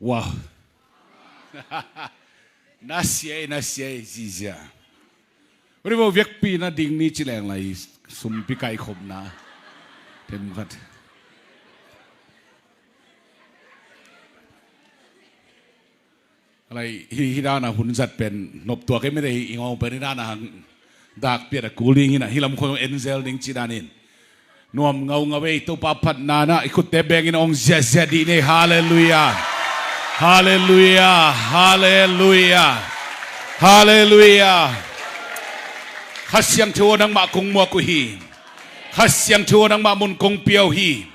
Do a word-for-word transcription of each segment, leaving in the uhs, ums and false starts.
Wow. Na sia e, na sia e, zizia. Uri bo, viakpi na ding ni ci leng lai, sumpi kaikhopna. Themkhat. Lai, hi, hi dana hun zat pen nop tua kei mete hi, i ngawng pen hi dana hang dak piat a kul ding hi na, hi lam khong en zel ding ci danin. Nuam ngaungau ei, Topa phatna na i khutte bengin ong ziahziah dih nei. Halleluiah. Halleluiah. Halleluiah. Halleluiah. Kha Siangtho aw, nangmah kong muak uh hi. Kha Siangtho aw, nangmah mun kong pia uh hi.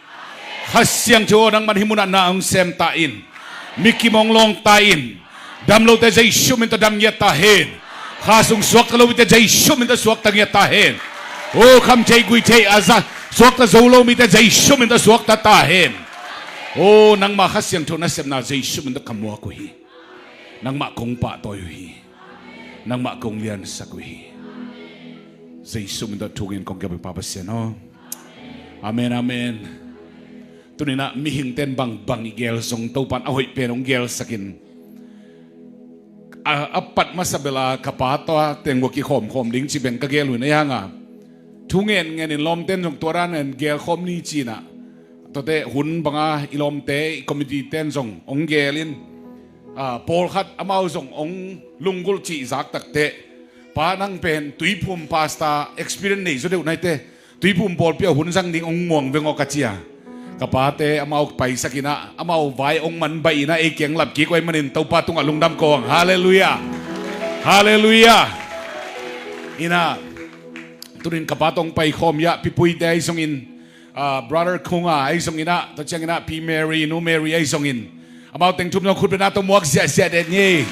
Kha Siangtho aw, nangman hih munah na hong sem ta in. Mikim hong lawng ta in. Dam lote Jesu min tawh dam ngiat ta hen. Kha sung suakta lo mite Jesu min tawh suakta ngiat ta hen. O, kham thei gui thei a za suakta zo lo mite Jesu min tawh suakta ta hen. O, nangmah Kha Siangtho nasepna Jesu min tawh ka muak uh hi. Nangmah kong pahtawi uh hi. Nangmah kong liansak uh hi. Jesu min tawh thungen kong kep uh hi, Pa Pasian aw. Amen, amen. Tuninah mihingten bangbang i gel zong Topan a hoih pen hong gelsakin, a, a pat masa bela ka pa tawh teng ua kikhawmkhawm ding ci pen ka gel uh in a, hanga thu ngen ngenin lawmten zong tua danin gelkhawm ni cinah, tuate hun banga i lawmte, i committee ten zong hong gelin, a, pawlkhat amau zong hong lunggulh cih zak takteh, Pa, nang pen Tuiphum pastor experience nei zaw deuh naite, Tuiphum pawlpi ah hun zang ding hong muang veng aw ka ci a. Ka pate amau paisakinah, amau vai hong man baih inah ei kiang lap kik uh ahih manin Topa tungah lungdam ko hang. Halleluiah. Halleluiah. Inah, tunin ka pa tawh hong paikhawm iah Pi Puite ahi zongin, ah, Brother Khunga ahi zonginah, tua cianginah Pi Mary, Nu Mary ahi zongin, amau teng thum zong khut bena tawh muak ziahziah den hi.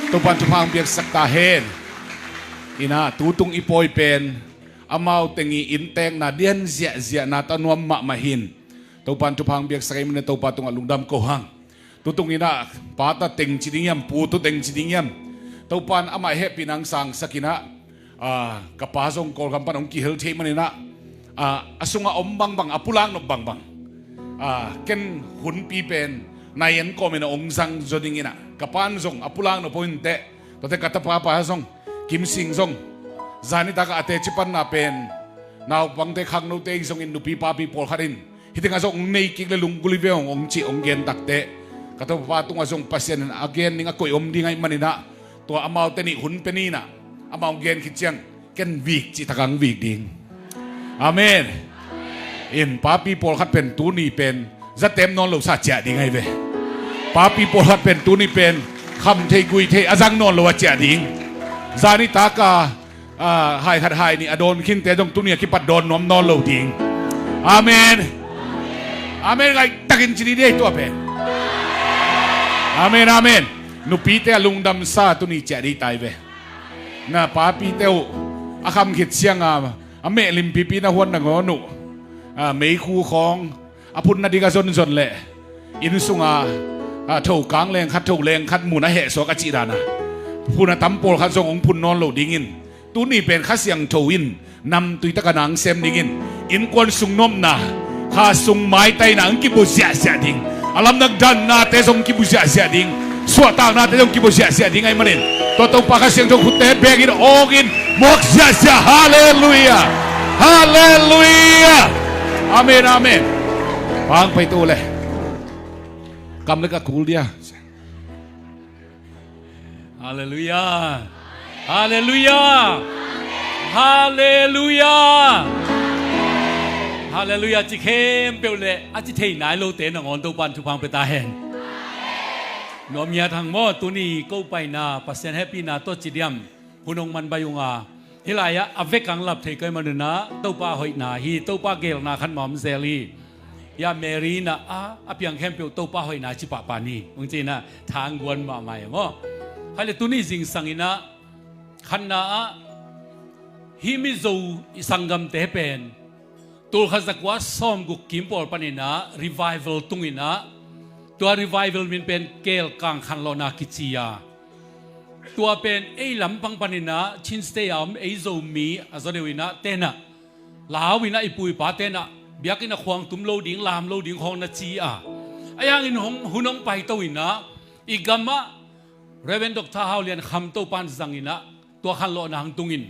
Topan thupha hong piaksak ta hen. Inah, tutung i pawi pen amau teng i inntekna dian ziahziahna tawh nuam mahmah hin. Topan thupha hong piaksak ahih manin Topa tungah lungdam ko hang. Tutung inah pa ta teng ci ding hiam, pu tu teng ci ding hiam, Topan amah hehpihna hong sangsakinah, ah, ka pa zong Kawlgam pan hong kihel thei maninah, ah, a sungah om bangbang, a pulak nop bangbang, ah, ken hunpi pen nai en kawmin a hong zang zaw dinginah, ka pan zong a pulak nop hong inteh. Tuate ka tapa pa zong, Kim Sing zong, zanitak ah a teci panna pen naupangte, khangnote ahi zongin, nupi papi pawlkhat in hih tengah zong hong nei kik le lunggulh hi ve hong, hong cih hong gen takteh, ka tapa tungah zong Pasian in a gen ding a koih om ding ahih maninah, tua amaute nih hun pia ni inah, amau hong gen khit ciang ken vik cih takah hong vik ding. Amen. In papi pawlkhat pen tuni pen zatem nawn lo sa ciah ding ahi ve. Papi pawlkhat pen tuni pen kham thei gui thei a zang nawn lo a ciah ding. Zanitak a, ah, hai khat hai nih a dawn khinte zong tuni a kipat dawn nuam nawn lo ding. Amen. Amen. Ngaihtakin ci dih dih tua pen. Amen, amen. Nupite a lungdamsa tuni ciah dih tai ve. Na papite uh a kham khit cianga a meh limpipi na huan nangawn uh, ah, meikhu khawng a phun nadik a zonzon leh inn sunga, ah, tho kang leng khat, tho leng khat mun a hehsuak a cih dana phun a tam pawlkhat zong hong phun nawn lo dingin, tuni pen Kha Siangtho in namtui taka nang sem dingin, innkuan sung nopna, kha sung maitaina hong kibu ziahziah ding. A lamdang dannate zong kibu ziahziah ding. Suahtaknate zong kibu ziahziah ding ahih manin, tua Topa Kha Siangtho khutte bengin awngin muak ziahziah. Halleluiah. Halleluiah. Amen, amen. Pang pai tu le. Kam le ka kul dia. Halleluiah. Halleluiah. Halleluiah. Halleluiah. Ci khempeuh le a ci thei nai lote nangawn Topan thupha hong pia ta hen. Nuam ngiat hang maw, tuni ko paina Pasian hehpihna tawh ci diam, hun hong man baih unga, hih lai-ah a vek ang lap thei kei manunah Topa hoihna hi, Topa geelna khan ma om zel hi. Hia Mary inah a, a piang khempeuh Topa hoihna ci pahpah ni hong ci inah thangguan mahmah e maw. Hai le tuni zingsang inah khatna ah hih Mizo i sanggamte pen tulkhat zakua sawmguk kim pawl paninah revival tunginah, tua revival min pen Kelkang Khanlawhna kici a, tua pen ei lampang paninah Chin State a om ei Zomi a zaw deuh inah tenah lau inah i pu i pa tenah biakinn a khuang tum lo ding, lam lo ding khawng na ci a, Ahi hangin hong, hun hong paito inah, i gamah Reverend Doctor Hau Lian Kham Topan zang inah, tua khanlawhna hang tungin,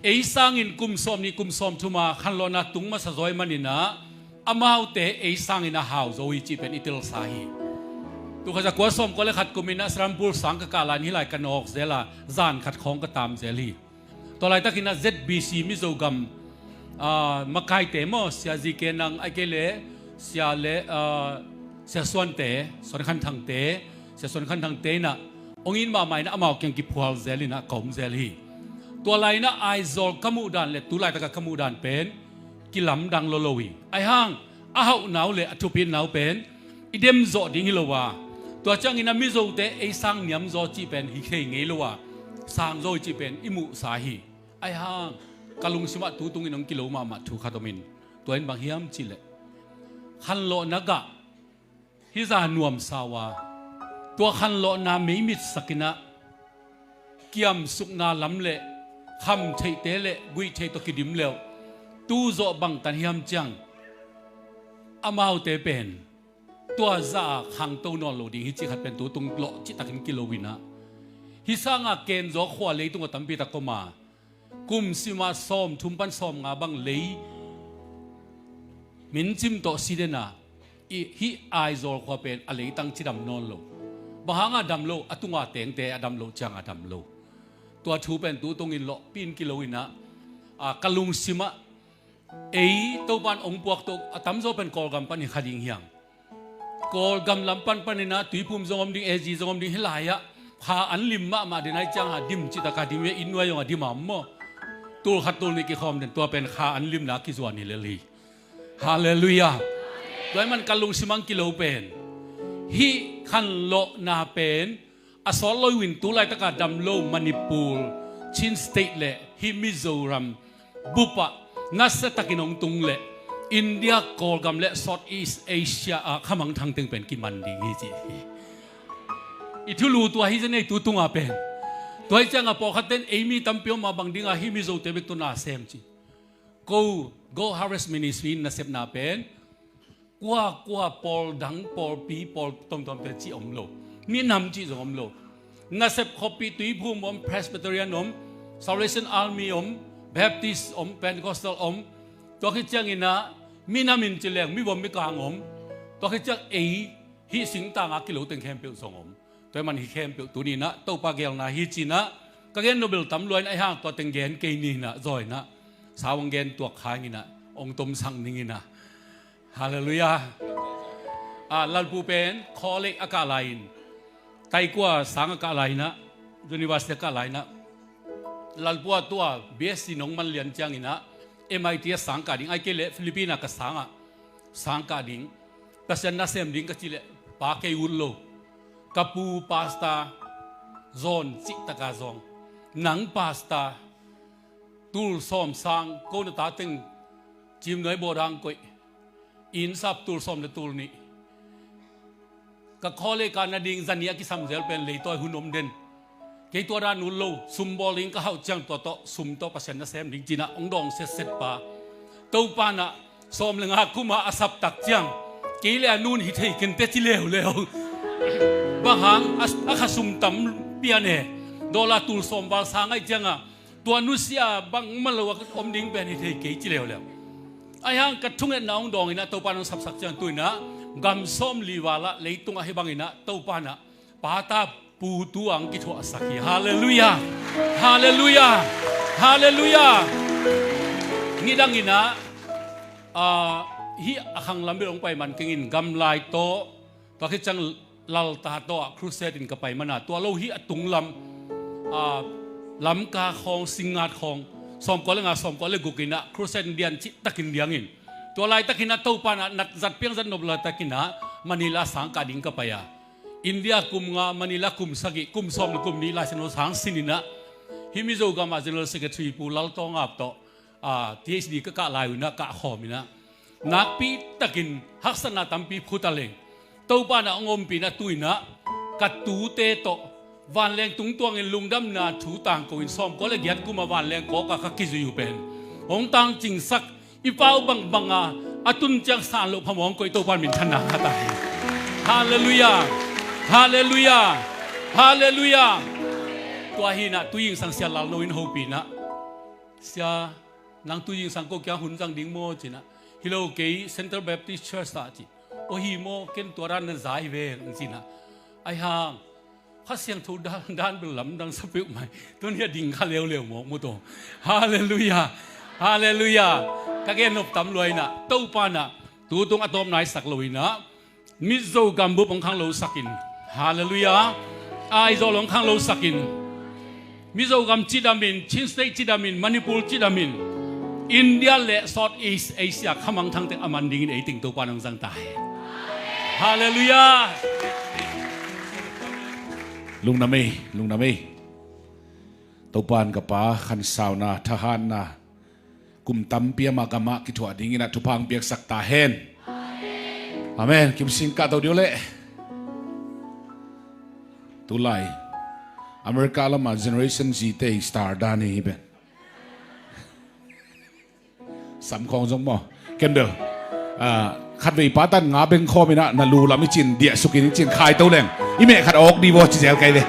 ei sangin kum sawm nih kum sawm thuma khanlawhna tung masa zaw ahih maninah, amaute ei sangin a hau zo hi cih pen i telsa hi. Tul khat za kua sawm kua le khat kuminah Serampore sang ka kah lai-in hih lai ka nawk zel a, zan khat khawng ka tam zel hi. Tua laitakinah Z B C Mizogam, ah, makaite maw, Sia Zi Ke Nang, ahih kei leh Sia le, ah, Sia Suante, Suan Khan Thangte, Sia Suan Khan Thangte inah hong it mahmah inah amau kiang kiphual zel inah ka om zel hi. Tua lai-inah Aizawl ka muh dan le tu laitakah ka muh dan pen kilamdang lolo hi. Ahi hang a hauhna uh le a thupitna uh pen i demzawh ding hi lo a, tua ciangin a Mizote ei sang niamzaw cih pen hi thei ngei lo a, sangzaw hi cih pen i muhsa hi. Ahi hang ka lungsimah tu tungin hong kilo mahmah thu khat om in, tua in bang hiam cihleh, khanlawhna gah hih zah nuamsa uh a, tua khanlawhna meimitsak inah kiamsukna lam le khamtheihte le guihtheih tawh kidim le uh, tu zawh bangtan hiam ciang amaute pen tua zah a khangto nawn lo ding hi cih khat pen tu tung lawh cihtakin kilo inah, hih sanga kenzaw khua leitung a tampi tak om a, kum simah sawm thum pan sawm nga bang lei mincim tawh si den a, i, hih Aizawl khua pen a leitang cidam nawn lo. Bang hanga dam lo? A tunga tengte a dam lo cianga dam lo. Tua thu pen tu tungin lawhpi in kilo inah, a, ka lungsimah ei Topan hong puak tawh a tamzaw pen Kawlgam pan hi kha ding hiam? Kawlgam lam pan paninah Tuiphum zong om ding, A G zong om ding, hih lai-ah kha an lim mahmah den ahi cianga dim cihtakah dim hi a, inn nuai zong a dim a om maw? Tul khat tul nih kikhawm den, tua pen kha an limna kizuan hi lel hi. Halleluiah. Tua ahih man ka lungsim hang kilo pen, hih khanlawhna pen a sawt lo in tu laitaka dam lo Manipur, Chin State le hih Mizoram bupah nasiatakin hong tung leh India, Kawlgam le South East Asia ah khamangthang teng pen kiman ding hi ci hi. I thulu tua hi zen ei tu tunga pen. Tua hi cianga pawlkhat ten ei mi tampi om a bang dinga hih Mizote bek tawh na sem ci. Go, Go Harvest Ministry in nasepna pen kua kua pawl dang, pawlpi, pawl tomtomte cih om lo. Minam cih zong om lo. Nasep khuapi, Tuiphum om, Presbyterian om, Salvation Army om, Baptist om, Pentecostal om. Tua khit cianginah minam in ci leng mivom mikang om. Tua khit ciang ei hih singtanga kilo teng khempeuh zong om. Tua ahih man hih khempeuh tuninah Topa geelna hi cinah ka gen nobel tam luain ahi hang tua teng gen kei ninah zaw inah sau hong gen tuak kha inginah hong tomsak ninginah. Halleluiah. Ah, Lalpu pen college a kah lai-in, taikua sang a kah lai-inah, university a kah lai-inah, Lalpu a tua B S C nong man lian cianginah M I T a sang kah ding, ahih kei leh Philippine ah ka sangah sang kah ding, Pasian nasem ding ka cih leh pa kei ut lo. Ka pu pastor zawn cihtaka zong, nang pastor, tul sawm sang ko na ta teng cimnuai bawdang koih, inn sap tul sawm le tul nih. Ka college kah nading zanih a kisam zel pen leitawi hun om den. Kei tua dan ut lo, sum bawl ding ka hauh ciang tua tawh sum tawh Pasian nasem ding cinah hong dawng setset pa. Topa nah sawm le nga kuma a saptak ciang kei le a nun hi thei kente ci leuleu. Bang hang a, a kha sum tam pian e, dollar tul sawm val sang ahih cianga tua nusia bangmah lo a om ding pen hi thei kei ci leuleu. Ahi hang ka thungetna hong dawng inah Topa nong sapsak ciang tu inah gam sawm li val ah leitungah hih banginah Topa nah pata pu tu ang kithuahsak hi. Halleluiah. Halleluiah. Halleluiah. Nidang inah, ah, hih a khang lam bel hong pai man kengin gamlai tawh, tua khit ciang Lalta tawh ah crusade in ka pai mana tua lo hih a tunglam, ah, Lamka khawng, Singngat khawng, sawmkua le nga, sawmkua le guk inah crusade in dian cihtakin diangin, tua laitakinah Topa nah nat zat piang zat nop laitakinah Manila sang kah ding ka pai a, India kum nga, Manila kum sagih, kum sawm le kum nih Lai Siangtho sang sininah hih Mizo gamah General Secretary Pu Laltawngap tawh, ah, P H D ka kah lai unah kah khawm inah nakpi takin haksatna tampi phut a leng Topa nah hong ompih inah tu inah ka tute tawh vanleng tungtuangin lungdamna thu tangko in sawmkua le giat kuma vanleng kawka ka kizui uh pen hong tangcingsak i pau bangbanga a tun ciang san loh phamawh hong koih Topa in minthanna ngah ta hi. Halleluiah. Halleluiah. Halleluiah. Tua hi inah tuizingsang sia lal no in hopih inah, sia, nang tuizingsang ko kiang hun zang ding maw ci inah. Hi lo, kei Central Baptist Church ah ci. Aw hi maw, ken tua dan na za hi ve ci inah. Ahi hang Kha Siangtho dan, dan bel lamdang sa peuhmah hi. Tuni a ding kha leuleu mawk mu tawh. Halleluiah. Halleluiah. Ka gen nop tam lua inah, Topa inah tutung a tawpna i sak lo inah Mizo gambup hong khanglo sakin. Halleluiah. Aizawl hong khanglo sakin. Mizo gam cidamin, Chin State cidamin, Manipur cidamin, India le South East Asia khamangthang teng a man dingin ei teng Topa in hong zang ta hen. Halleluiah. Lungdam ei, lungdam ei. Topa in ka pa khansauna, thahatna, kum tampi ama gamah kithuah dingin ah thupha hong piaksak ta hen. Amen. Kimsing kahto dih uh leh. Tulai America lamah Generation Z te star dan hi hi pen. Samkhawng zong maw, ken bel, ah, khatvei pa tan nga bengkhawm inah na lu lam i cin diahsukin i cin khai to leng i meh khat a awk dih vaw ci zel kai ve.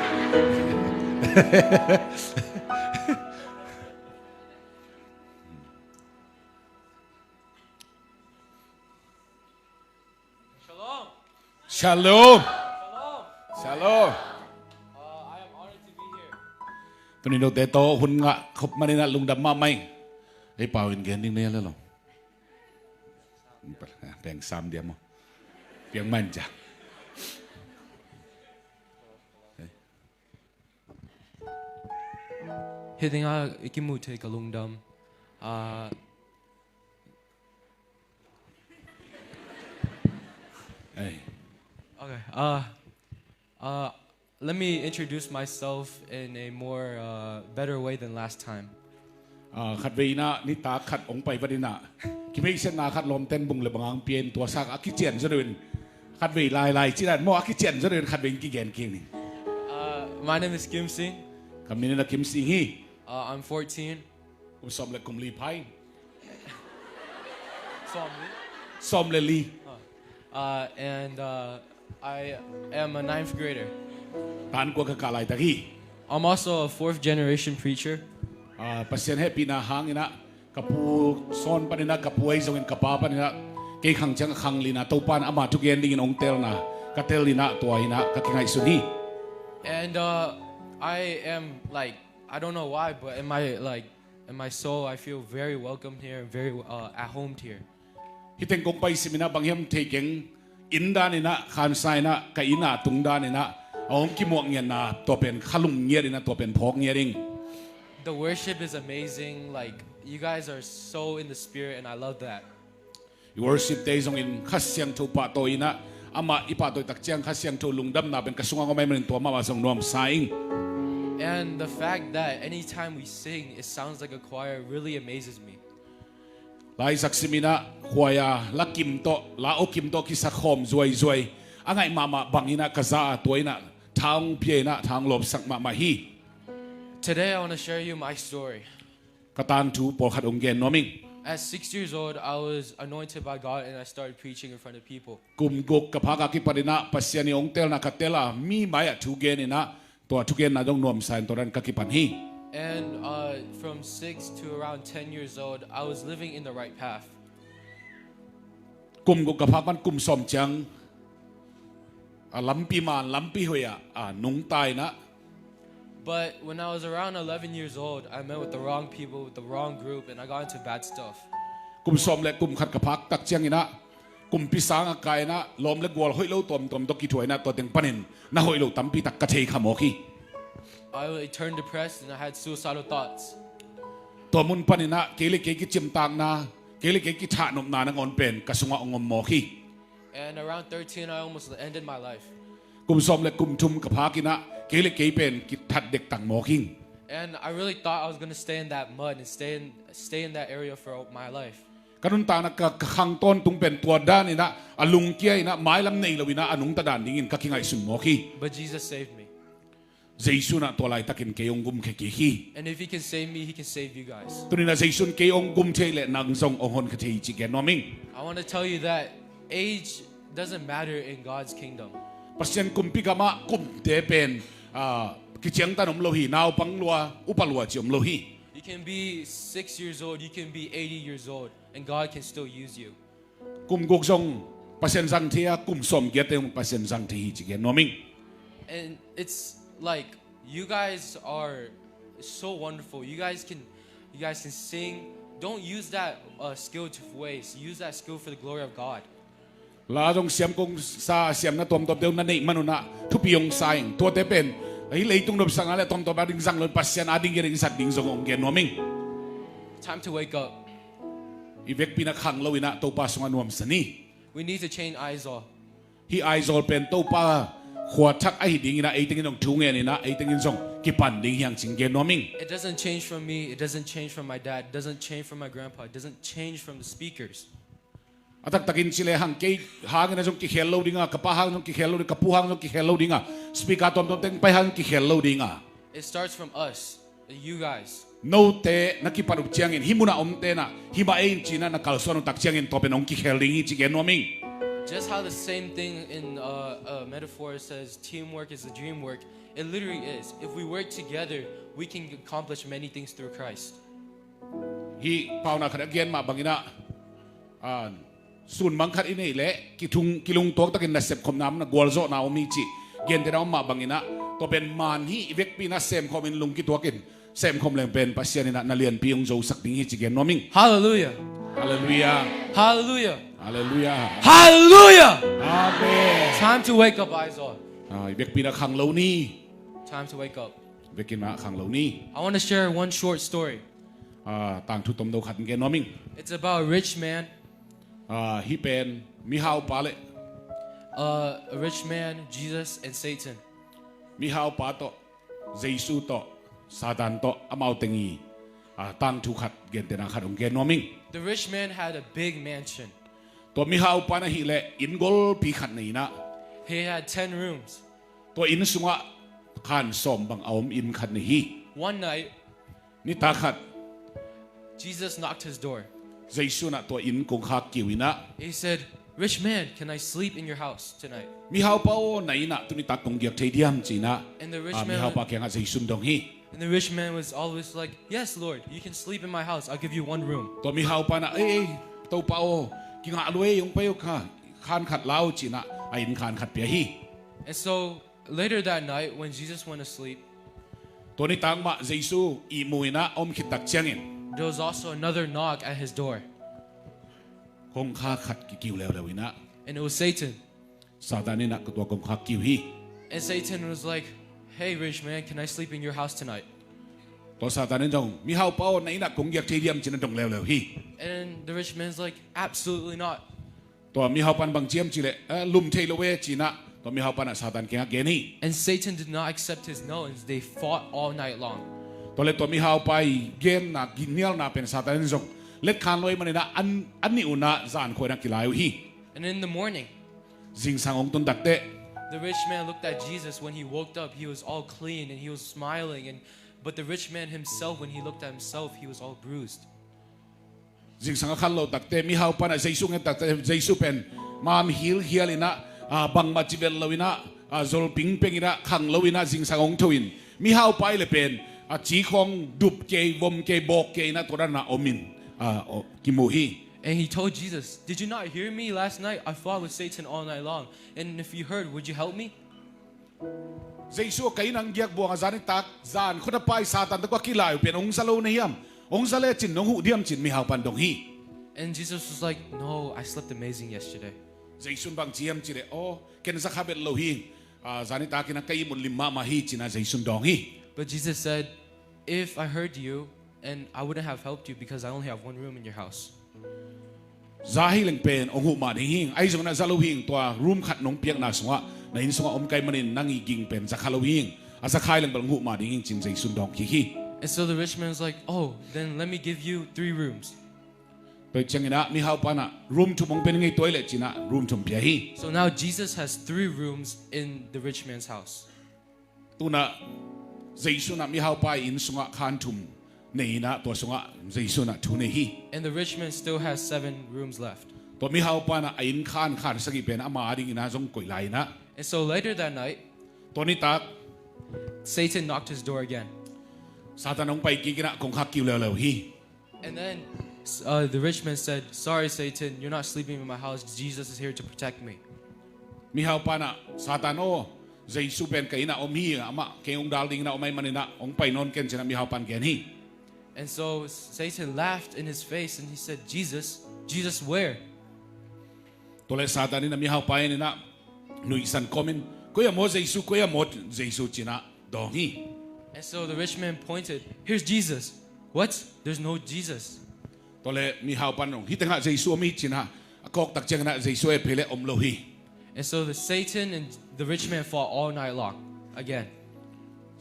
Shalom. Shalom. Shalom. Shalom. Uh, I am honored to be here. Tuni note tawh hun ngah khop man inah lungdam mahmah ing. Ei pau in gen ding nei le lo. Peng sam dia maw. Piang man ja. Hi ding a i kimuh theih ka lungdam. Ah, Hey. Okay. Uh, uh, let me introduce myself in a more, uh, better way than last time. Ah, khatvei inah nitak khat hong pai vat inah kimeisiatna khat lawmten bung le bang hong pia in, tua sak a kician zaw deuhin khatvei lailai ci dan maw, a kician zaw deuhin khatvei in kigen kik ni. Uh, my name is Kim Sing. Ka min inah Kim Sing hi. Uh, I'm fourteen. Kum sawm le kum li pha ing. Sawm li. Sawm le li. Uh, uh, and, uh, I am a ninth grader. Tan kua ka kah laitak hi. I'm also a fourth generation preacher. Ah, Pasian hehpihna hang inah ka pu sawn pan inah, ka pu ahi zongin ka pa pan inah kei khang ciang a khang li inah Topa in ama thugen dingin hong telna ka tel inah tua inah ka kingaihsun hi. And, uh, I am, like, I don't know why, but in my, like, in my soul, I feel very welcome here and very, uh, at home here. Hih teng kong pai sim inah bang hiam thei keng, inn dan inah, khansa inah, ka inn a tung dan inah a hong kimuak ngiatna tua pen khalum ngiat inah tua pen phawk ngiat ing. The worship is amazing. Like, you guys are so in the spirit, and I love that. I worship te zongin Kha Siangtho pahtawi inah, amah i pahtawi tak ciang Kha Siangtho lungdamna pen ka sungah hong om ahih manin tua mahmah zong nuamsa ing. And the fact that anytime we sing, it sounds like a choir really amazes me. Laisak sim inah khuai a la kim tawh, la aw kim tawh kisakhawm zuaizuai a ngaih mahmah bang inah ka za a, tua inah tha hong pia inah tha hong lawpsak mahmah hi. Today I want to share you my story. Ka tangthu pawlkhat hong gen nuam ing. At six years old, I was anointed by God and I started preaching in front of people. Kum guk ka phak a kipan inah Pasian i hong telna ka tel a, mi mai-ah thu gen inah tua thugenna zong nuamsa in tua dan ka kipan hi. And, uh, from six to around ten years old, I was living in the right path. Kum guk ka phak pan kum sawm ciang a lampi man, lampi hoih ah, a, nungta inah. But when I was around eleven years old, I met with the wrong people, with the wrong group, and I got into bad stuff. Kum sawm le kum khat ka phak tak ciang inah kumpi sang a kai inah lawm le gual hoih lo tuamtuam tawh kithuah inah tua teng panin na hoih lo tampi tak ka thei kha mawk hi. I turned depressed and I had suicidal thoughts. Tua mun pan inah kei le kei kicimtakna, kei le kei kithahnopna nangawn pen ka sungah hong om mawk hi. And around thirteen, I almost ended my life. Kum sawm le kum thum ka phak inah kei le kei pen kithat dektak mawk ing. And I really thought I was gonna stay in that mud and stay in, stay in that area for my life. Ka nuntakna ka, ka khang tawntung pen tua dan inah a lungkia inah mailam nei lo inah a nungta dan dingin ka kingaihsun mawk hi. But Jesus saved me. Jesu inah tua laitakin kei hong gumkhia kik hi. And if he can save me, he can save you guys. Tuni inah Jesu in kei hong gum thei leh nang zong hong honkha thei hi cih gen nuam ing. I want to tell you that age doesn't matter in God's kingdom. Pasian kumpi gamah kumte pen ah, kiciangtan om lo hi, naupang lua, upa lua ci om lo hi. You can be six years old, you can be eighty years old, and God can still use you. Kum guk zong Pasian zang thei a, kum sawm giat zong Pasian zang thei hi ci gen nuam ing. And it's like, you guys are so wonderful. You guys can, you guys can sing. Don't use that uh, skill to waste. Use that skill for the glory of God. La zong siam kong sa, siamna tuamtuam deuh na neih man un ah thupi hong sa ing. Tuate pen hih leitung nopsakna le tuamtuam a ding zang lo in Pasian a ding i ding sat ding zong hong gen nuam ing. Time to wake up. I vekpi in ah khang lo in ah Topa sungah nuamsa ni. We need to change Aizawl. Hih Aizawl pen Topa khua thak ahi ding in ah ei teng in hong thu ngen in ah ei teng in zong kipan ding hi hang ci gen nuam ing. It doesn't change from me. It doesn't change from my dad. It doesn't change from my grandpa. It doesn't change from the speakers. A taktakin ci le hang, kei hang in ah zong kikhel lo ding a, ka pa hang zong kikhel lo ding, ka pu hang zong kikhel lo ding a, speaker tuamtuam teng pai hang kikhel lo ding a. It starts from us, you guys. Note na kipan up ciangin, hih munah omte na hih mah ei in ci-in ah na kalsuan uh tak ciangin tua pen hong kikhel ding hi ci gen nuam ing. Just how the same thing in uh, a metaphor says teamwork is a dream work, it literally is. If we work together, we can accomplish many things through Christ. Hih pauna khat a gen mah bangin ah, ah, sunmang khat i neih leh kithung, kilungtuak takin na sepkhopna om, na gualzawhna om hi cih gentehna om mah bangin ah, tua pen man hi, i vekpi in ah semkhawm in lung kituak in semkhawm leng pen Pasian in ah na lianpi hong zosak ding hi ci gen nuam ing. Hallelujah. Halleluiah. Hallelujah. Halleluiah. Hallelujah. Amen. Time to wake up, Aizawl. Ah, i vekpi in ah khang lo ni. Time to wake up. Vekpi in ah khang lo ni. I want to share one short story. Ah, tangthu tomno khat gen nuam ing. It's about a rich man, Ah, hih pen mihaupa le uh, a rich man, Jesus, and Satan. Mihaupa tawh, Jesu tawh, Satan tawh, amau teng i ah, tangthu khat, gentehna khat hong gen nuam ing. The rich man had a big mansion. Tua mihaupa in ahih leh inn golpi khat nei in ah, He had ten rooms. Tua inn sungah khan sawm bang a om inn khat nei hi. One night, Nitak khat, Jesus knocked his door. Jesu in ah tua inn kongkhak kiu in ah, He said, "Rich man, can I sleep in your house tonight?" "Mihaupa aw, na inn ah tuni tak kong giak thei diam?" ci-in ah, And the rich ah, man mihaupa kiangah Jesu in dong hi. And the rich man was always like, "Yes, Lord, you can sleep in my house. I'll give you one room." Tua mihaupa in ah, "Ei, ei, Topa aw, kingah lua ei, hong pai aw, kha, khan khat la aw," ci-in ah a inn khan khat pia hi. And so later that night, when Jesus went to sleep, Tua nitak mah Jesu ihmu in ah a om khit tak ciangin, there was also another knock at his door. kongkhak khat kikiu leuleu in ah, And it was Satan. Satan in ah tua kongkhak kiu hi. And Satan was like, "Hey, rich man, can I sleep in your house tonight?" Tua Satan in zong, "Mihaupa aw, na inn ah kong giak thei diam?" ci-in ah dong leuleu hi. And the rich man's like, "Absolutely not." Tua mihaupa in bang ci hiam cih leh, "Eh, lum thei lo e," ci-in ah tua mihaupa in ah Satan kiangah gen hi. And Satan did not accept his no, and they fought all night long. Tua leh tua mihaupa i genna, ginialna pen Satan in zong letkhan lo ahih manin ah, an, a nih un ah zan khua in ah kilai uh hi. And in the morning, Zingsang hong tun takteh, the rich man looked at Jesus. When he woke up, he was all clean and he was smiling. And but the rich man himself, when he looked at himself, he was all bruised. Zingsang a khan lo takteh, mihaupa in ah Jesu nget takteh, Jesu pen mam hilhial in ah, ah, bangmah ci vel lo in ah, ah, zol pingpeng in ah, khang lo in ah, zingsang hong tho in, mihaupa ahih leh pen a cikhawng dup kei, vom kei, bawk kei in ah tua dan ah om in, ah, aw, kimu hi. And he told Jesus, "Did you not hear me last night? I fought with Satan all night long. And if you heard, would you help me?" Jesu, "Ka inn ah hong giak buang a, zan nitak, zan khua na pai Satan tawh ka kilai uh pen hong za lo na hiam? Hong za lecin nong huh diam?" ci-in mihaupa in dong hi. And Jesus was like, "No, I slept amazing yesterday." Jesu in bang ci hiam cih leh, "Aw, ken za kha vet lo hi. Ah, zan nitak in ah ka ihmu lim mahmah hi," ci-in ah Jesu in dong hi. But Jesus said, "If I heard you, and I wouldn't have helped you because I only have one room in your house." Za hi leng pen hong huh mah ding hi ing. Ahi zongin ah za lo hi ing, tua room khat nong piakna sungah, na inn sungah om ka hih manin nang i ging pen za kha lo hi ing. A za kha hi leng bel hong huh mah ding hi ing, ci-in Jesu in dong kik hi. And so the rich man's like, "Oh, then let me give you three rooms." Tua ciangin ah mihaupa in ah, "Room thum hong pia ning ei, tua ahih leh," ci-in ah room thum pia hi. So now Jesus has three rooms in the rich man's house. Tu-in ah Jesu in ah mihaupa inn sungah khan thum nei in ah, tua sungah Jesu in ah thu nei hi. And the rich man still has seven rooms left. Tua mihaupa in ah a inn khan, khan sagih pen ama adingin ah zong koih lai in ah. And so later that night, tua nitak, Satan knocked his door again. Satan hong pai kik in ah kongkhak kiu leuleu hi. And then uh, the rich man said, "Sorry, Satan, you're not sleeping in my house. Jesus is here to protect me." Mihaupa in ah, "Satan aw, Jesu pen ka inn ah om hi, amah kei hong dal dingin ah om ahih manin ah hong pai nawn ken," ci-in ah mihaupa in gen hi. And so Satan laughed in his face and he said, "Jesus, Jesus where?" Tua leh Satan in ah mihaupa en in ah nuihsan kawmin, "Koi-ah maw Jesu, koi-ah maw Jesu?" ci-in ah dawng hi. And so the rich man pointed, "Here's Jesus." "What? There's no Jesus." Tua leh mihaupa in zong, "Hih tengah Jesu om hi," ci-in ah a kawk tak ciangin ah Jesu et phei leh om lo hi. And so the Satan and the rich man fought all night long again.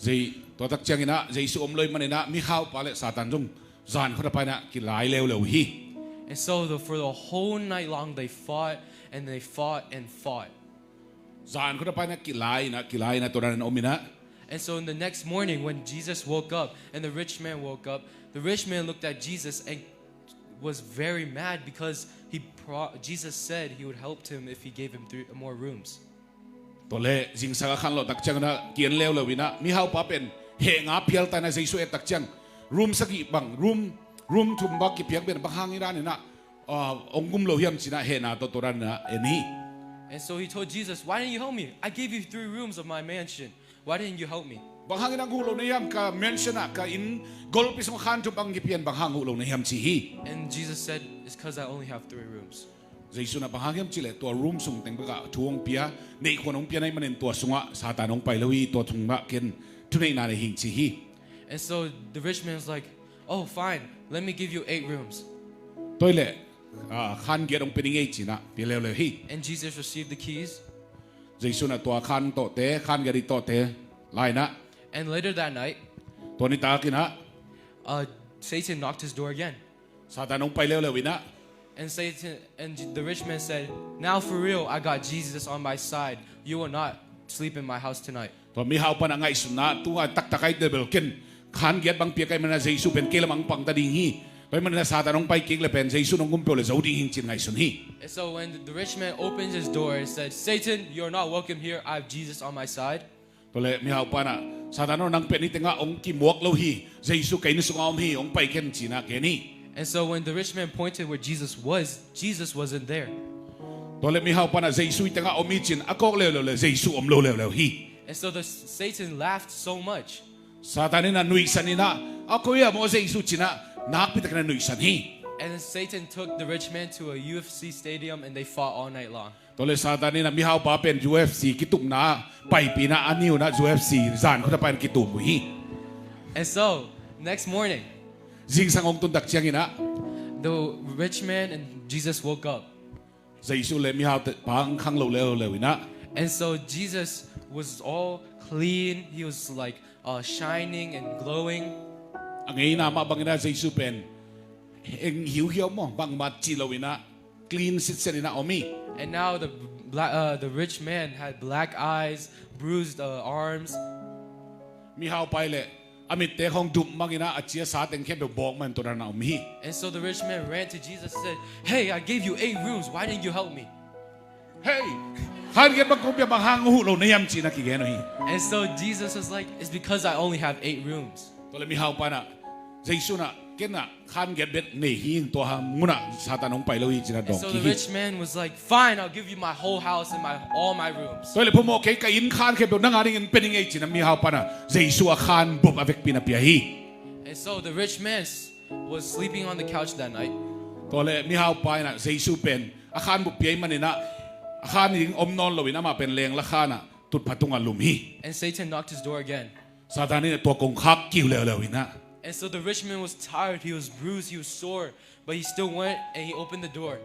Tua tak ciangin ah Jesu om lo ahih manin ah mihaupa leh Satan zong zan khuata pai in ah kilai leuleu hi. And so the, for the whole night long they fought and they fought and fought. Zan khuata pai in ah kilai in ah, kilai in ah tua dan in om in ah. And so in the next morning when Jesus woke up and the rich man woke up, the rich man looked at Jesus and was very mad because he pro- Jesus said he would help him if he gave him three more rooms. Tua leh zingsang a khanlawh tak ciangin ah ki-en leuleu in ah mihaupa pen heh nga phial ta in ah Jesu et tak ciang, "Room sagih bang, room, room thum bang kipiak pen bang hang hi dan in ah hong gum lo hiam?" ci-in ah hehna tawh tua dan in ah en hi. And so he told Jesus, "Why didn't you help me? I gave you three rooms of my mansion. Why didn't you help me?" "Bang hangin hong huh lo na hiam, ka mansion ah, ka inn golpi sungah khan thum bang kipiak pen bang hang huh lo na hiam?" ci hi. And Jesus said, "It's 'cause I only have three rooms." Jesu in ah bang hang hiam cih leh tua room sung teng bekah thu hong pia, neihkhuan hong pia na hih manin tua sungah Satan hong pai lo hi, tua sungah ken thuneihna nei hing ci hi. And so the rich man was like, "Oh, fine. Let me give you eight rooms." Tua leh khan giat hong pia ning ei ci-in ah pia leuleu hi. And Jesus received the keys. Jesu in ah tua khan tawhte, khan giat i tawhte la in ah. And later that night, tua nitak in ah, uh, Satan knocked his door again. Satan hong pai leuleu in ah. And Satan and the rich man said, "Now for real, I got Jesus on my side. You will not sleep in my house tonight." Tua mihaupa in ah ngaihsun in ah, "Tua taktak ahi debel ken khan giat bang piak ahih manin ah Jesu pen kei lamah hong pang ta ding hi. Tua ahih manin ah Satan hong pai kik leh pen Jesu in hong gum peuh leh zo ding hing," ci-in ngaihsun hi. And so when the rich man opened his door and said, "Satan, you're not welcome here. I have Jesus on my side." Tua leh mihaupa in ah, "Satan aw, nang pen hih tengah hong kimuak lo hi. Jesu ka inn sungah om hi, hong pai ken," ci-in ah gen hi. And so when the rich man pointed where Jesus was, Jesus wasn't there. Tua leh mihaupa in ah, "Jesu hih tengah om hi," ci-in a kawk leuleu leh Jesu om lo leuleu hi. And so the Satan laughed so much. Satan in ah nuihsan in ah, "A koi-ah maw Jesu?" ci-in ah nakpi takin ah nuihsan hi. And then Satan took the rich man to a U F C stadium and they fought all night long. Tua leh Satan in ah mihaupa pen U F C kitumna paipih in ah, a ni un ah U F C zan khuata pai in ah kitum uh hi. And so, next morning, zingsang hong tun tak ciangin ah, the rich man and Jesus woke up. Jesu leh mihaupa hong khanglo leuleu in ah. And so Jesus was all clean. He was like uh, shining and glowing. A ngeina mah bangin ah Jesu pen heng hiuhiau maw, bangmah cih lo in ah clean sitset in ah om hi. And now the bla- uh, the rich man had black eyes, bruised uh, arms. Mihaupa leh a mitte khawng dup mang in ah a ci a sa teng khempeuh bawk mang in tua dan in ah om hi. And so the rich man ran to Jesus and said, "Hey, I gave you eight rooms. Why didn't you help me?" "Hey, khan giat bang kong piak, bang hang huh lo na hiam?" ci-in ah kigen uh hi. And so Jesus was like, "It's because I only have eight rooms." Tua leh mihaupa in ah, Jesu in ah, "Ken ah khan giat bek nei hi, tua hang mun ah Satan hong pai lo hi," ci-in ah dawng kik hi. And so the rich man was like, "Fine, I'll give you my whole house and my all my rooms." "Tua leh phamawh, kei ka inn khan khempeuh nang adingin pia ning ei," ci-in ah mihaupa in ah Jesu a khan bup a vekpi in ah pia hi. And so the rich man was sleeping on the couch that night. Tua leh mihaupa in ah Jesu pen a khan bup pia ahih manin ah a khan ding om nawn lo in amah pen lengla khan ah tutpha tungah lum hi. And Satan knocked his door again. Satan in ah tua kongkhak kiu leuleu in ah. And so the rich man was tired, he was bruised, he was sore, but he still went and he opened the door.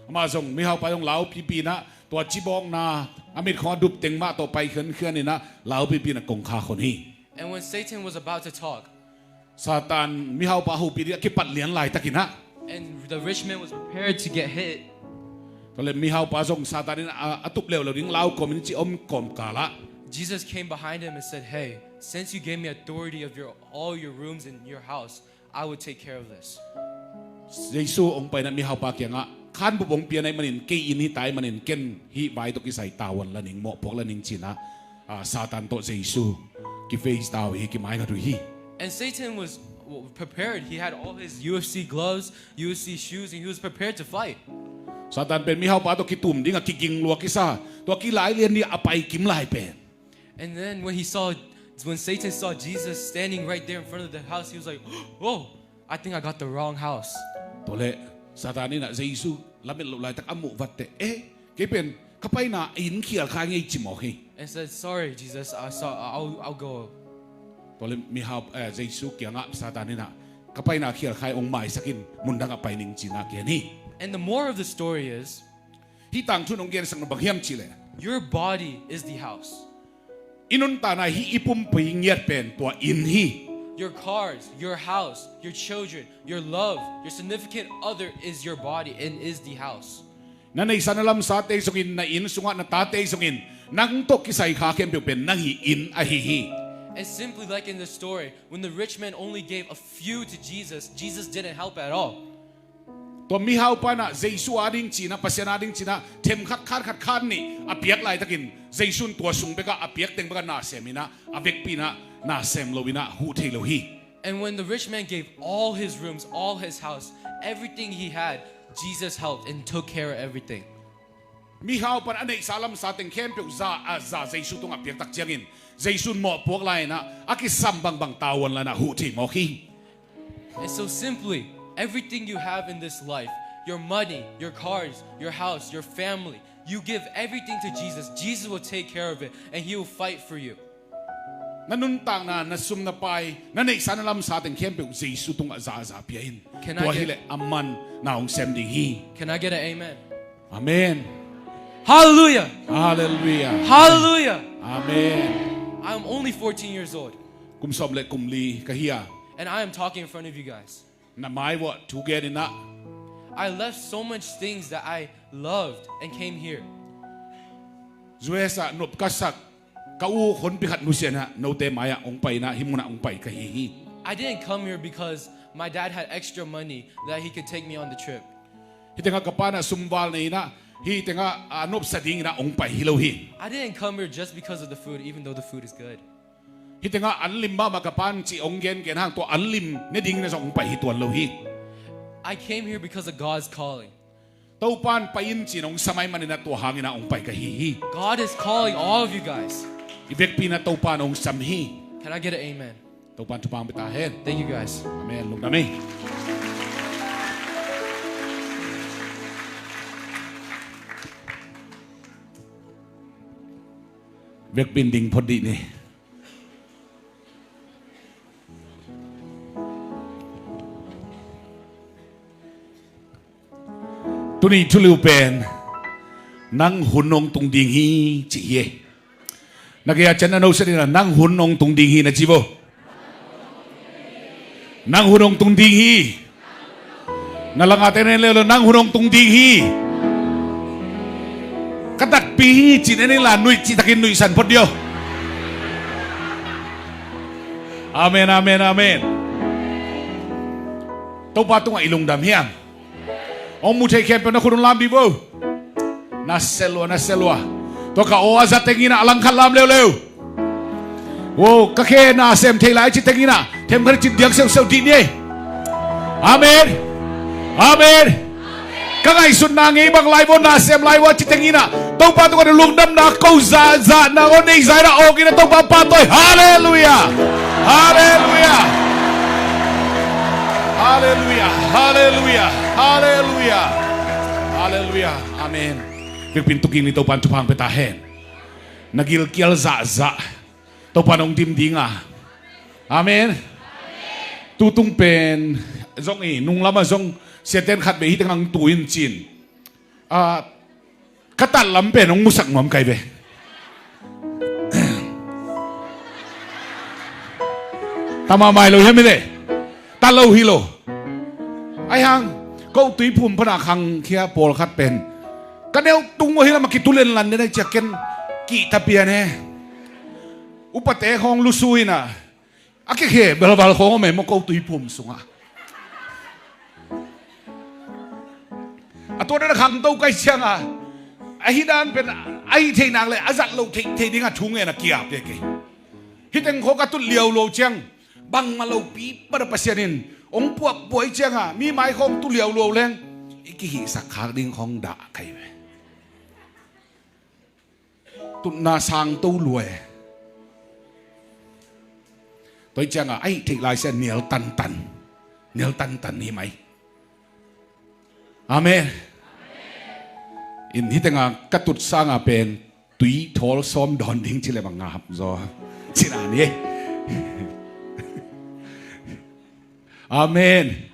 Amah zong, mihaupa zong laupipi in ah tua cibawkna, a mit khawng a dup teng mah tawh pai khiankhian in ah laupipi in ah kongkhak khun hi. And when Satan was about to talk, Satan mihaupa hopih ding a kipat lian laitakin ah, and the rich man was prepared to get hit. Tua leh mihaupa zong Satan in a, a tup leuleu ding lau kawmin ci om kawmkal ah, Jesus came behind him and said, "Hey, since you gave me authority of your all your rooms in your house, I would take care of this." Jesu hong pai in ah mihaupa kiangah, khanbup hong pian ahih manin, kei inn hi ta ahih manin, ken hih vai tawh kisai tavuan la ning, mawhpuak la ning ci-in ah, ah, Satan tawh Jesu kiface ta uh hi, kimaingat uh hi. And Satan was w- prepared. He had all his U F C gloves, U F C shoes, and he was prepared to fight. Satan pen mihaupa tawh kitum dingah kiging lua kisa, tua kilailian dingah a pai kim lai pen. And then when he saw, when Satan saw Jesus standing right there in front of the house, he was like, "Oh, I think I got the wrong house." Tua leh Satan in ah Jesu lamet loh laitak a muh vatteh, "Eh, kei pen ka paina inn khial kha ngei," ci mawk hi. And said, "Sorry, Jesus, I saw, I'll, I'll go." Tua leh mihau, eh, Jesu kiangah Satan in ah, "Ka paina khial kha hi, hong maisak in, mundang ah pai ning," ci-in ah gen hi. And the moral of the story is, hih tangthu in hong gensak na bang hiam cih leh, your body is the house. I nuntakna, hih i pumpi ngiat pen tua inn hi. Your cars, your house, your children, your love, your significant other is your body and is the house. Na neihsa na lamsate zongin, na inn sungah na tate zongin, nang tawh kisai kha khempeuh pen nang ii inn ahi hi. And simply like in the story, when the rich man only gave a few to Jesus, Jesus didn't help at all. Tua mihaupa in ah Jesu ading ci-in ah, Pasian ading ci-in ah, themkhat khan khat khan nih a piak laitakin, Jesu in tua sung bekah a piak teng bekah na sem in ah, a vekpi in ah na sem lo in ah huh thei lo hi. And when the rich man gave all his rooms, all his house, everything he had, Jesus helped and took care of everything. Mihaupa in a neihsa lamsa teng khempeuh za a za Jesu tungah piaktak ciangin, Jesu in mawhpuak lai-in ah, a kisam bangbang tavuan lai-in ah huh thei mawk hi. And so simply, everything you have in this life, your money, your cars, your house, your family, you give everything to Jesus. Jesus will take care of it, and he will fight for you. Na nuntakna, na sum na pai, na neihsa na lamsa teng khempeuh Jesu tungah za a za pia in. Can I Tua get- hileh aman na hong sem ding hi. Can I get an amen? Amen. Hallelujah. Hallelujah. Hallelujah. Amen. I'm only fourteen years old. Kum sawm le kum li ka hi a. And I am talking in front of you guys. Na mai uah thu gen in ah. I left so much things that I loved and came here. U S ah nop ka sak, ka u honpi khat nusia in ah, note mai-ah hong pai in ah, hih munah hong pai ka hi hi. I didn't come here because my dad had extra money that he could take me on the trip. Hih tengah ka pa in ah sum val nei in ah, hih tengah a nopsa dingin ah hong pai hi lo hi. I didn't come here just because of the food, even though the food is good. Hih tengah an lim mahmah ka pa in cih hong gengen hang, tua an lim ne dingin ah zong hong pai hi tuan lo hi. I came here because of God's calling. Topa in pai in ci-in hong sam ahih manin ah tua hangin ah hong pai ka hi hi. God is calling all of you guys. I vekpi in ah Topa in hong sam hi. Can I get an amen? Topa in thupha hong pia ta hen. Thank you guys. Amen. Lungdam ei. Vekpi in ding phot dih ni. Tuni thu liu pen, nang hun hong tung ding hi, ci hi. Na gei a ciang na nosiat in ah, nang hun hong tung ding hi, na ci vo. Nang hun hong tung ding hi. Na langah te na en leuleu, nang hun hong tung ding hi. Ka takpi hi, ci-in en inla, nuih cihtakin nuihsan phot dih aw. Amen, amen, amen. Topa tungah i lungdam hiam? Hong mu thei khempeuh na khut hong lam dih vo. Na sia lua, na sia lua. Tua ka aw a za teng in ah a langkhat lam leuleu. Wow, ka khe na sem thei lai ci teng in ah, themkhat cin diak siausiau dih ni ei. Amen. Amen. Ka ngaihsutna ngei bang lai vo, na sem lai vo ci teng in ah, Topa tungah na lungdamna ko zahzah, na aw nei zah in ah awk in ah Topa pahtawi. Halleluiah. Halleluiah. Halleluiah. Halleluiah. Halleluiah. Halleluiah. Amen. Vekpi in tu kik ni, Topa in thupha hong pia ta hen. Na gilkial zahzah Topa in hong dim ding a. Amen. Tutung pen zong i nunglam ah zong siate in khatvei hih teng hong tu in ci-in, ah, ka tat lam pen hong musak nuam kai ve. Tama mai lo hiam hi le? Tat lo hi lo. Ahi hang, ko tuiphum pana khangkhia pawlkhat pen, ka neu tung uh hi lam a kitu lenlan den a, ciah ken kihta pian e. Upate khawng lusu in a, a kikhe belval khawng om e maw, ko tuiphum sungah. A Tua dan a khangto kai cianga ahi dan pen a hih theih nak le a zat loh theih theih dinga thu ngen a kia pia kei. Hih teng khawng ka tut liaulo ciang bangmah lopi pana Pasian in hong puahpuah cianga mi mai khawng tu liaulo leng i kihihsak khak ding khawng dah kai ve. Tutna sang to lua e. Tua hi cianga a hih theih lai sia nial tantan, nial tantan hi mai. Amen. In hih tenga ka tut sanga pen tui thawl sawm dawn ding ci le bang nga hap zaw cina ni. Amen.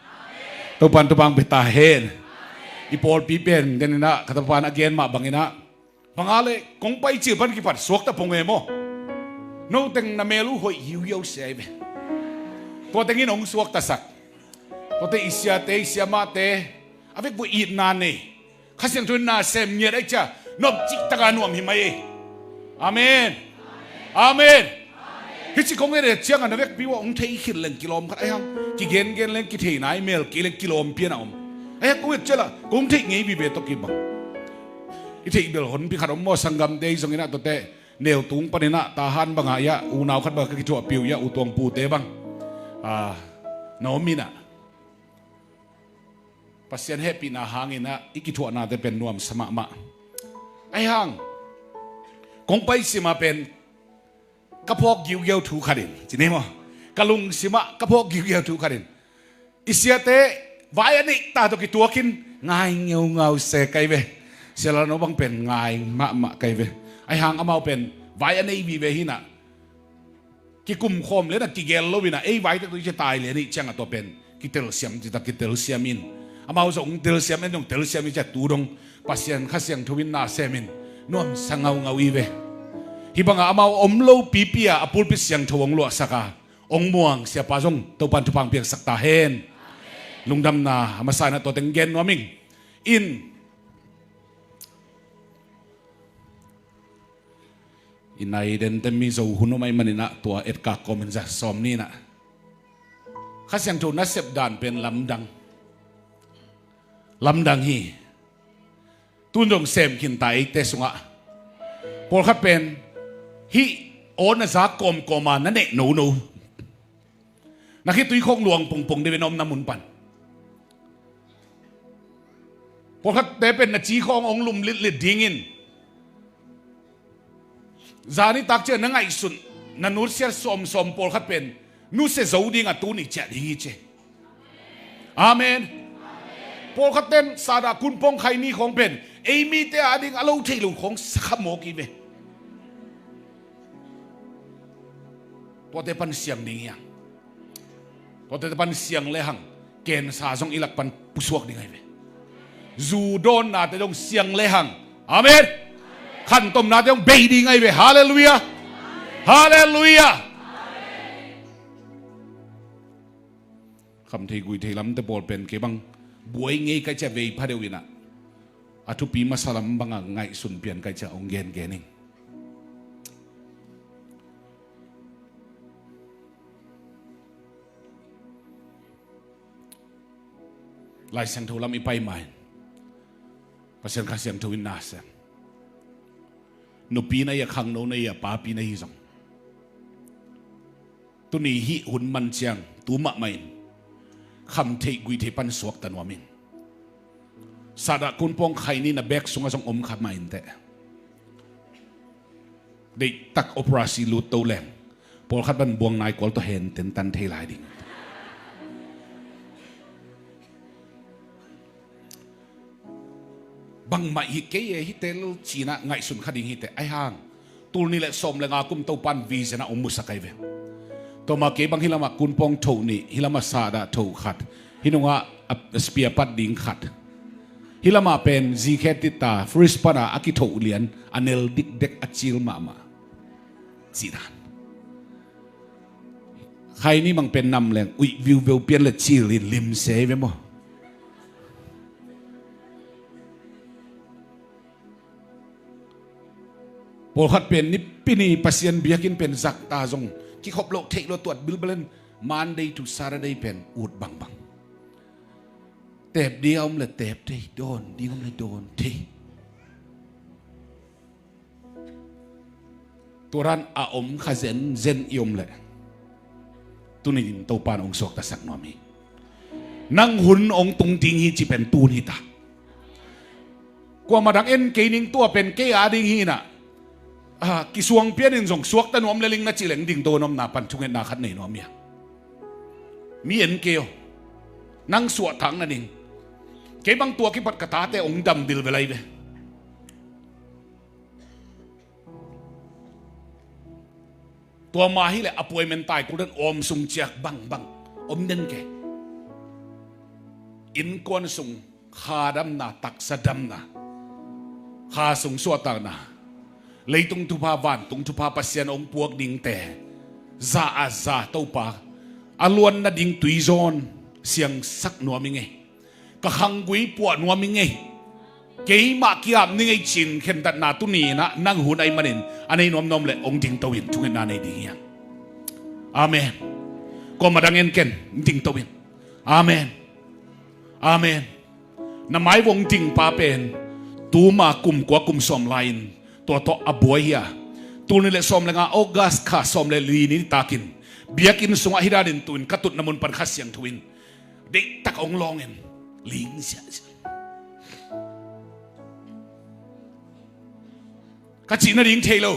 Topan tupang pia ta hen. I pawlpi pen den inah ka topan a gen mah bang inah banga le kong pai cil pan kipat suakta pong e maw? No teng na mel uh hoih hiuhiau sia hi ve. Tua tengin hong suaktasak. Tuate i siate i siamahte a vek vua itna nei. Kha Siangtho in na sem ngiat ahi cia nuam ciktaka nuam hi mai ei. Amen. Amen. Hici kong et et cianga na vekpi uh a hong thei khit leng kilawm khat ahi hang kigengen leng kithei nai mel kei leng kilawm pian a om. Ahi hang kong et ciala kong theih ngei vive tawh kibang. I theih bel honpi khat om maw sanggamte i zong inah tuate neu tung paninah tahan bangah iah unau khat bangah ka kithuahpih uh iah u tuangpute bang na om inah Pasian hehpihna hanginah i kithuahnate pen nuamsa mahmah. Ahi hang kong pai simah pen ka phawk giugiau thu khatin cini maw ka lungsimah ka phawk giugiau thu khatin i siate vai a neih ta tawh kituakin ngai ngeungau se kai ve. Sialano bang pen ngai mahmah kai ve. Ahi hang amau pen vai a nei vive hinah kikumkhawm le na kigel lo inah ei vaitek tu i cia tai le nih ciangah tua pen kitelsiam cita kitelsiam in amau zong telsiam en zong telsiam i cia tu dong Pasian Kha Siangtho in na semin nuamsa ngaungau i ve. Hih bangah amau om lo pipi ah a pulpit siangtho hong luahsaka hong muang siapa zong Topan thupang piaksak ta hen. Lungdamna a masa inah tua teng gen nuam ing. In i nai dente mi zo hun om ahi maninah tua etkak kawmin za sawm ninah Kha Siangtho nasep dan pen lamdang lamdang hi. Tun zong sem khinta eite sungah pawlkhat pen hih aw na za kawmkawma na neh nono na khitui khawng luang pongpong deuh in a omna mun pan pawlkhatte pen na ci khawng hong lum litlit dingin zani tak ciah na ngaihsun na nusiat sawmsawm pawlkhat pen nusia zo dinga tuni ciah ding hi ci. Amen. Pawlkhatten sadah kunpawng khaini khawng pen ei mite ading a lo theih lo khawng sakha mawk hi ve. Tuate pan siang ding hiang tuate pan siang le hang kensa zong i lak pan pusuak ding ahi ve. Zu dawnnate zong siang le hang amen. Khantomnate zong bei ding ahi ve. Halleluiah. Halleluiah. Khamthei guithei lamte pawl pen kei bang buai ngei kai cia vei phadeuh inah a thupi masa lam banga ngaihsun pian kai cia hong gengen ing. Lai Siangtho lam i pai main Pasian Kha Siangtho in na sem. Nupi na ia khangno na ia papi na hi zong tuni hih hun man ciang tu mahmah in khamtheih guihtheih pan suakta nuam in sadah kunpawng khaini na bek sungah zong om kha mah inteh. Deihtak operasi lut to leng pawlkhat ban buang nai kual tawh hen tentan thei lai ding. Bangmah hi kei e hite lo cinah ngaihsun kha ding hite ahi hang tul nih le sawm le nga kum Topan vision ah hong musak ahi ve. Toma kei bang hilamah kunpawng thoh nih hilamah sadah thoh khat hi nungah a spia pat ding khat hilamah pen zikhe titta fris pana a kithoh lian a nel dikdek a cil mahmah. Cihdan khaini mang pen nam leng uih viuveu pian le cil in limse ve maw? Pawlkhat pen nipi ni Pasian biakinn pen zakta zong kikhop loh theih lo tuat bilbelen Monday to Saturday pen ut bangbang. Tep ding a om le tep thei, dawn ding a om le dawn thei. Tua dan a om kha zenzen i om leh tuni-in Topa in hong suaktasak nuam hi. Nang hun hong tung ding hi cih pen tun hi ta. Kuamah dang en kei ning, tua pen kei a ding hi inah, ah, kisuang pianin zong suakta nuam le ling na cih leng dingto in omna pan thungetna khat nei nuam hi a. Mi en kei aw. Nang suahtak nading. Kei bang tua kipat ka tate hong dam dil ve lai ve. Tua ma hileh appointment tai kul den, om sung ciak bangbang om den ke. Innkuan sung kha damna, taksa damna, kha sung suahtakna, leitung thupha, vantung thupha, Pasian hong puak dingte za a za Topa a luan nading tuizawn siangsak nuam i ngei. Ka khanggui puah nuam i ngei. Keimah ki-ap ni ngei cin khentatna tuni inah nang hun ahih manin a nei nuamnuam leh hong dingto in thungetna nei ding hi hang. Amen. Kuamah dang en ken, dingto in. Amen. Amen. Na mai vong dingpa pen tuma kum kua kum sawm lai-in tua tawh a buai hi a. Tul nih le sawm le nga August kha sawm le li ni takin biakinn sungah hih danin tu-in ka tutna mun pan Kha Siangtho in deihtak hong lawngin ling ziahziah. Ka cih nading thei lo.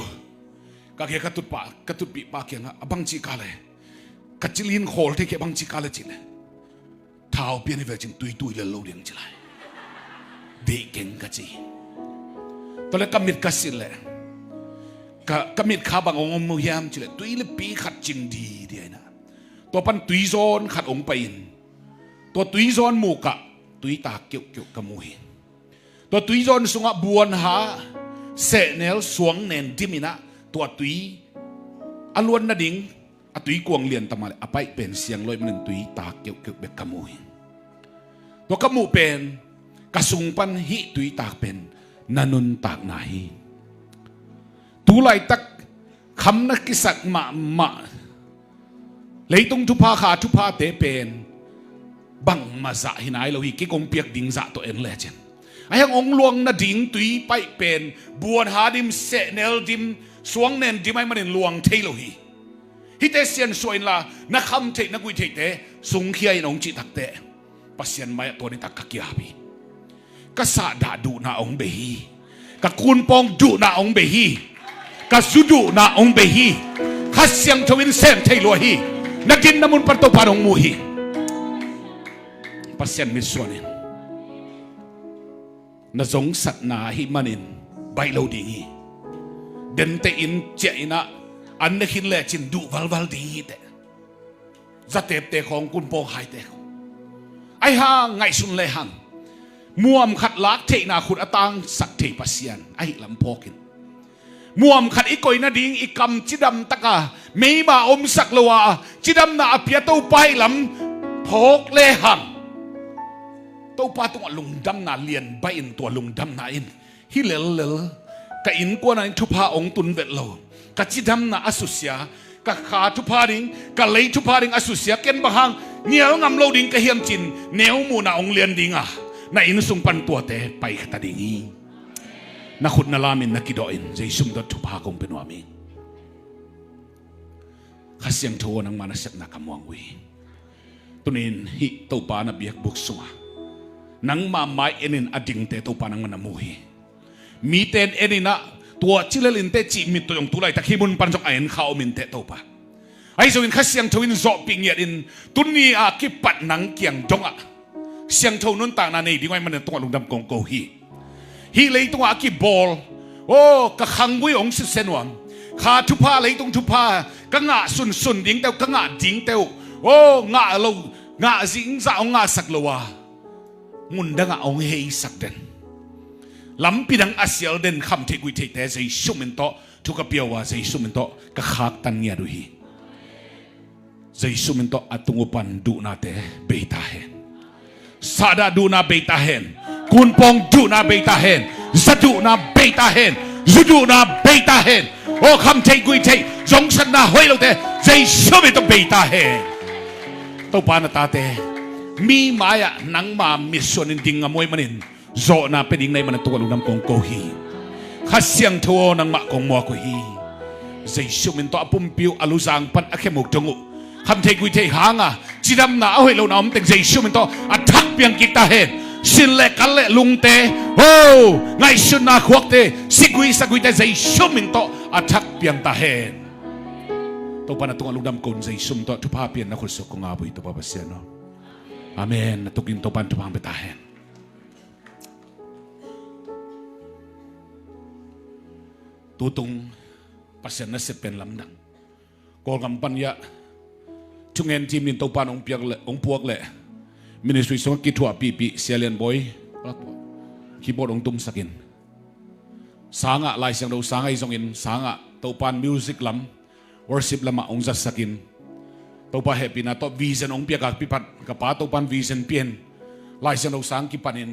Ka kia ka tutpa, ka tutpihpa kiangah a bangci ka le, ka cilin khawl thei kei a bangci ka le cih le, thau pian hi vel cin tuitui lel lo ding ci lai. Deih keng ka ci. Tua le ka mit ka silh le, ka, ka mit kha bang hong om hiam cih le tui le pi khat cing di di aina. Tua pan tuizawn khat hong pai-in tua tuizawn mukah tuitak keuhkeuh ka mu hi. Tua tuizawn sungah buanha sehnel suang nen dim inah tua tui a luan nading a tuikuang lian ta mah le a paih pen siang lo ahih manin tuitak keuhkeuh bek ka mu hi. Tua ka muh pen ka sung pan hih tuitak pen na nuntakna hi. Tu laitak kham na kisak mahmah leitung thupha, kha thuphate pen bangmah zah hi nai lo hi. Kei kong piak ding zah tawh en lecin ahi hang hong luang nading tui paih pen buanha dim, sehnel dim, suang nen dim ahih manin luang thei lo hi. Hihte siansuah inla na kham theih na guih theihte sungkhia in hong cih takteh Pasian mai-ah tua nitak ka ki-ap hi. Ka sahdah duhna hong bei hi. Ka kunpawng duhna hong bei hi. Ka zu duhna hong bei hi. Kha Siangtho in sem thei lua hi. Na dinna mun pan Topa in hong mu hi. Pasian mitsuan in na zongsatna ahih manin baih lo ding hi. Dente in ciah inah an ne khin lecin duh valval ding hi teh. Zatepte khawng, kunpawng haite khawng, ahi hang ngaihsun lehang muam khat lak theihna khut a tangsak thei Pasian ahi lam phawkin, muam khat i koih nading i kam cidam taka meima omsak lo a cidamna a pia Topa ahi lam phawk lehang Topa tungah lungdamna lian baih in tua lungdamna in hi lellel. Ka innkuan ah in thupha hong tun vet lo. Ka cidamna a susia, ka kha thupha ding, ka lei thupha ding a susia, ken bang hang nial ngam lo ding ka hiam cin neu muhna hong lian dinga na inn sung pan tuate pai kha ta ding hi. Na khut na lamin na kidawh in Jesu min tawh thupha kong pia nuam hi. Kha Siangtho aw, nangma nasepna ka muang uh hi. Tunin hih Topa na biakbuk sungah nangma mai enin a dingte Topa nangma na mu hi. Mite in enin ah tua cilel inteh cih mit tawh zong tu laitak hih mun pan zong a en kha om inteh Topa. Ahi zongin Kha Siangtho in zawhpih ngiatin tuni a kipat nang kiang dongah siangtho nuntakna nei ding uh ahih manin tungah lungdam kong ko hi. Hih leitungah a kibawl, aw, ka khanggui hong sitsia nuam. Kha thupha, leitung thupha ka ngah sunsun dingte uh, ka ngah dingte uh, aw, ngah lo, ngah zingzah hong ngahsak lo a mundangah hong heisak den, lampi dang a sial den kham theih guih theihte Jesu min tawh thu ka pia uh a, Jesu min tawh ka khaktan ngiat uh hi. Jesu min tawh a tung uh pan duhnate bei ta hen. Sahdah duhna bei ta hen. Kunpawng duhna bei ta hen. Za duhna bei ta hen. Zu duhna bei ta hen. Aw, kham theih guih theih zongsatna hoih lote Jesu min tawh bei ta hen. Topa na tate Mi mai-ah nangma mitsuan in ding ngam uh ahih manin zawhna pia ding na hih manin tua lungdam kong ko hi. Kha Siangtho aw, nangmah kong muak uh hi. Jesu min tawh a pumpi uh a luzang pan a khem uk dong uh khamtheih guihtheih hanga cidamna a hoih lohna om teng Jesu min tawh a thak piang kik ta hen. Sin le kal le lungte, ho, ngaihsutna khuakte, siguih saguihte Jesu min tawh a thak piang ta hen. Topa na tungah lungdam ko in Jesu min tawh thupha pia in na khut sung kong ap uh hi Topa Pasian aw. Amen. Na tukin Topa in thupha hong pia ta hen. Tutung Pasian nasep pen lamdang. Kawlgam pan ah thungen team in Topa in hong piak le, hong puak le, ministry sungah kithuah pihpih Sia Lian Bawi keyboard hong tumsak in. Sangah, Lai Siangtho sangah ahi zongin, sangah Topa in music lam, worship lamah hong zatsak in. Topa hehpihna tawh vision hong piak a kipat, ka pa Topa in vision pia in, Lai Siangtho sang kipan in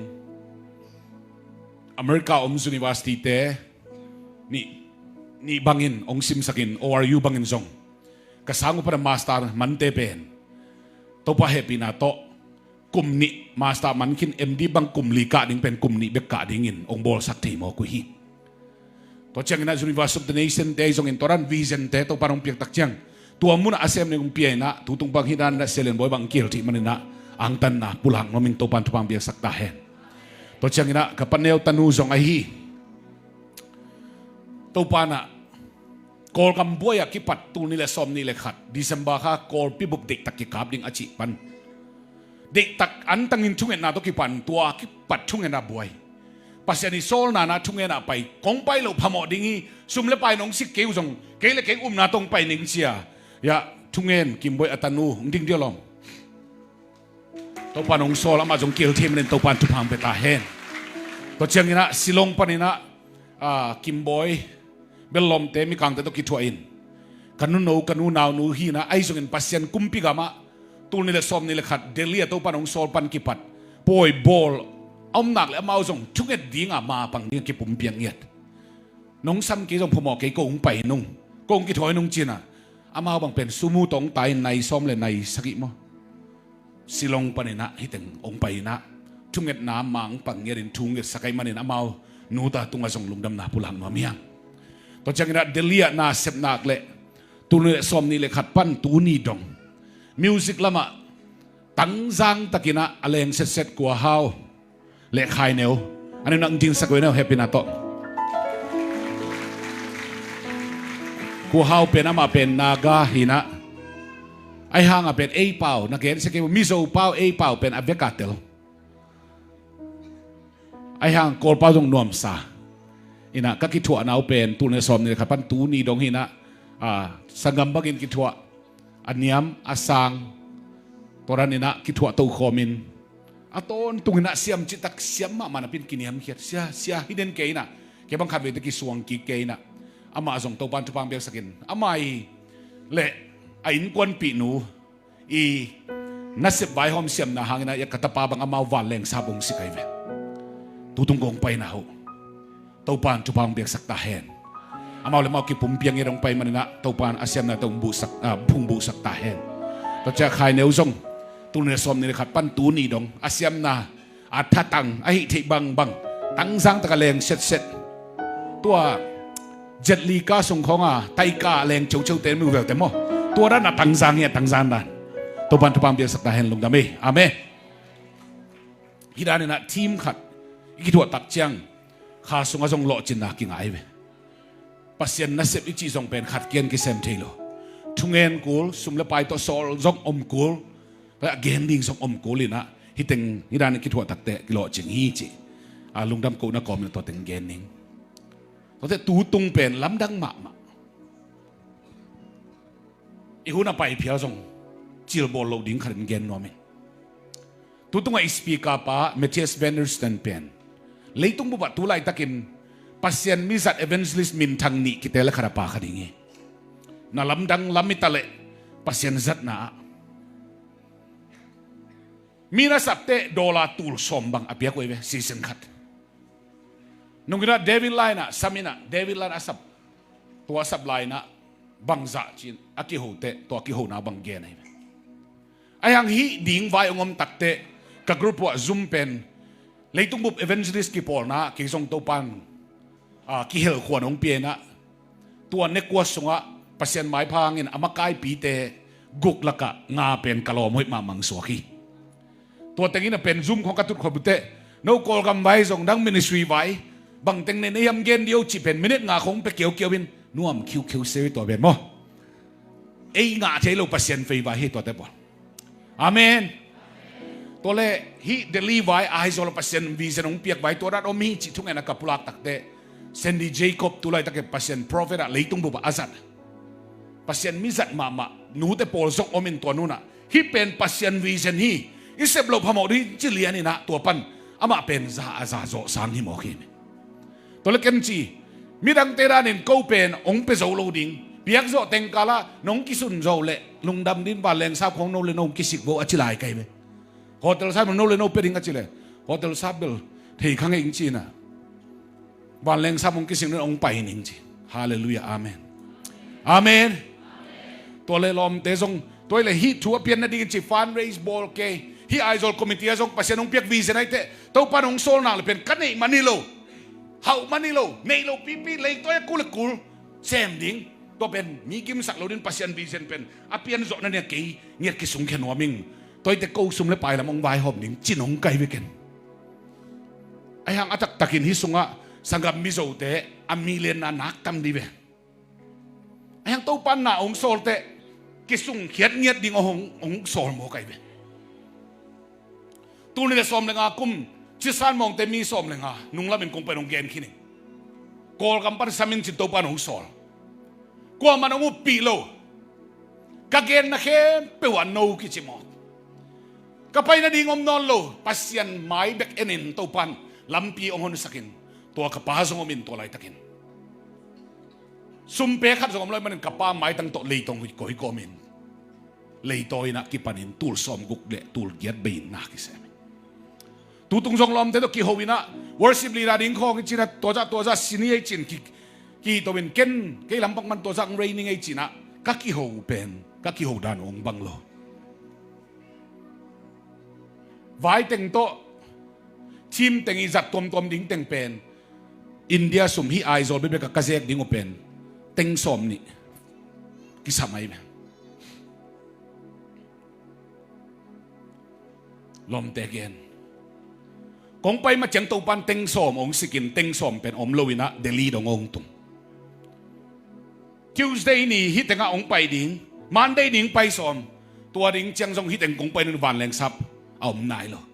America om university te nih, nih bangin hong simsak in, O R U bangin zong. Ka sang uh pan a master mante pen Topa hehpihna tawh kum nih master man khin, M D bang kum li kah ding pen kum nih bek kah dingin hong bawlsak thei mawk uh hi. Tua ciangin ah University of the Nation te ahi zongin tua dan vision te Topa in hong piak tak ciang tua munah a sem ding hong pia in ah, tutung bang hih dan in ah Sia Lian Bawi bang kihel thei manin ah angtanna pulak nuam ing. Topa in thupha hong piaksak ta hen. Tua ciangin ah ka paneu tanu zong ahi, Topa in ah Kawlgam buai a kipat tul nih le sawm nih le khat December kha Kawlpi bup deihtak kikap ding a cih pan deihtak antangin thungetna tawh kipan, tua kipat thungetna buai. Pasian i sawlna na thungetna pai, kong pai loh phamawh ding hi, sum le pai nong sik kei uh zong kei le kei upna tawh hong pai ning ci a, ya, thungen Kim Bawi a tanu hong ding diam lawm. Topa in hong sawl, amah zong kihel thei manin Topa in thupha hong pia ta hen. Tua ciangin ah Shillong panin ah, ah, Kim Bawi bel lawmte mikangte tawh kithuah in, ka nuno ka nu naunu hi in ah, ahi zongin Pasian kumpi gamah tul nih le sawm nih le khat Delhi ah Topa in hong sawl pan kipat pawi bawl a om nak le amau zong thunget ding a ma pang ding a kipumpiang ngiat. Nong sam kei zong phamawh kei, ko hong pai nung, ko hong kithawi nung ci in ah, amau bang pen sumu tawh hong tai in nai sawm le nai sagih maw, Shillong panin ah hih teng hong pai in ah, thungetna ma hong pang ngiat in thu hong ngetsak ahih manin amau nuta tungah zong lungdamna pulak nuam hi hang. Tua ciangin ah Delhi ah na sep nak le tul nih le sawm nih le khat pan tuni dong music lamah tangzang takin ah a leng setset Kua Hau le Khai Neu, a neu nak dingsak ve neu hehpihna tawh. Kua Hau pen amah pen Naga hi in ah, ahi hang a pen ei pau na gensia kei uh, Mizo pau ei pau pen a vek a tel. Ahi hang Kawl pau zong nuamsa in ah, ka kithuahna uh pen tul nih le sawm nih le khat pan tuni dong hi in ah, ah, sanggam bangin kithuah, a niam a sang, tua dan in ah kithuah tokhawm in, a tawntung in ah siam cihtak siam mahmah napi in kiniamkhiat, sia, sia, hih den kei in ah, kei bang khat vei teh kisuang kik kei in ah, amah zong Topa in thupha hong piaksak in, amah i le a innkuanpihnu i nasep vaihawm siamna hangin ah, ya, ka tapa bang amau vanleng sap hong si kai ve. Tutung kong paina uh Topa in thupha hong piaksak ta hen. Amau le amau kipumpiang ngiat hong pai manin ah Topa in a siamna tawh hong buhsak, ah, phung buhsak ta hen. Tua ciang Khai Neu zong tul nih le sawm nih le khat pan tuni dong a siamna a thatang a hih theih bangbang tangzang tak a leng setset. Tua Jet Li ka sung khawng a taika a leng ceuceu te mi uh velte maw, tua dan a tangzang hi a, tangzang dan. Topa in thupha hong piaksak ta hen, lungdam ei. Amen. Hih dan in ah team khat i kithuah tak ciang kha sungah zong lawhcinna kingah hi ve. Pasian nasep i cih zong pen khat kian kisem thei lo. Thungen kul, sum le pai tawh sawl zong om kul, a gen ding zong om kul in ah, hih teng hih dan i kithuah tak teh kilawhcing hi cih a lungdam kohna kawm in ah tua teng gen ning. Tua teh tutung pen lamdang mahmah. I hun a pai phial zong cilbawl loh ding khat in gen nuam ing. Tutungah i speaker pa Matthias Vandersteen pen leitung bup ah tu laitakin Pasian mizat evangelist minthang nih kiteel a khat a pa kha ding hi. Na lamdang lam i ta leh Pasian zatna ah mi na sap teh dollar tul sawm bang a piak uh hi ve, season khat. Nung in ah David Lai in ah sam in ah, David Lai in a sap, tua a sap lai in ah bangzah ci-in a kiho teh tua a kihona bang gen ahi ve. Ahi hang hih ding vai hong om takteh ka group uh ah zum pen leitung bup evangelist kipawlna ah kei zong Topan, ah, kihelkhuan hong pia in ah, tua nekua sungah Pasian maipha hangin a makaipite guk lakah nga pen ka lawm hoih mahmah suak hi. Tua tengin a pen zum khong ka tut khop uh teh, no Kawlgam vai zong dang ministry vai bangteng nei na hiam gen dih o cih pen minute nga khong pia kiaukiau in nuam khiukheu se uh hi tua pen maw. Ei ngah thei lo Pasian favor hi tuate pawl. Amen. Tua le hih Delhi vai Aizawl Pasian vision hong piak vai tua dan om hi cih thungen a ka pulak takteh Sandy Jacob tu laitak Pasian prophet ah leitung bup ah a zat, Pasian mi zat mahmah nute pawl zong om in tua nunah hih pen Pasian vision hi, i sep loh phamawh dih ci lian in ah tua pan amah pen za a za zawh sang hi mawk hi. Tua le ken ci, midangte danin ko pen hong pia zo lo ding, piak zawh tengkal ah nong kisun zo leh lungdam ding vanleng sap khong no le no hong kisik vo a ci lai kai ve. Hotel sap no le no pia ding a ci leh hotel sap bel thei kha ngei ing ci in ah vanleng sap hong kisik no hong pai ning ci. Halleluiah, amen. Amen. Tua le lawmte zong tua le hih thu a pian nadingin ci fundraise bawl kei. Hih Aizawl committee ah zong Pasian hong piak vision ahih teh Topan hong sawl nak le pen ka neih man hi lo, hauh man hi lo, neih lo pipi leitawi a kul a kul sem ding. Tua pen mi kimsak lo ding Pasian vision pen a pian zawh nading a kei ngiat kisungkhia nuam ing. Tua hi teh ko sum le pai lam hong vaihawm ding cin hong kai ve ken. Ahi hang a taktakin hih sungah sanggam Mizote a million na nak tam dih ve. Ahi hang Topan na hong sawl teh kisungkhiat ngiat ding hong, hong sawl maw kai ve. Tul nih le sawm le nga kum Cisan Mawngte mi sawm le nga nunglamin kong pai nong gen khin ing. Kawlgam pan samin cin Topan hong sawl. Kuaman hong uppih lo. Ka genna khempeuh ah no kici mawk. Ka pai nading om nawn lo, Pasian mai bek enin Topan lampi hong honsakin tua ka pa zong omin tua laitakin sumpe khat zong om lo ahih manin ka pa maitang tawh leitawng koi kawmin leitawi in ah kipanin tul sawmguk le tul giat bei in na kisem. Tutung zong lawmte tawh kiho in ah worship leader ding khawng i cin ah tuazah tuazah sini ei cin ki, kihito in ken kei lam bangman tuazah hong rei ning ei cin ah ka kiho pen ka kiho dan hong bang lo. Vaiteng tawh thim teng i zat tuamtuam ding teng pen India sum hih Aizawl bekbek ah ka zek ding uh pen teng sawm nih kisam ahi ve. Lawmte gen kong pai ma ciang Topan teng sawm hong sikin teng sawm pen om lo in ah Delhi dong hong tung. Tuesday ni hih tengah hong pai ding, Monday ni hong pai sawm. Tua ding ciang zong hih teng kong pai ding vanleng sap a om nai lo.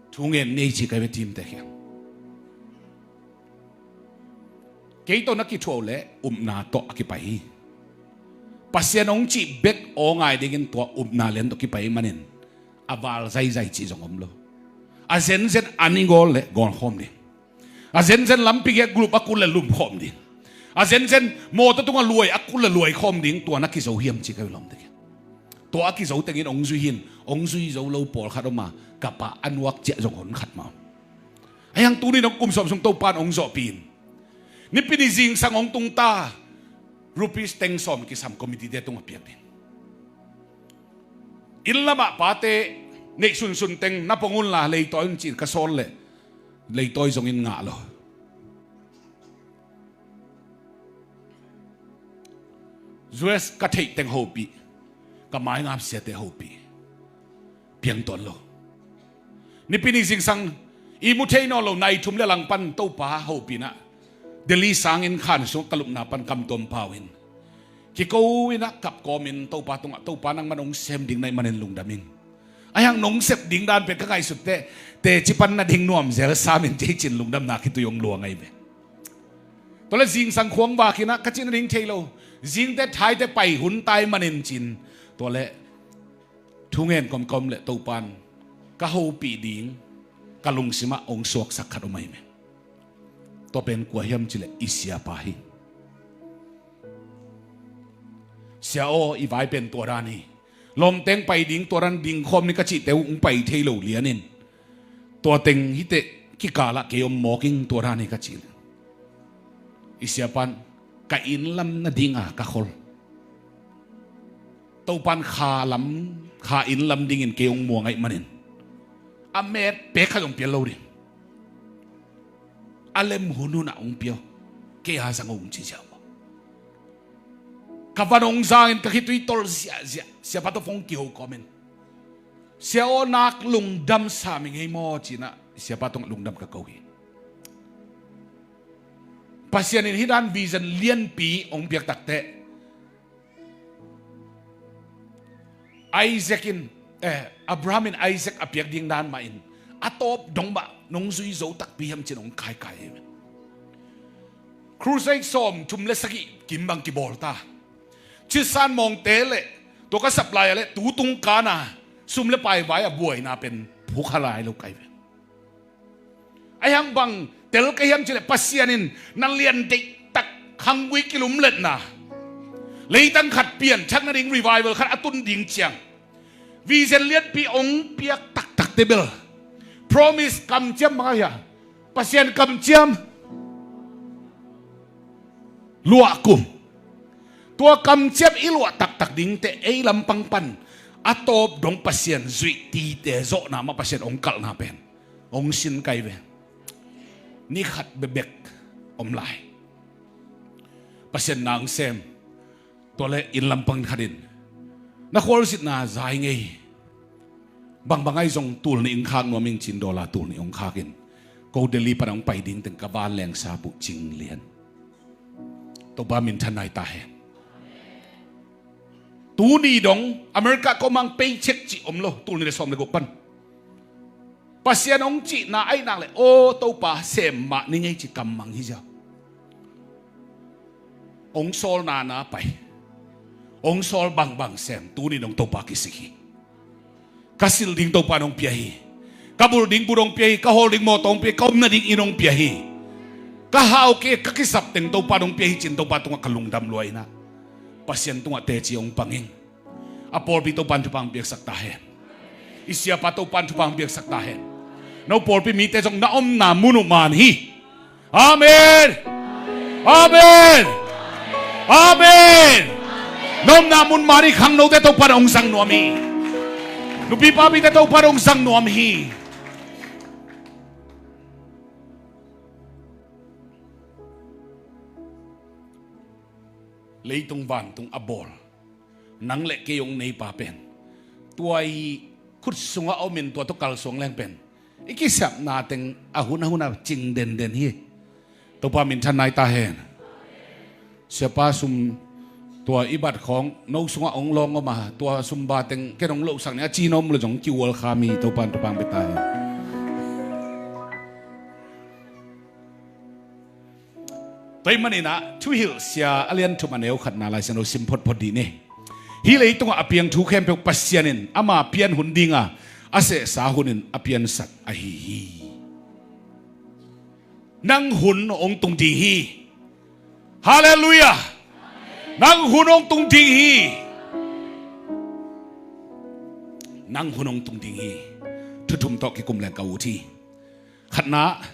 Thu ngen nei ci kai ve thimte kiang. Kei tawh na kithuah uh leh upna tawh a kipai hi. Pasian hong cih bek aw ngai dingin tua upna lian tawh kipai hi manin a val zaizai cih zong om lo. A zenzen an i gawl leh gawl khawm ding. A zenzen lampi gei group a kul le lum khawm ding. A zenzen mawtaw tungah luai a kul le luai khawm ding tua na kizo hiam ci kai ve lawmte kiang. Tua a kizo tengin hong zui hi in hong zui zo lo pawlkhat om a ka pa a nuak ciah zong hon khat mah om. Ahi hang tuni dong kum sawm sung Topan hong zawhpih in Nipi ni zingsang hong tung ta rupees teng sawm kisam committee te tungah piak ding. Inn lamah pate neih sunsun teng na pong unla leitawi un ci-in ka sawl leh leitawi zongin ngah lo. U S ka theih teng hopih, ka maingap siate hopih, piang tuan lo. Nipi ni zingsang i mu thei nawn lo nai thum le langpan Topa hopih in ah Delhi sangin khan sung ka lupna pan kam tuam pau in kiko in ah kap kawmin Topa tungah Topa nangman hong sem ding na hih manin lungdam ing. Ahi hang nong sep ding dan pen ka ngaihsut teh teci pan na ding nuam zel sam in ci-in lungdamna khitui hong luang ahi ve. Tua le zingsang khuang vak in ah ka cih nading thei lo. Zingte thaite pai hun tai manin ci-in tua le thu ngen kawmkawm le Topan ka hopih ding ka lungsimah hong suaksak khat om ahi ve. Tua pen kua hiam ci leh i siapa hi. Sia aw, i vai pen tua dan hi. Lawmteng pai ding tua dan ding khawm ni ka cihte uh hong pai thei lo lianin tua teng hiteh kikalah kei om mawk ing tua dan hi ka cih leh i siapan ka inn lam nadinga ka khol. Topan kha lam kha inn lam dingin kei hong muang ahih manin a met pek khat hong pial lo ding. A lem hunhun ah hong pia uh. Kei a zang uh hong ci ziau maw. Ka van hong zangin ka khitui tol ziahziah. Siapa tawh phone kiho kawmin, "Sia aw, nak lungdam sam ing ei maw?" ci-in ah siapa tungah lungdam ka ko hi. Pasian in hih dan vision lianpi hong piak takteh, Isaac in, eh, Abraham in Isaac a piak ding dan mah in a tawp dong mah nong zui zo takpi hiam ci-in hong kaikai hi. Crusade sawmthum le sagih kim bang kibawl ta. Citsan mawngte le tua ka sap lai-a le tu tung kana sum le pai vai a buaina pen phukha lai lo kai ve. Ahi hang bang tel ka hiam cih leh Pasian in na lian deihtak, khanggui kilumletna, leitang khat pianthak nading revival khat a tun ding ciang vision lianpi hong piak taktakte bel, promise kamciam bang ahi a, Pasian kamciam luahkum. Tua kamciam i luah taktak dingte ei lampang pan a tawp dong Pasian zuih tite zawhna mah Pasian hong kalhna pen hong sin kai ve. Ni khat bekbek om lai. Pasian na hong sem, tua leh inn lampang khat in na khualzinna zai ngei. Bangbang ahi zong tul nih hong khak nuam ing ci-in dollar tul nih hong khak in, ko Delhi pan hong pai ding teng ka vanleng sap uh cing lian. Topa minthan nai ta hen. Tuni dong America kawmang paycheck cih om lo, tul nih le sawm le guk pan. Pasian hong cihna ahih nak leh, aw Topa, sem mah ning ei ci kammang hi ziau. Hong sawl nana pai, hong sawl bangbang sem, tuni dong Topa kisik hi. Ka silh ding Topa in hong pia hi. Ka bulh ding but hong pia hi. Ka hawl ding mawtaw hong pia hi. Ka om nading inn hong pia hi. Ka hau kei, ka kisap teng Topa in hong pia hi ci-in Topa tungah ka lungdam lua in ah, Pasian tungah teci hong pang ing. A pawlpi Topa in thupha hong piaksak ta hen. I siapa Topa in thupha hong piaksak ta hen. No pawlpi mite zong na omna mun uh man hi. Amen. Amen. Amen. Na omna mun man hi. Khangnote Topa in hong zang nuam hi. Nupi papite Topa in hong zang nuam hi. Leitung vantung a bawl nang le kei hong neipa pen, tua i khut sungah a omin tua tawh kalsuan leng pen, i kisapna teng a hun a hun a cing denden hi. Topa minthan nai ta hen. Siapa sum, tua i bat khawng no sungah hong lawng om a, tua sum ba teng ken hong lohsak ni a ci na om lo zong kiual kha mi, Topa in thupha hong pia ta hen. Tua ahih manin ah Thuhilh Sia a lian thum a neu khatna Lai Siangtho sim photphot dih ni. Hih leitungah a piang thu khempeuh Pasian in ama pian hun dinga a sehsa hunin a piansak ahi hi. Nang hun hong tung ding hi. Halleluiah. Nang hun hong tung ding hi. Nang hun hong tung ding hi. Thu thum tawh kikum leng ka ut hi. Khatna,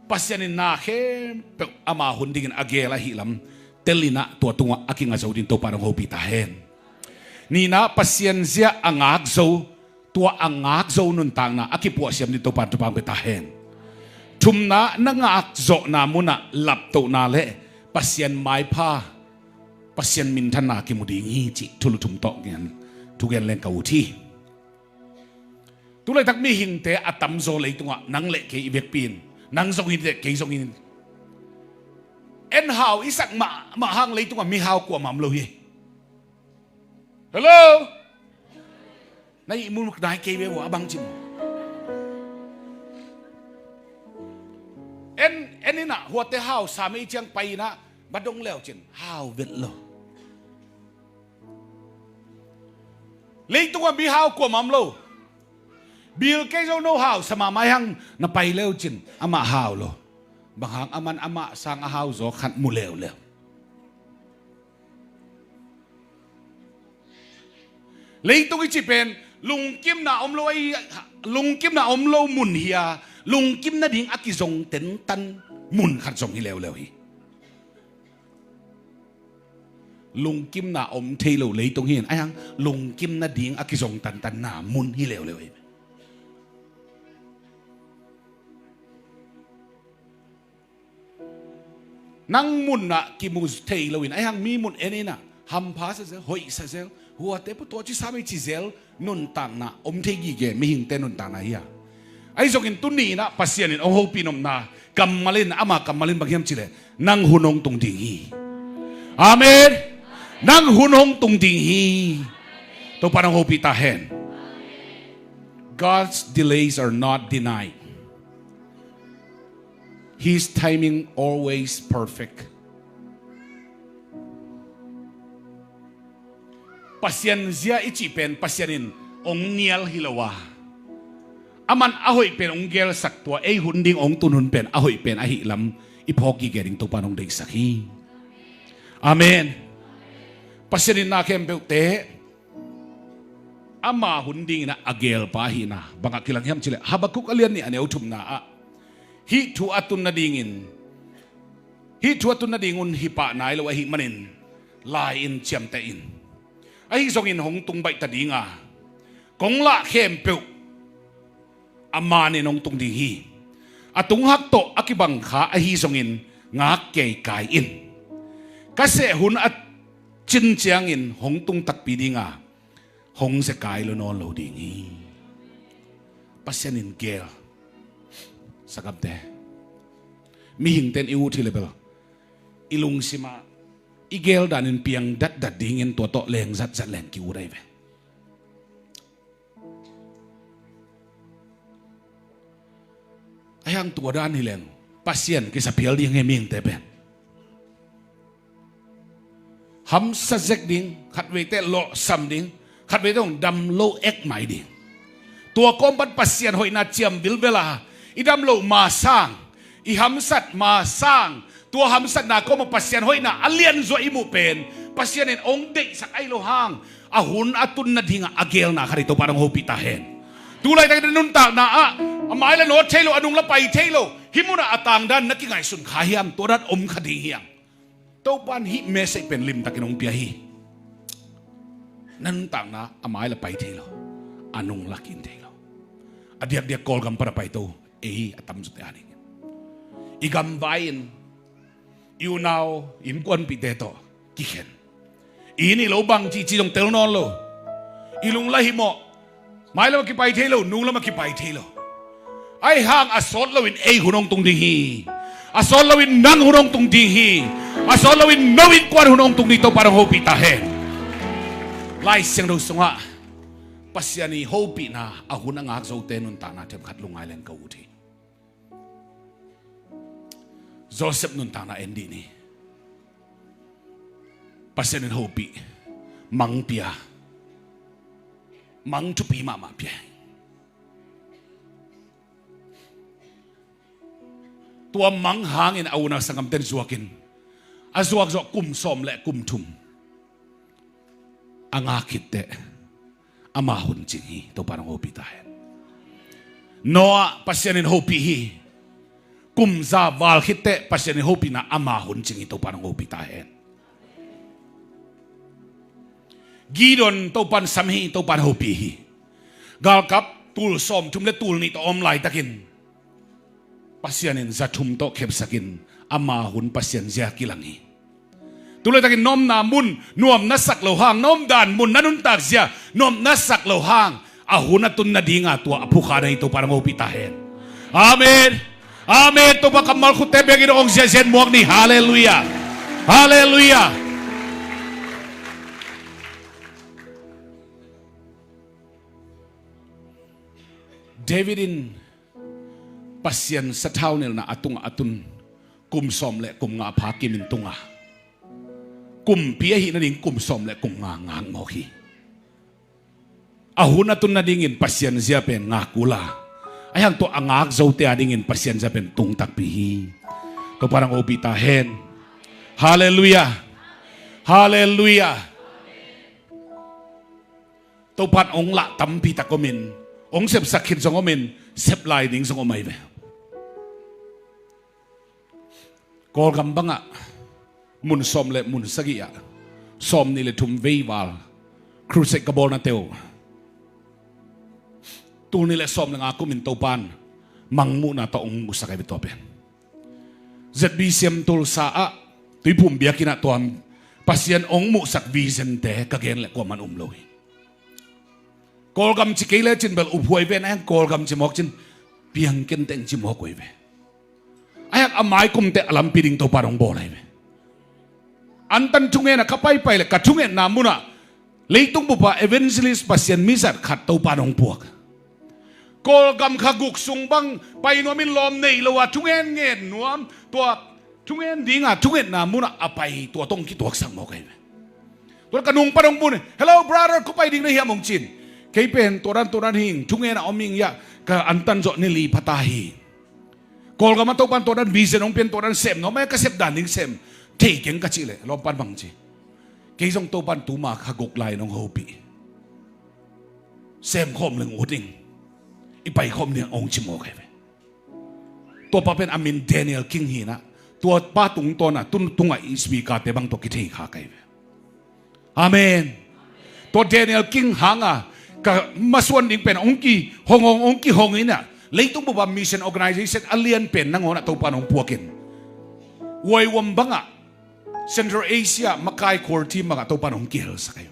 Pasian in na khempeuh ama hun dingin a geel ahih lam tel in ah tua tungah a kinga zo ding Topa in hong hopih ta hen. Nihna, Pasian zia a ngak zo, tua a ngak zo nuntakna a kipuahsiam ding Topa in thupha hong pia ta hen. Thumna, na ngak zawhna munah laptohna le Pasian maipha, Pasian minthanna kimu ding hi cih thulu thum tawh gen, thugen leng ka ut hi. Tu laitak mihingte a tamzaw leitungah nang le kei i vekpi in, nang zong hi teh kei zong hi. En hau i sak mahmah hang leitungah mihau kuamah om lo hi. Hello? Na ihmu nai kei ve uh a bang ci maw? En, en in ah huatte hau sam ei ciang pai in ah ba dong leu cin hau vet lo. Leitungah mihau kuamah om lo. Bill Gates zong no hau sa mahmah hang na pai leu cin amah hau lo. Bang hang, aman amah sang a hau zaw khat mu leuleu. Leitung i cih pen lungkimna om lo ahi, lungkimna om lo mun hi a, lungkim nading a kizong tentan mun khat zong hi leuleu hi. Lungkimna om thei lo leitung hi in, ahi hang lungkim nading a kizong tantanna mun hi leuleu hi. Nang mun ah kimu thei lo in, ahi hang mi mun en in ah, hampha sa zel, hoih sa zel, huate pu tua ci sam ei ci zel, nuntakna om thei gige mihingte nuntakna hi a. Ahi zongin tuni in ah Pasian in hong hopih nopna kammal in, ama kammal in bang hiam cih leh, nang hun hong tung ding hi. Amen. Nang hun hong tung ding hi. Topa nang hopih ta hen. God's delays are not denied. His timing always perfect. Pasian zia i cih pen Pasian in hong nial hi lo a, aman a hoih pen hong gelsak, tua ei hun ding hong tun hun pen a hoih pen ahih lam i phawk gige ding Topa in hong deihsak hi. Amen. Pasian in na khempeuhte ama hun dingin a gelpa ahihna bangah kilang hiam cih leh, Habakkuk a lian nih a neu thumna ah, hih thu a tun nadingin, hih thu a tun nadingun hi pah nai lo ahih manin lai-in ciamteh in. Ahi zongin hong tung baih ta ding a, kong lah khempeuh a manin hong tung ding hi. A tunghak tawh a kibang kha ahi zongin ngak kei kai in. Ka seh hun a cin ciangin hong tung takpi ding a, hong zekai lo nawn lo ding hi. Pasian in gel. Sanggamte, mihingte in i ut hi leh bel, i lungsim ah i gel danin piang datdat dingin tua tawh leng zatzat leng ki-ut ahi ve. Ahi hang tua dan hi leng Pasian kisa phial ding hi, mihingte pen hamsa zek ding, khatveite lawhsam ding, khatveite hong dam lo ek mai ding. Tua kawm pan Pasian hoihna ciam vilvel a, i dam loh ma sang, i hamsat ma sang, tua hamsatna kawm ah Pasian hoihna a lianzaw i muh pen Pasian in hong deihsak ahi lo hang, a hun a tun nading a a gelna khat hi. Topa in hong hopih ta hen. Tu laitakin na nuntakna ah a mai la nawt thei lo, a nung la pai thei lo, hih munah a tangdan na kingaihsun kha hiam? Tua dan om kha ding hiam? Topa in hih message pen limtakin hong pia hi. Na nuntakna a mai la pai thei lo, a nung la kin thei lo. A diakdiak Kawlgam pan a paito, ei a tamzaw te a dingin, i gamvai in, i unau innkuanpihte tawh kikhen. I inn i lo bang cihcih zong tel nawn lo. I lung la himawh, mai lam a kipai thei lo, nung lam a kipai thei lo. Ahi hang a sawt loin ei hun hong tung ding hi. A sawt loin nang hun hong tung ding hi. A sawt loin no innkuan hun hong tung ding, Topa in hong hopih ta hen. Lai Siangtho sungah Pasian i hopihna a hun a ngak zote nuntakna themkhat lungngai leng ka ut hi. Joseph nuntakna en dih ni. Pasian in hopih, mang pia, mang thupi mahmah pia. Tua mang hangin a unau sanggamte in zuakin, a zuak zawh kum sawm le kum thum a ngak khit teh ama hun cing hi. Topa in hong hopih ta hen. Noah Pasian in hopih hi. Kum za val khit teh Pasian in hopihna ama hun cing hi. Topa in hong hopih ta hen. Gideon Topa in sam hi, Topa in hopih hi. Galkap tul sawmthum le tul nih tawh a om laitakin Pasian in za thum tawh khepsakin ama hun Pasian zia kilang hi. Tu laitakin na omna mun nuam na sak loh hang, na omdan mun, na nuntak zia nuam na sak loh hang, a hun a tun nadinga tua a phukha na hi. Topa in hong hopih ta hen. Amen. Amen. Topa kammal khutte bekin hong ziazian muak ni. Halleluiah. Halleluiah. David in Pasian sathau nilhna a tungah a tun kum sawm le kum nga a pha kimin tunga, kumpi ahih nading kum sawm le kum nga ngak mawk hi. A hun a tun nadingin Pasian zia pen ngak ula, ahi hang tua a ngak zote a dingin Pasian zia pen tung takpi hi. Topa in hong hopih ta hen. Halleluiah. Halleluiah. Topa in hong lah tampi tak omin, hong sepsak khit zong omin, sep lai ding zong om ahi ve. Kawlgam bangah mun sawm le mun sagih ah Sawm nih le thum vei val crusade ka bawlna teuh, tul nih le sawm le nga kumin Topan mangmuhna tawh hong muhsak ahi ve tua pen. Z B C M Tulsa ah Tuiphum biakinn ah tua Pasian hong muhsak vision te ka gen le kuaman um lo hi. Kawlgam ci kei le cin bel uphuai ven a hiang Kawlgam ci mawk cin piang kenteng ci mawk uh hi ve. A hiang a maikum teh a lampi ding Topan hong bawl ahi ve. Antan thungen a ka paipai le ka thungetna munah leitung bupa evangelist Pasian mizat khat Topan hong puak. Kawlgam kha guk sung bang pai nuamin lawm nei lo a thungen ngen nuam tua thungen dinga thungetna munah a pai tua tong kituaksak mawk ahi ve. Tua ka nung pan hong bun, "Hello brother, kua pai ding na hiam?" hong cin. Kei pen tua dan tua dan hing thungen a om hing ya ka antan zawh ni li phata hi. Kawlgam a Topan tua dan vision hong pian tua dan sem nuam a ka sep dan ding sem thei keng ka cih leh lawmpan bang ci. Kei zong Topan tuma kha guk lai nong hopih. Sem khawm leng ut ding. I pai khawm ding hong ci mawk ahi ve. Tua pa pen a min Daniel King hi na. Tua pa tungtawn a tun tungah i speaker te bang tua kithei kha ka hi ve. Amen. Tua Daniel King hanga ka masuan ding pen hong kihong hong hong kihong ina leitung bupa mission organization a lian pen nangawn ah Topan hong puakin. Waiwam bangah Central Asia makai core team bangah Topan hong kihelsak ahi.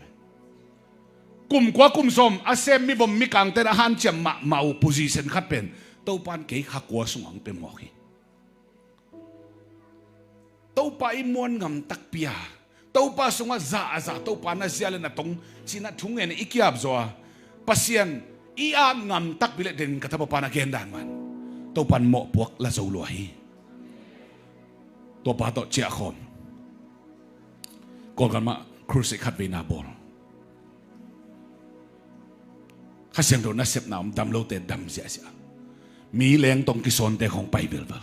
Kum kua kum sawm a sem mivom mikangte na hanciam mahmah uh position khat pen Topan kei kha kua sungah hong pia mawk hi. Topa i muan ngam takpi a Topa sungah za a za Topa na zia le na tong cina thungen i kiap zaw a Pasian i at ngam takpi le den ka tapa pan a gendan man Topan mawhpuak la zo lua hi. Tua pa tawh ciah khawm Kawlgam ah crusade khat veina bawl. Kha Siangtho nasepna om dam lote dam ziahziah. Mi lengtong kisawnte khong pai velvel.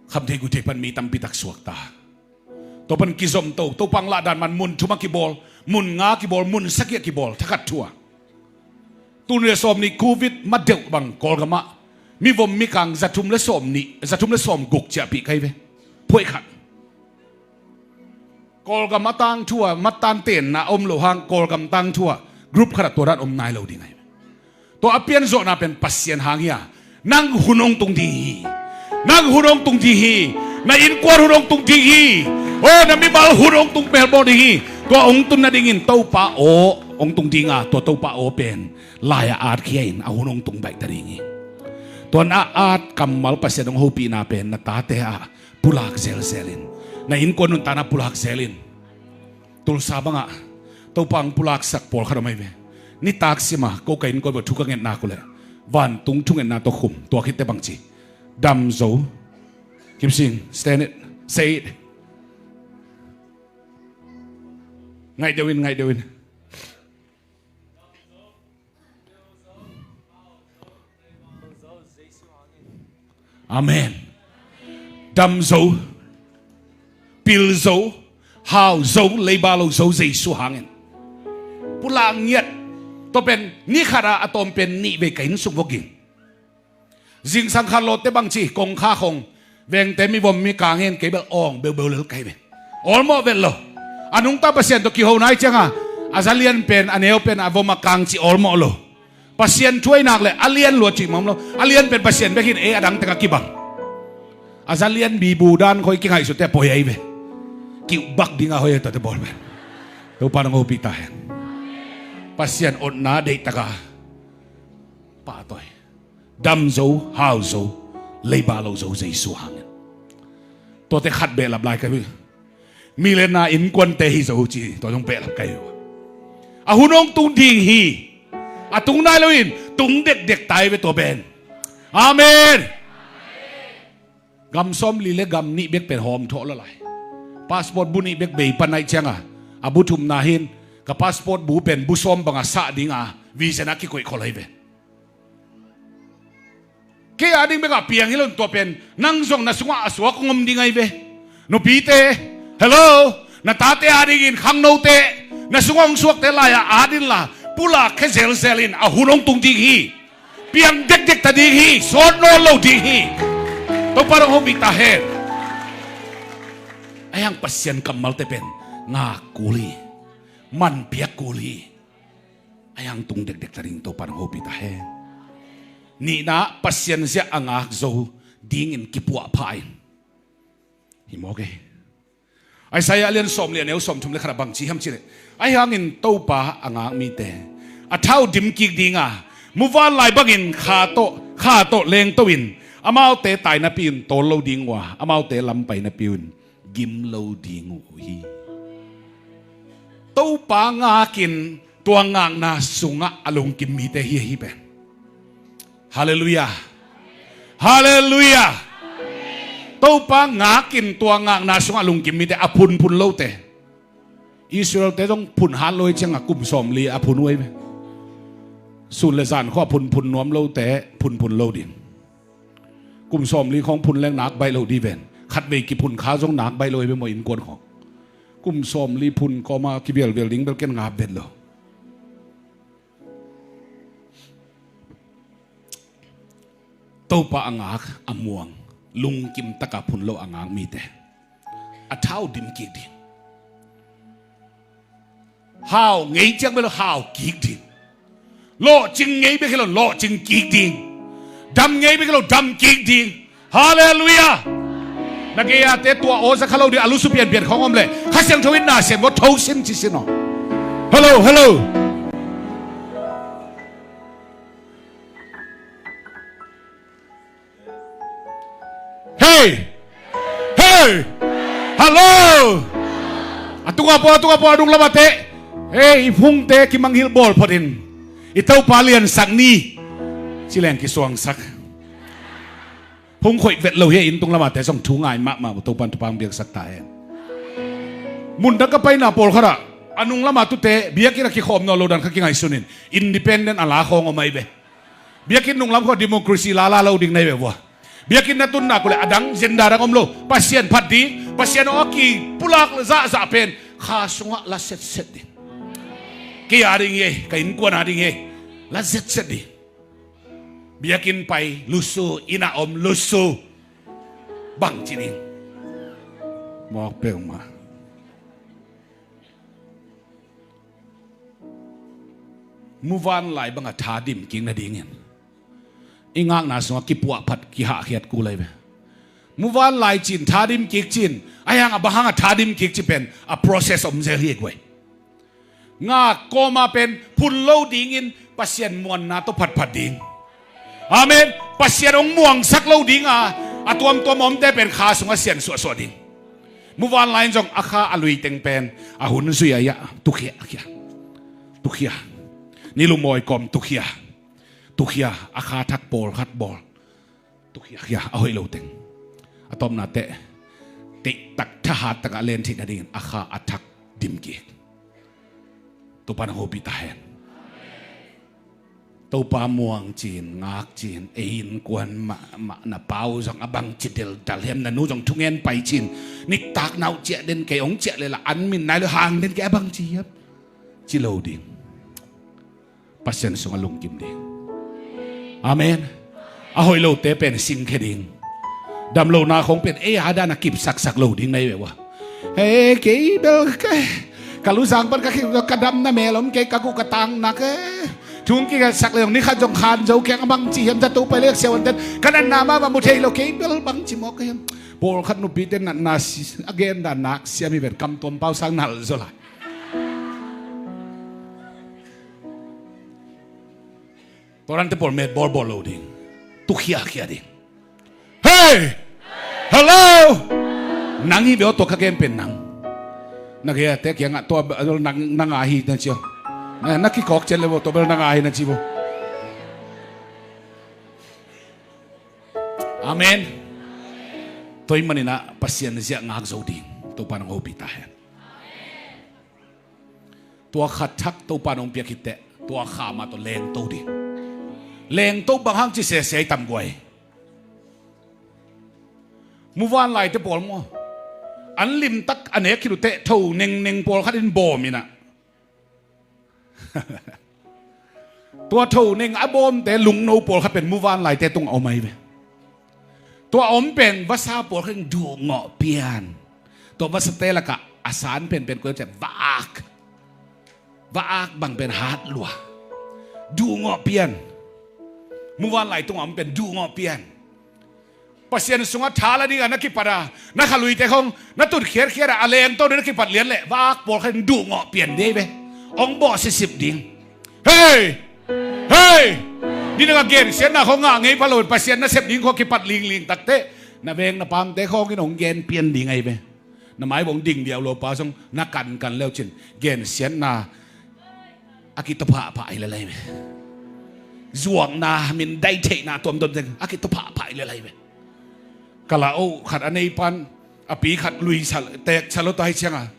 Khamthei guithei pan mi tampi tak suakta. Tua pan kizom to, Topa hong lahdan man mun thum a kibawl, mun nga kibawl, mun sagih a kibawl, thakhat thu a. Tul nih le sawm nih covid ma deuh bang Kawlgam ah mivom mikang za thum le sawm nih, za thum le sawm guk ciahpih ka hi ve. Phuaih khat. Kawlgam a tangthu a mattan tenna a om lo hang Kawlgam tangthu a group khat a tua dan om nai lo ding ahi. Tua a pianzawhna pen Pasian hang hi a nang hun hong tung ding hi. Nang hun hong tung ding hi. Na innkuan hun hong tung ding hi. Aw na mimal hun hong tung pelbawl ding hi. Tua hong tun nadingin Topa aw hong tung ding a tua Topa aw pen lai a at khia in a hun hong tung baih ta ding hi. Tua na at kammal Pasian hong hopihna pen na tate ah pulak zelzel in. Na innkuan nuntakna pulak zel in. Tulsa bangah Topa hong pulaksak pawlkhat om ahi ve. Nitak sima ko ka innkuan bawh thu ka ngetnak uh leh vantung thungetna tawh khum tua khitte bangci dam zo. Keep singing, stand it, say it. Ngaih deuh in, ngaih deuh in. Amen. Dam zo, pil zo, hau zo, leiba lo zo Jesu hangin. Pulak ngiat. Tua pen ni khat a a tawm pen nih vei ka inn sung vok in. Zingsang khat lawtte bangci kongkha khong vengte mivom mikang hen kei bel awng beubeu lel ka hi ve. Awlmawh vet lo. A nungta Pasian tawh kiho nai cianga a za lian pen a neu pen a vom a kangci awlmawh lo. Pasian thu ahi nak le a lian lua cih mawm lo. A lian pen Pasian bek hin ei a dang teka kibang. A za lian bibu dan khoi kingaihsute a poi ahi ve. Kiuhbak dinga hoi ahi tuate bawl pen. Topa nang hopih ta hen. Pasian otna deihtaka pahtawi. Dam zo, hau zo, leiba lo zo Jesu hangin. Tuate khat behlap lai ka hi. Mi le na innkuante hi zo ci tua zong behlap ka hi. A hun hong tung ding hi. A tung nai loin tung dekdek tai ve tua pen. Amen. Gam sawmli le gam nih bek pen hawm thawh lo lai. Passport bu nih bek bei pan aih cianga a bu thumna hin ka passport bu pen bu sawm banga sah dinga visa na kikoih khol ahi ve. Kei a ding bek a piang hi lo in tua pen nang zong na sungah a suak hong om ding ahi ve. Nupite, hello, na tate a dingin khangnote na sungah hong suakte lai-ah at inla pulak khe zelzel in a hun hong tung ding hi. Piang dekdek ta ding hi. Sawt nawn lo ding hi. Topa hong hopih ta hen. Ahi hang Pasian kammalte pen ngak kul hi, manpiak kul hi. A hiang tung dekdek ta ding Topa nang hopih ta hen. Nihna, Pasian ziah a ngak zo dingin kipuahpha in. Hi mawk e. Isaiah lian sawm le a neu sawm thum le khat ah bang ci hiam cih leh, a hiangin Topa a ngak mite a thau dim kik ding a, muvanlai bangin kha tawh, kha tawh lengto in, amaute tainapi un tawl lo ding uh a, amaute lam painapi un gim lo ding uh hi. Topa ngakin tua ngakna sungah a lungkim mite hi ahi pen. Halleluiah. Halleluiah. Topa ngakin tua ngakna sungah a lungkim mite, a phunphun lote. Israelte zong phun hat lo hi ciangah kum sawmli a phun uh ahi ve. Sun le zan khawng a phunphun nuam lote phunphun lo ding. Kum sawmli khawng phun leng nak baih lo ding ven. Khatvei kiphun kha zong nak baih lo hi ve maw, innkuan khawng. Kum sawmli phun kawma kivialvial ding bel ken ngap vet lo. Topa a ngak a muang, lungkim taka phun lo a ngak mite a thau dim kik ding. Hau ngei ciang bel hau kik ding. Lawhcing ngei bek hi lo, lawhcing kik ding. Dam ngei bek hi lo, dam kik ding. Halleluiah. Na gei-ate tua aw za kha lo ding, a lusu pianpian khawng om leh Kha Siangtho in na sem vua, tho sin ci sin aw. Hello, hello. Hei! Hei! Hallo! A tunga pawl, a tunga pawl, a nung lama te. Hei, i phungte kimangngilh bawl photin, i Topa liansak ni ci leng kisuangsak. Phung khoih vet lo hi a, inn tung lama te zong thu ngai mahmah uh, Topan thupha hong piaksak ta hen. Mundang ka paina pawlkhat ah a nung lama tute biakinn a kikhawm nawn lo dan kha kingaihsun in, independent a la khawng om ahi ve. Biakinn nunglam khawng democracy lala lo ding na hi ve vua. Biakinn na tun nak uh leh a dang agenda dang om lo. Pasian phat ding, Pasian aw a kipulak zahzah pen kha sungah la setset ding. Kei a ding hi ei, ka innkuan a ding hi ei, la setset ding. Biakinn pai lusu, inn ah om lusu. Bangci ding. Mawk peuhmah. Muvanlai banga tha dim kik nadingin i ngakna sungah kipuahphat, kihahkhiat kul ahi ve. Muvanlai cin, tha dim kik cin, a hiang a bang hanga tha dim kik ci pen a process om zel hi guai. Ngak kawma pen phun lo dingin Pasian muanna tawh phatphat ding. Amen. Pasian hong muangsak lo dinga a tuamtuam a omte pen kha sungah sian suahsuah ding. Muvanlai in zong a kha a lui teng pen a hun zui a hiah tukhiahkhia. Tukhiah. Ni lumawi kawm tukhiah. Tukhiah, a kha thak pawlkhat bawl. Tukhiahkhia, a hoih lo teng. A tawpna teh, teihtak thahat takah len theih nadingin a kha a thak dim kik. Topa na hopih ta hen. Topa muang cin, ngak cin, ei innkuan mah, mah na pa uh zong a bangci deldal hiam, na nu zong thungen pai cin, niktak na uh ciah den, kei hong ciah leh la an min nai lo hang den kei a bangci hiam, ci lo ding. Pasian sungah lungkim ding. Amen. A hoih lote pen singkhia ding. Damlohna khong pen ei a dan a kipsaksak lo ding na hi ve ua. Hei, kei bel ka, ka luzang pan ka khik ka damna mel om kei, ka guh ka tang nak e. Thung kiksak le zong ni khat zong khan zo keng a bangci hiam, zato pai le siavuanten ka natna mahmah mu thei lo, kei bel bangci mawk ka hiam. Pawlkhat nupite natna si, a gen dan nak siam hi ven, kam tuam pau sang nal zaw lai. Tua dante pawl met bawlbawl lo ding. Tukhiakhia ding. Hei! Hello! Nang hi bia tua ka gen pen nang. Na gei a te kiangah tua bel nang, nang a hi na ci aw. Na, na kikawk cian le bo, tua bel nang a hi na ci bo. Amen. Tua ahih manin ah Pasian ziah ngak zo ding. Topa nang hopih ta hen. Tua kha thak Topa nong piak khit teh, tua kha mah tawh lengto ding. Lengto bang hang ci sese i tam guai. Muvanlaite pawl maw, an limtak a nek khit uh teh tho nengneng pawlkhat in bawm in ah. Tua tho neng a bawmte lungno pawlkhat pen muvanlaite tungah om ahi ve. Tua om pen vasa pawlkhat in duhngawh pian. Tua vasate lakah A san penpen kua ciah, va-ak. Va-ak bang pen hat lua. Duhngawh pian. Muvanlai tungah om pen duhngawh pian. Pasian sungah tha la dingah na kipat a, na khaluite khong na tut khiatkhiat a, a lengto ding na kipat lian leh va-ak pawlkhat in duhngawh pian dei ve. Hong bawh sisip ding. Hei! Hei! Nidang a gensiatna khong ngah ngei pha lo in Pasian nasep ding khong kipat lingling takteh na veng na pangte khong in hong gen pian ding ahi ve. Na maibawng ding diau lo pa zong na kankan leucin gensiatna a kitophahphah hi lelai ve. Zuakna, mindaih theihna tuamtuam teng a kitophahphah hi lelai ve. Kala oh khat a neipan a pi khat lui sa, teek sa lo ta hi cianga,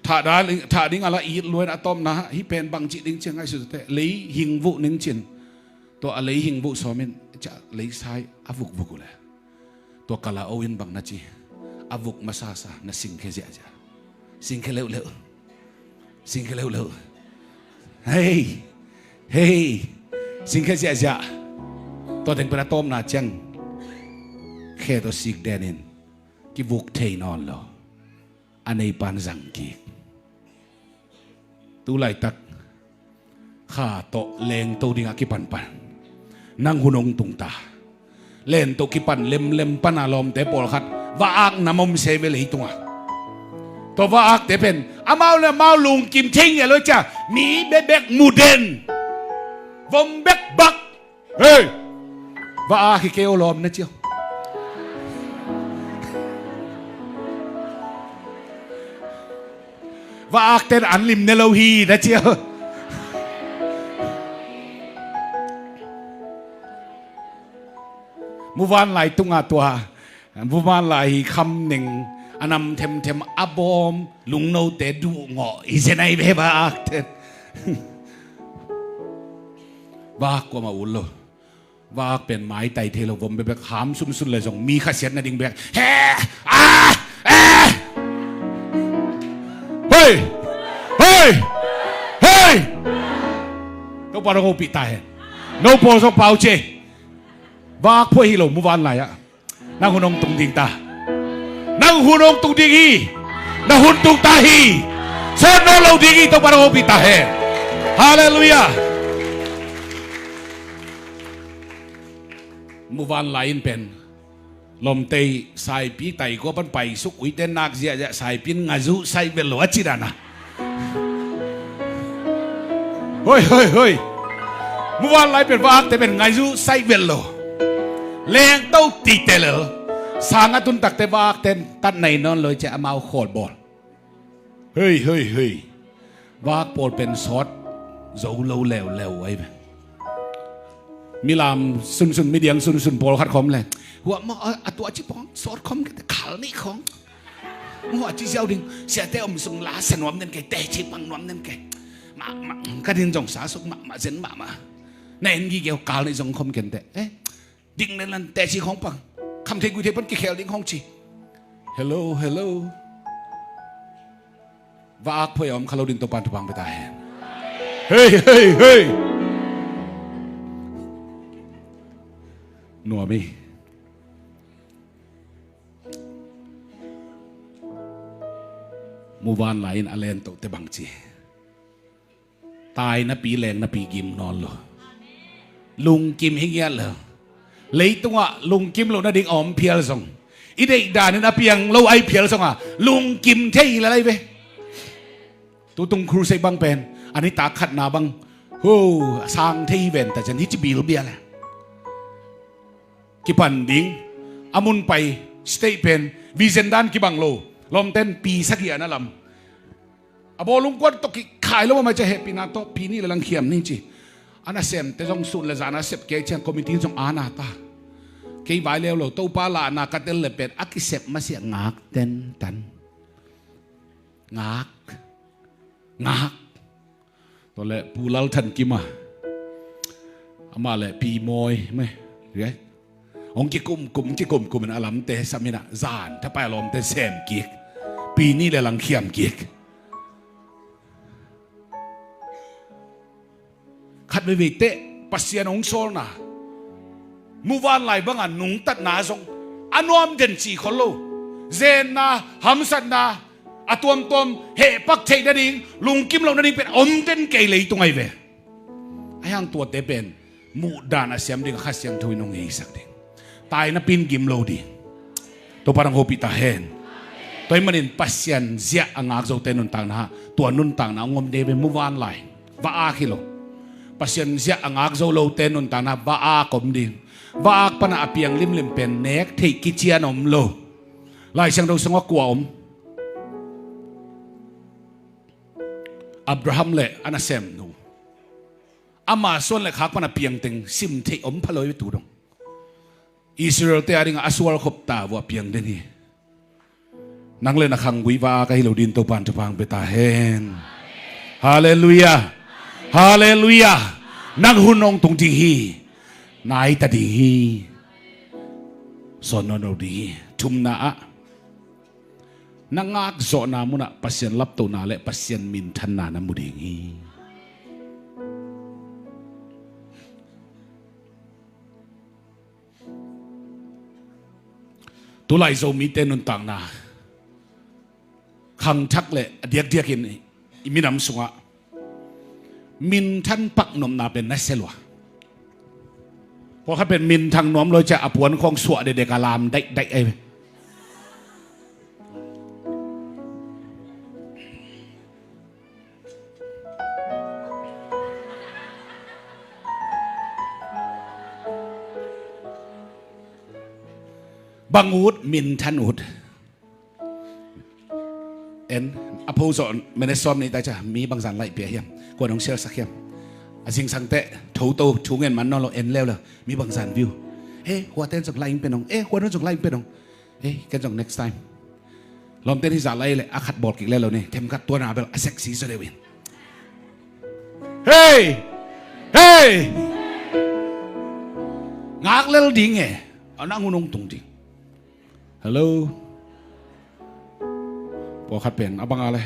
thah ding a la it luain a tawpna hih pen bangcih ding ciang ngaihsut teh lei hing vuh ning cin. Tua a lei hing vuh sawmin ciah lei sai a vukvuk uh le. Tua kala oh in bang na ci, a vuk masasa na singkhia ziahziah. Singkhia leuhleuh. Singkhia leuhleuh. Hei! Hei! Singkhia ziahziah. Tua teng pen a tawpna ciang khe tawh sik denin kivuk thei nawn lo. A neipan zang kik. Tu laitak kha tawh lengto dingah kipanpan nang hun hong tungta. Lengto kipan lemlem pana lawmte pawlkhat va-ak nam om se ve leitungah. Tua va-akte pen amau le amau lungkim thei ngiat lo cia, mi bekbek muden, vom bekbak. Hei! Va-ak hi kei o lawm na cia. Va-akten an lim ne lo hi na cia. Muvanlai tungah tua muvanlai hi kham ning a nam themthem a bawm lungnote duhngawh hi zen ahi ve va-akten. Va-ak kuamah ut lo. Va-ak pen maitai thei lo, vom bekbek ham sunsun le zong mi khasiat nading bek. He! Ah! Eh! Hei! Hei! Hei! Topa dong hopih ta hen. No pawl zong pau cie. Va-ak phuai hi lo muvanlai ah. Nang hun hong tung ding ta. Nang hun hong tung ding hi. Na hun tung ta hi. Sawt nawn lo ding hi, Topa hong hopih ta hen. Halleluiah. Muvanlai in pen lawmtei saipi taikua pan paisuk uite nak ziahziah saipi in ngazuh saih vel lo a ci dan a. Hoi, hoi, hoi. Muvanlai pen va-akte pen ngazuh saih vel lo. Lengto tite lel. Sang a tun takte va-akte tat nai nawn lo cia amau khawlbawl. Hei, hei, hei. Va-ak pawl pen sawt zo lo leuleu ahi ve. Milam sunsun, midiang sunsun pawlkhat khawm le. Hua maw, a, a tua ci pawng sawt khawm kete khal nih khawng. Hua ci ziau ding, siate om sung la sa nuam nen kei, teci pang nuam nen kei. Mahmah, ka din zong sa suk mahmah zen mahmah. Na en gige uh kal nih zong khawm kente. Eh, ding nen lan teci khawng pang. Kham thei gui thei pan kikhel ding khawng ci. Hello, hello. Va-ak phuai a om kha lo ding Topan thupha hong pia ta hen. Hei, hei, hei. Nuam hi. Muvanlai in a lengtote bangci. Tai napi leng napi gim nawn lo. Lungkim hi ngiat lo. Leitungah lungkim lo nading a om phial zong, i deih danin a piang lo ahi phial zongah lungkim thei hi lalai ve. Tutung crusade bang pen a nitak khatna bang, ho, sang thei hi ven ta cian hi ci bilbia le. Kipan ding a mun pai state pen vision dan kibang lo. Lawmten pi sagih a na lam a bawlung kuan tawh kikhai lo mahmah cia, hehpihna tawh pi nih le langkhiam ni ci. A nasemte zong sun le zan a sep kei ciang committee zong a na ta. Kei vai leu lo, Topa lahna ka tel le pen a kisep masiah ngak tentan. Ngak. Ngak. Tua le Pu Lal Than Kim a, amah le Pi Mawi meh, hong kikumkum, kikumkum in a lamte samin ah zan thapai a lawmte sem kik, pi nih le langkhiam kik. Khat veivei teh Pasian hong sawlna, muvanlai banga nungtatna zong a nuam den ci khol lo. Zenna, hamsatna, A tuamtuam hehpak theih nading, lungkim loh nading pen om den kei leitung ahi ve. Ahi hang tuate pen muhdan a siam ding a Kha Siangtho in hong heisak ding. Taina pin gim lo ding. Topa nang hopih ta hen. Tua ahih manin Pasian ziah a ngak zote nuntakna, tua nuntakna hong om de ve, muvanlai. Va-ak hi lo. Pasian ziah a ngak zo lote nuntakna va-ak om ding. Va-ak pana a piang limlim pen nek theih kician om lo. Lai Siangtho sungah kua om? Abraham le a nasemnu. Ama suan le khak pana piangteng sim theih om pha lo hi tu dong. Israel-te a dingah a sual khop ta vua piang den hi. Nang le na khanggui va-ak ahi lo din Topan thupha hong pia ta hen. Halleluiah. Halleluiah. Nang hun hong tung ding hi. Nai ta ding hi. Sawn nawn lo ding hi. Thumna ah, na ngak zawhna munah Pasian laptohna le Pasian minthanna na mu ding hi. Tulai Zomite nuntakna khangthak le a diakdiakin i minam sungah minthan pak nuamna pen na sia lua. Pawlkhat pen minthang nuam lo ciah a puan khawng suah dekdek a lam daihdaih ahi ve. Bang ut, minthan ut. En, a pho zawh minute sawm nih ta ciah mi bangzan laih pia hiam? Kuan hong sialsak hiam? A zingsang teh tho to, thu ngen man nawn lo, en leuleu. Mi bangzan view. Eh, huaten zong laih ing pen ong. Eh, huaten zong laih ing pen ong. Eh, ken zong next time. Lawmten hi zah lai le a khat bawl kik le lo ni. Themkhat tuana bel a sexy zaw deuh in. Hei! Hei! Ngak lel ding e. A nang hun hong tung ding. Hello. Pawlkhat pen a banga le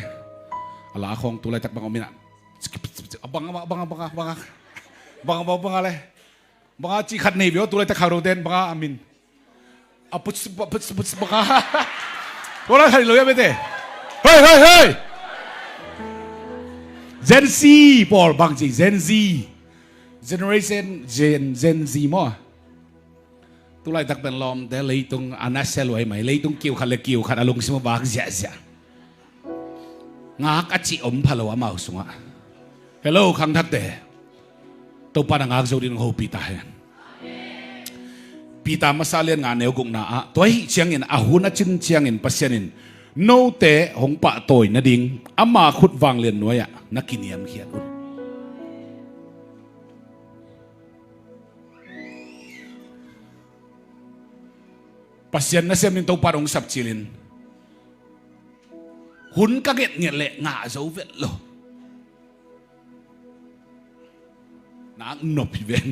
a la khawng tu laitak bang om in ah. A banga, a banga, a banga, a banga. Banga, banga, banga le. Banga ci khat nei vio tu laitak khang roten banga a min. A puts, puts, puts, banga. Tua lai khat lo ya bete. Hei, hei, hei. Gen Z pawl bang ci, Gen Z. Generation Gen, Gen Z maw. Tulaitak pen lawmte leitung a nasia luai mai, leitung kiu khat le kiu khat a lungsim a vak ziahziah. Ngak a cih om pha lo amau sungah. Hello, khangthakte. Topa na ngak zo ding hong hopih ta hen. Peter masa lian nga neu gukna ah, tua ahih ciangin a hun a cin ciangin Pasian in note hong pahtawi nading ama khut vanglian nuai-ah na kiniamkhiat un. Pasian nasem in Topa dong sapcilin hun ka ngetnget leh ngah zo vet lo. Nak nop hi ven.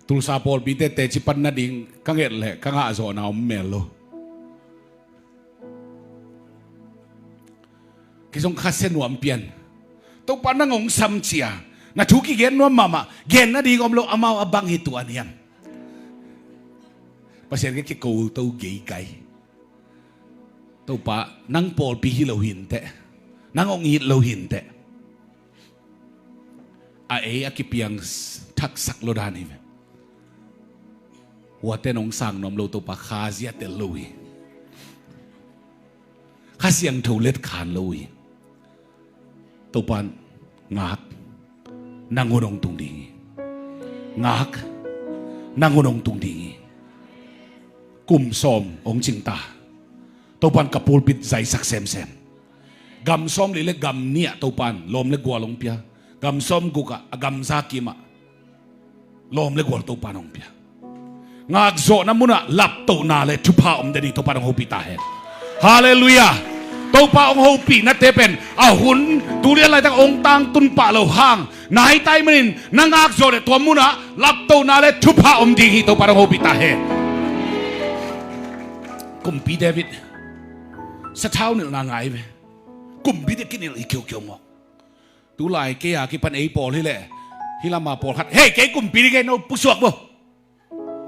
Tulsa pawlpite teci pan nading ka nget leh ka ngah zawhna om mel lo. Kei zong khasia nuam pian. Topa nang hong sam cia. Na thu kigen nuam mahmah. Gen nading om lo amau a bang hi tuan hiam. Pasian ke kiko to gei kai. Topa nang pawlpi hi lo hinteh. Nang hong it lo hinteh. A ei a kipiang thaksak lo dan hi ve. Huate nong sang nuam lo Topa khazia tel lo hi. Kha Siangtho let khan lo hi. Topan ngak nang hun hong tung ding hi. Ngak nang hun hong tung ding hi. Kum sawm hong cingta. Topan ka pulpit zaisak semsem. Gam sawm li le gam nih ah Topan lawm le gual hong pia. Gam sawm guk ah a gam za kim ah lawm le gual Topan hong pia. Ngakzawhna munah laptohna le thupha om den hi. Topan hong hopih ta hen. Halleluiah. Topa hong hopih nate pen a hun tulian laitak hong tangtun pah lo hang nai tai manin na ngakzawh le tua munah laptohna le thupha om ding hi. Topan hong hopih ta hen. Kumpi David sathau nilhna ngai ve. Kumpite kinilh hi khiokhiok mawk. Tulai kei a kipan ei pawl hileh hih lama pawlkhat hei kei kumpi ding kei no pusuak bo.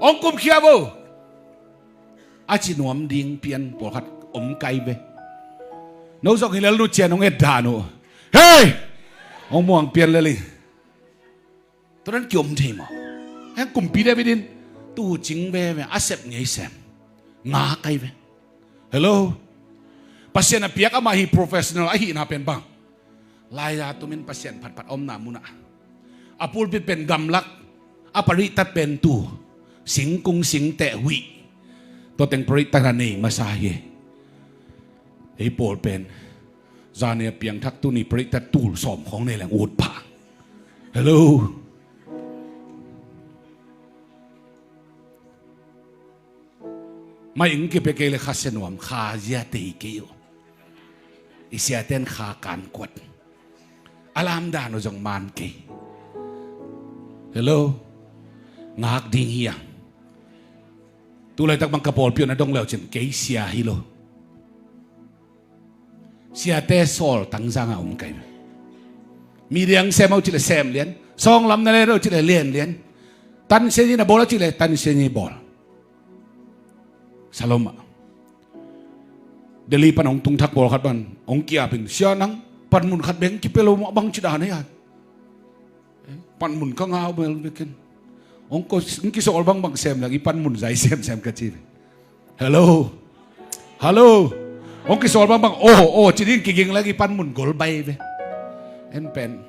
Hong kumkhia bo. A ci nuam ding pian pawlkhat om kai ve. No zong hi lel, nu cian hong et dan uh. Hei! Hong muang pian lel hi. Tua dan kiom thei maw? Heng kumpi David in tu cing veve a sep ngei sem. Nga kai ve. Hello. Pasian a piak amah hi professional ahihna pen bang? Laiza tumin Pasian phatphat omna munah a pulpit pen gamlak, a parihtat pen tu, singkung singteh huih, tua teng parihtat a nei masa hi. Ei pawl pen zani a piangthak tuni parihtat tul sawm khawng nei leng ut pah. Hello. Mai ing kipia kei le kha sia nuam, kha zia tei kei uh. I siaten kha kan kuat. A lamdan uh zong man kei. Hello. Ngak ding hi a. Tulaitak bang ka pawlpi uh na dong leucin kei sia hi lo. Siate sawl tangzang a om kai. Midiang sem au cile sem lian. Sawnglam na le au cile lian lian. Tan siani na bawl au cile tan siani bawl. Salom ah. Delhi pan hong tung thak pawl khat pan hong kiapin, sia nang panmun khat beng kipia lo mah bang ci dan a hiat. Panmun ka ngau bel bekin. Hong ko hong kisawl bangbang sem lagi panmun zai semsem ka ci. Hello. Hello. Hong kisawl bangbang oh oh ci ding kiging lagi panmun gol bai ve. En pen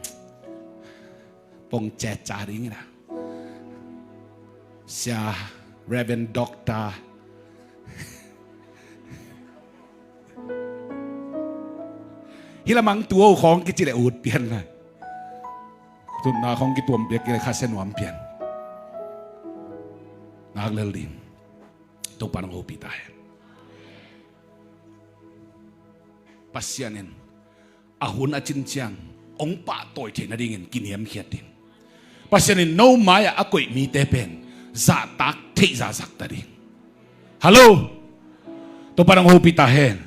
pong cetca ding ina. Sia Reverend Doctor. Hi lamang tuo khawng kici le ut pian lai. Tutna khawng kituam piak kile kha sia nuam pian. Ngak lel ding. Topa nang hopi ta hen. Pasian in a hun a cin ciang hong pahtawi theih nadingin kiniamkhiat ding. Pasian in no mai-ah a koih mite pen zahtak theih zahzak ta ding. Hallo. Topa nang hopi ta hen.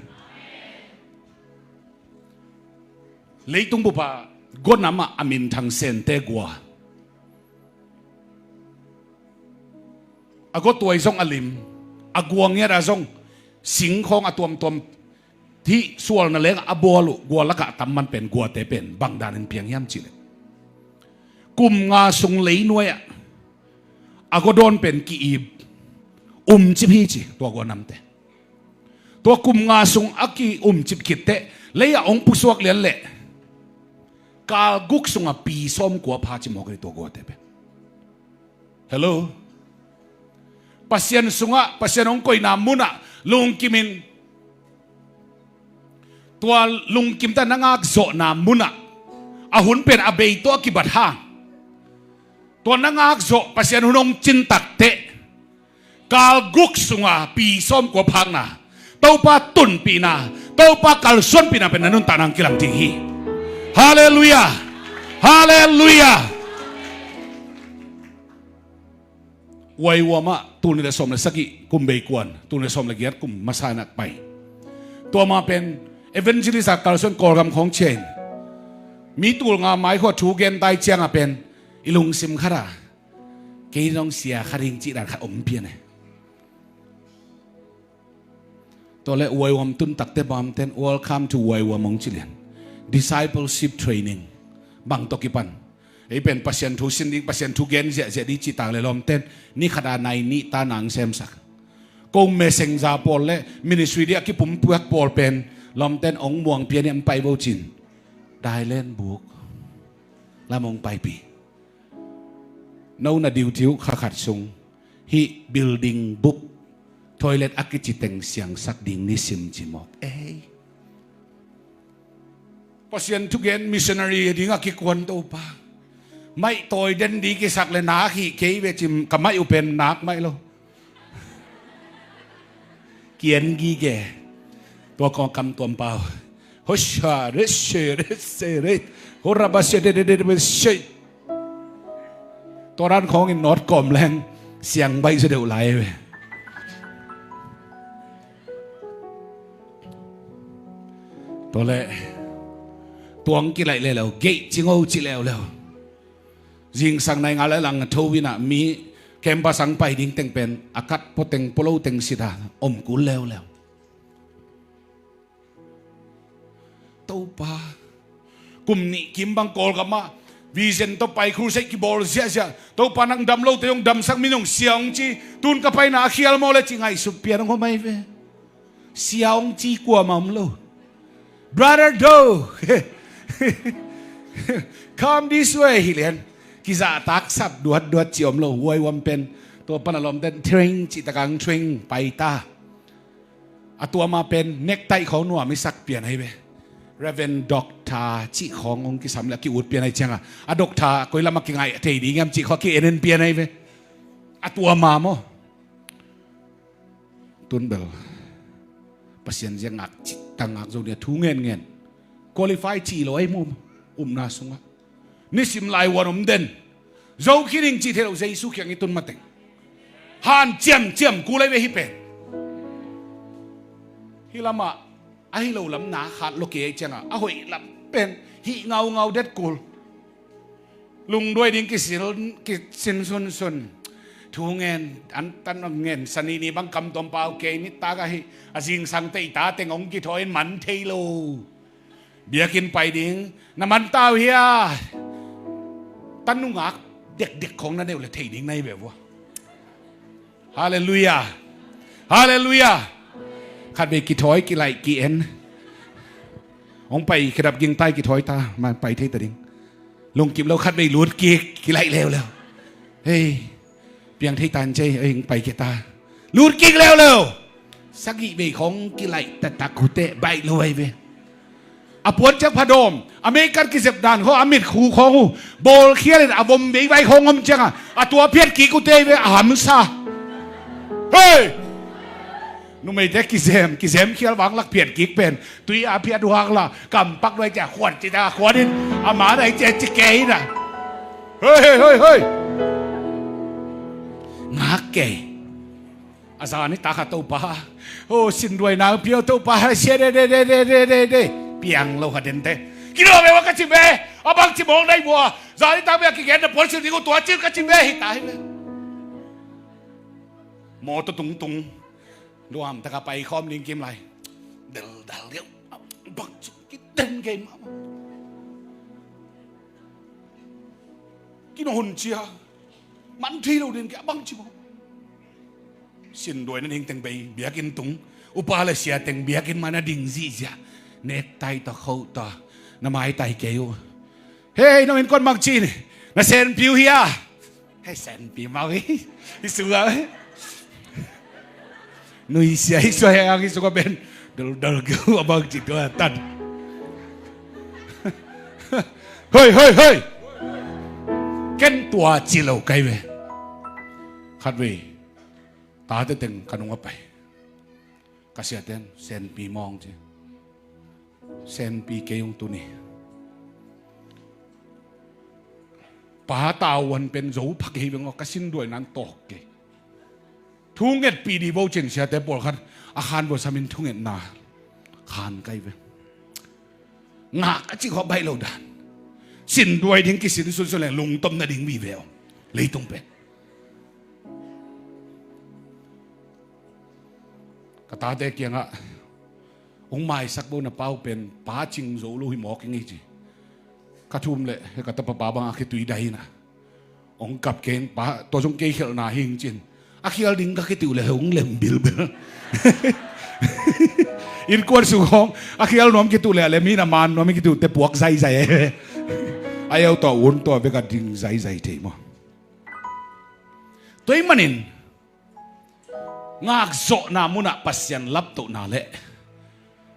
Leitung bupa guanam ah a minthang sente gua. A guatuai zong a lim, a guangiat a zong singkhawng a tuamtuam, thih sualna leng a bual uh gua lakah tam man pen guate pen bang danin piang hiam cihleh, kum nga sung leinuai ah a guadawn pen ki-ip umcip hi ci tua guanamte. Tua kum nga sung a ki-umcip khitteh lei-ah hong pusuak lian leh kal guk sungah pi sawmkua pha ci mawk hi tua guate pen. Hello. Pasian sungah, Pasian hong koihna munah lungkimin, tua lungkimte na ngakzawhna munah a hun pen a bei tawh a kibat hang, tua na ngakzawh Pasian hun hong cin takteh kal guk sunga pi sawmkua phakna, Topa tunpihna, Topa kalsuanpihna pen na nuntakna hong kilang ding hi. Halleluiah. Halleluiah. Uaiuam ah tul nih le sawm le sagih kum bei kuan, tul nih le sawm le giat kum masa in a pai. Tua ma pen evangelist a kalsuan Kawlgam khawng ciah in, mi tul nga mai khua thu gen tai ciangah pen i lungsim khatah kei zong sia kha ding cih dan khat om pian e. Tua leh uaiuam tun takte bamten, welcome to uaiuam hong ci lian. Discipleship training bang tawh kipan, ei pen Pasian thu sin ding, Pasian thu gen ziahziah ding cih tak le lawmten ni khat a nai nih ta nang semsak. Ko messenger pawl le ministry ding a kipumpuak pawl pen lawmten hong muang pian in pai vo cin. Dailen buk lam hong paipih. No na diudiu kha khat sung hih building bup toilet a kici teng siangsak ding nisim ci mawk ei. Pasian thugen missionary ding a kikuan Topa, maih tawi den ding kisak le nak hih kei ve cim ka maih uh pen nak maih lo. Kian gige. Tua kong kam tuam pau. Hosha, reshe, reshe, re. Horabashe, de, de, de, de, she. Tua ran khawng in not kawm leng siang baih zaw deuh lai ve. Tua leh tuang kilaih leuleu, geih cingo cih leuleu. Zingsang nai nga le lang a tho inah mi campus ang pai ding teng pen a kat pua teng pua lo teng sit a om kul leuleu. Topa, kum nih kim bang Kawlgam ah vision tawh pai, crusade kibawl ziahziah. Topa, nang dam lote hong damsak min hong sia hong ci. Tun ka paina a khial maw le ci ngaihsut pian hong om ahi ve. Sia hong ci kuamah om lo. Brother Do, come this way hi lian. Kizahtak sap duatduat ci om lo. Huai huam pen tua pan a lawmten train cih takang train pai ta. A tuama pen necktie khawng nuam i sak pian ahi ve. Reverend Doctor cih khawng hong kisam le a ki-ut pian ahi cianga, a doctor koi lam a kingaih thei ding hiam cih khawng a ki-en en pian ahi ve. A tuama maw. Tun bel Pasian zia ngak cih tang ngak zo ni a thu ngenngen. Qualify cih lo ahi mu upna sungah. Nisim lai huan om den. Zo khin ing cih thei lo Jesu kiang i tun mateng. Han ciamciam kul ahi ve hi pen. Hi lamah a hi lo lam na khat lo kei ahi cianga a hoih lam pen hih ngaungau det kul. Lungduai ding kisil, kisin sunsun. Thu ngen, an tan ngen, sani ni bang kam tuam pau kei nitak ahi, a zingsang tei ta teng hong kithawi in man thei lo. Biakinn pai ding na man tau hia? Tan nungak dekdek khawng na deuh le thei ding na hi ve vua. Halleluiah. Halleluiah. Khat vei kithawi kilaih ki-en. Hong pai khedap gingtai kithawi ta, man pai thei ta ding. Lungkip lo khat vei lut kik kilaih leuleu. Hei, piang thei tan cei, ei, hong pai kei ta. Lut kik leuleu. Sagih vei khawng kilaih taktak hute baih lo ahi ve. A puan ciang phadawm, a meikat kizep dan khawng, a mit khu khawng uh bawlkhial in a vom veivai khawng om cianga a tua phiat kik uh tei ve a hamsa. Hei! Numeite kizem, kizem khial vang lak phiat kik pen tui a phiat uh hak la, kampak nuai cia khuat ci ta khuat in, a ma nuai cia ci kei na. Hei, hei, hei, hei! Ngak kei. A zan i tak a Topa, o, sinduai nang pia Topa, sia de de de de de de de. Piang lo ha den te. Kino be wa ka ci be, a bang ci mong dai bua. Zan i tak be a kigen na puan sil ding uh tua ci ka ci be hi ta hi be. Mawtaw tungtung. Luam taka pai khawm ding kim lai. Del dal deuh. Bang ci ki den kei mama. Kino hun cia. Man thei lo den kei a bang ci mong. Sinduai na ding teng bei biakinn tung, upa le sia teng biakinn mah na ding zihziah. Nektai tawh khoh tawh na maitai kei uh. Hei, nong in kon mang ci ni. Na senpi uh hia? Hei, senpi mau hi. Hi sua hi. Nuisia hi sua hei ang hi sua ben. Dal dal keu a bang ci tua tan. Hei, hei, hei. Ken tua ci lo kai ve. Khat vei. Tate teng ka nung a pai. Ka siaten senpi mawng ci. Senpi kei ung tuni. Pa tauan pen zo pha kei veng aw, ka sinduai nan tawk kei. Thungetpi di vo cin siate pawlkhat a khan vo samin thungetna khan kai veng. Ngak a cih khawh baih lo dan. Sinduai ding kisin sunsun leng lungtom nading vive aw. Leitung pen. Ka tate kiangah hong maisak bo na pau pen pa cing zo lo hi mawk ing ei ci. Ka thum leh he ka tapa pa bang a khitui dai ina. Hong kap keng pa tua zong kei khelhna hing cin. A khial ding ka khituh leh hong lem bilbil. Innkuan sung hong a khial nuam kituh leh a lem hi na man nuam hi kituh te puak zaizai. A eu tawh un tawh bek a ding zaizai thei maw. Tua ih manin ngakzawhna munah Pasian laptohna le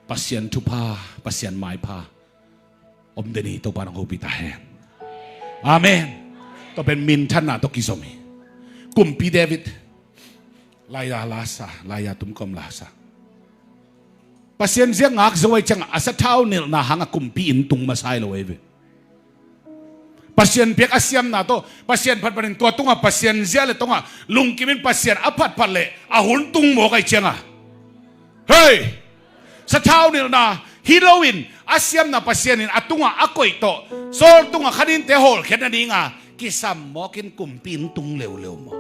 Pasian thupha, Pasian maipha om den hi. Topa nang hopih ta hen. Amen. Tua pen minthanna tawh kizom hi. Kumpi David laia lasa, laia tumkom lasa. Pasian ziak ngak zo ai ciangah a sathau nilhna hangah kumpi inn tung masa hi lo ei ve. Pasian piak a siamna tawh Pasian phatphat in tua tungah Pasian zia le tongah lungkim in Pasian a phatphat leh a hun tung mawk ai ciangah, hei, sathau nilhna hi loin a siamna Pasian in a tungah a koih tawh Saul tungah khaninte hawlkhiat nadinga kisam mawkin kumpi in tung leuleu maw?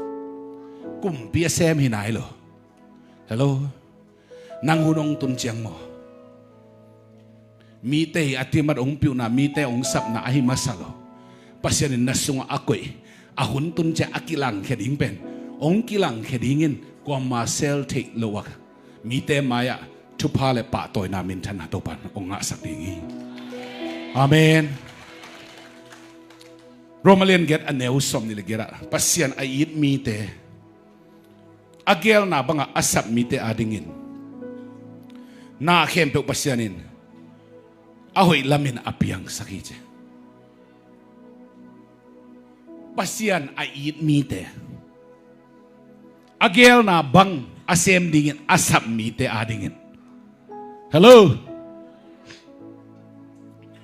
Kumpi a sem hi nai lo. Hello. Nang hun hong tun ciang maw? Mite hi a timat hong piuhna, mite hong sapna ahi masa lo. Pasian in na sungah a koih, a hun tun ciang a kilangkhia ding pen hong kilangkhia dingin kuama sel theih lo a, mite mai-ah thupha le pahtawina minthanna Topan hong ngahsak ding hi. Amen. Roma lian giat a neu sawmnih le giat ah Pasian a it mite, a geelna bangah a sap mite adingin na khempeuh Pasian in a hoih lamin a piangsak hi ci. Pasian a it mite, a geelna bang a sem dingin a sap mite adingin. Hello.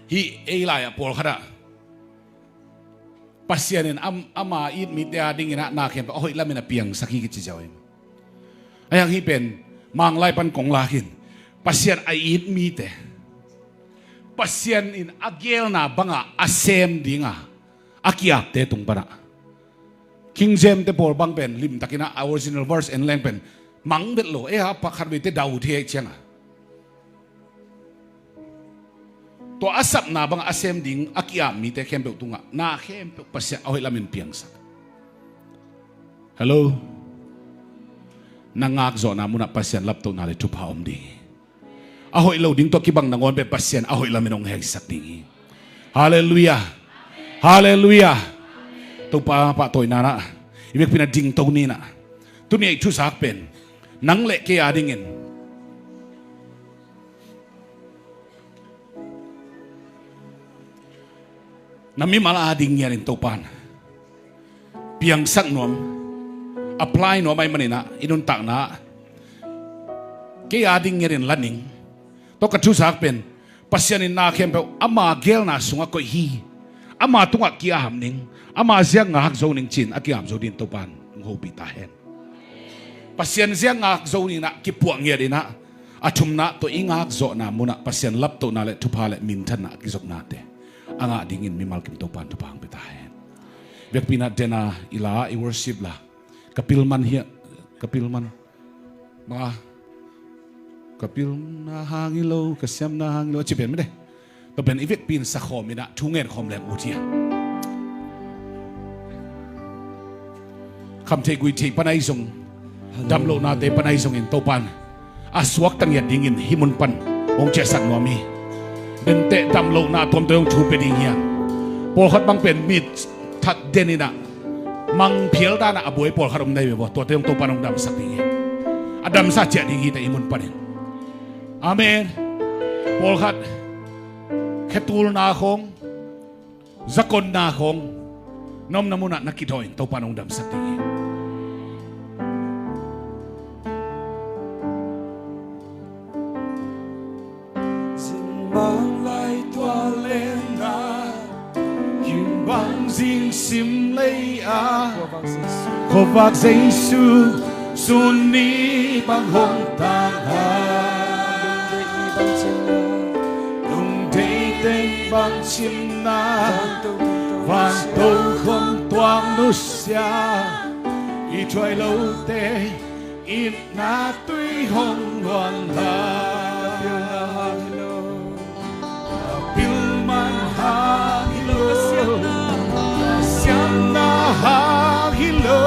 Hih ei lai-ah pawlkhatah Pasian in am-, ama it mite adingin ah na khempeuh a hoih lamin a piangsak hi kici ziau hi. Ahi hang hih pen Manglai pan kong lakin Pasian a it mite, Pasian in a geelna bangah a sem dinga a ki-apte tung panah King James te pawl bang pen limtakin ah a original verse en leng pen mang vet lo, eh, a pakhat veite dau thei cianga. Tua a sapna bangah a sem ding a ki-ap mite khempeuh tungah na khempeuh Pasian a hoih lamin piangsak. Hello. Na ngakzawhna munah Pasian laptohna le thupha om ding hi. A hoih lo ding tawh kibang nangawn pen Pasian a hoih lamin hong hengsak ding hi. Halleluiah. Halleluiah. Topa pahtawina nah i vekpi-in a dingto ni nah. Tuni-ah i thuzak pen nang le kei adingin na mimal ading ngiatin Topan piangsak nuam, apply nuam ahih maninah i nuntakna kei ading ngiatin la ning. Tua ka thuzak pen Pasian in na khempeuh ama geelna sungah koih hi. Ama tungah ki-ap ning, ama ziak ngak zo ning ci-in a ki-ap zo dingin Topan hong hopih ta hen. Pasian ziak ngak zo ninah kipuah ngiatinah a thumna tawh i ngakzawhna munah Pasian laptohna le thupha le minthanna a kizopnate a ngah dingin mimal kim Topan thupha hong pia ta hen. Vekpi-in ah dena i la i worship la ka pil man hiah, ka pil man. Banga ka pilna hang hi lo, ka siamna hang hi lo a ci pen mite. Tua pen i vekpi-in sakhawm inah thu ngen khawm leng ut hi a. Khamtheih guihtheih pan ahi zong, damlohnate pan ahi zongin Topan a suakta ngiat dingin hih mun pan hong ciahsak nuam hi. Denteh damlohna tuamtuam hong thu pia ding hi a. Pawlkhat bang pen mit that den inah mangphial danah a buai pawlkhat om na hi ve vua, tuate hong Topan hong damsak ding hi. A damsa ciah ding hi ta i mun panin. Amen. Pawlkhat khetulna khawng, zakonna khawng na omna munah na kidawh in Topan hong damsak ding hi. Zing bang lai tua lena, kim bang zing sim lei a, khuavak Jesu sun ni bang hong tang a. Lungdei teng bang cimna, vanto khong tuang nusia, i thuai lote itna tui hong luan la. Ka pilna hang hi lo, ka pilman hang hi lo, ka siamna hang hi lo,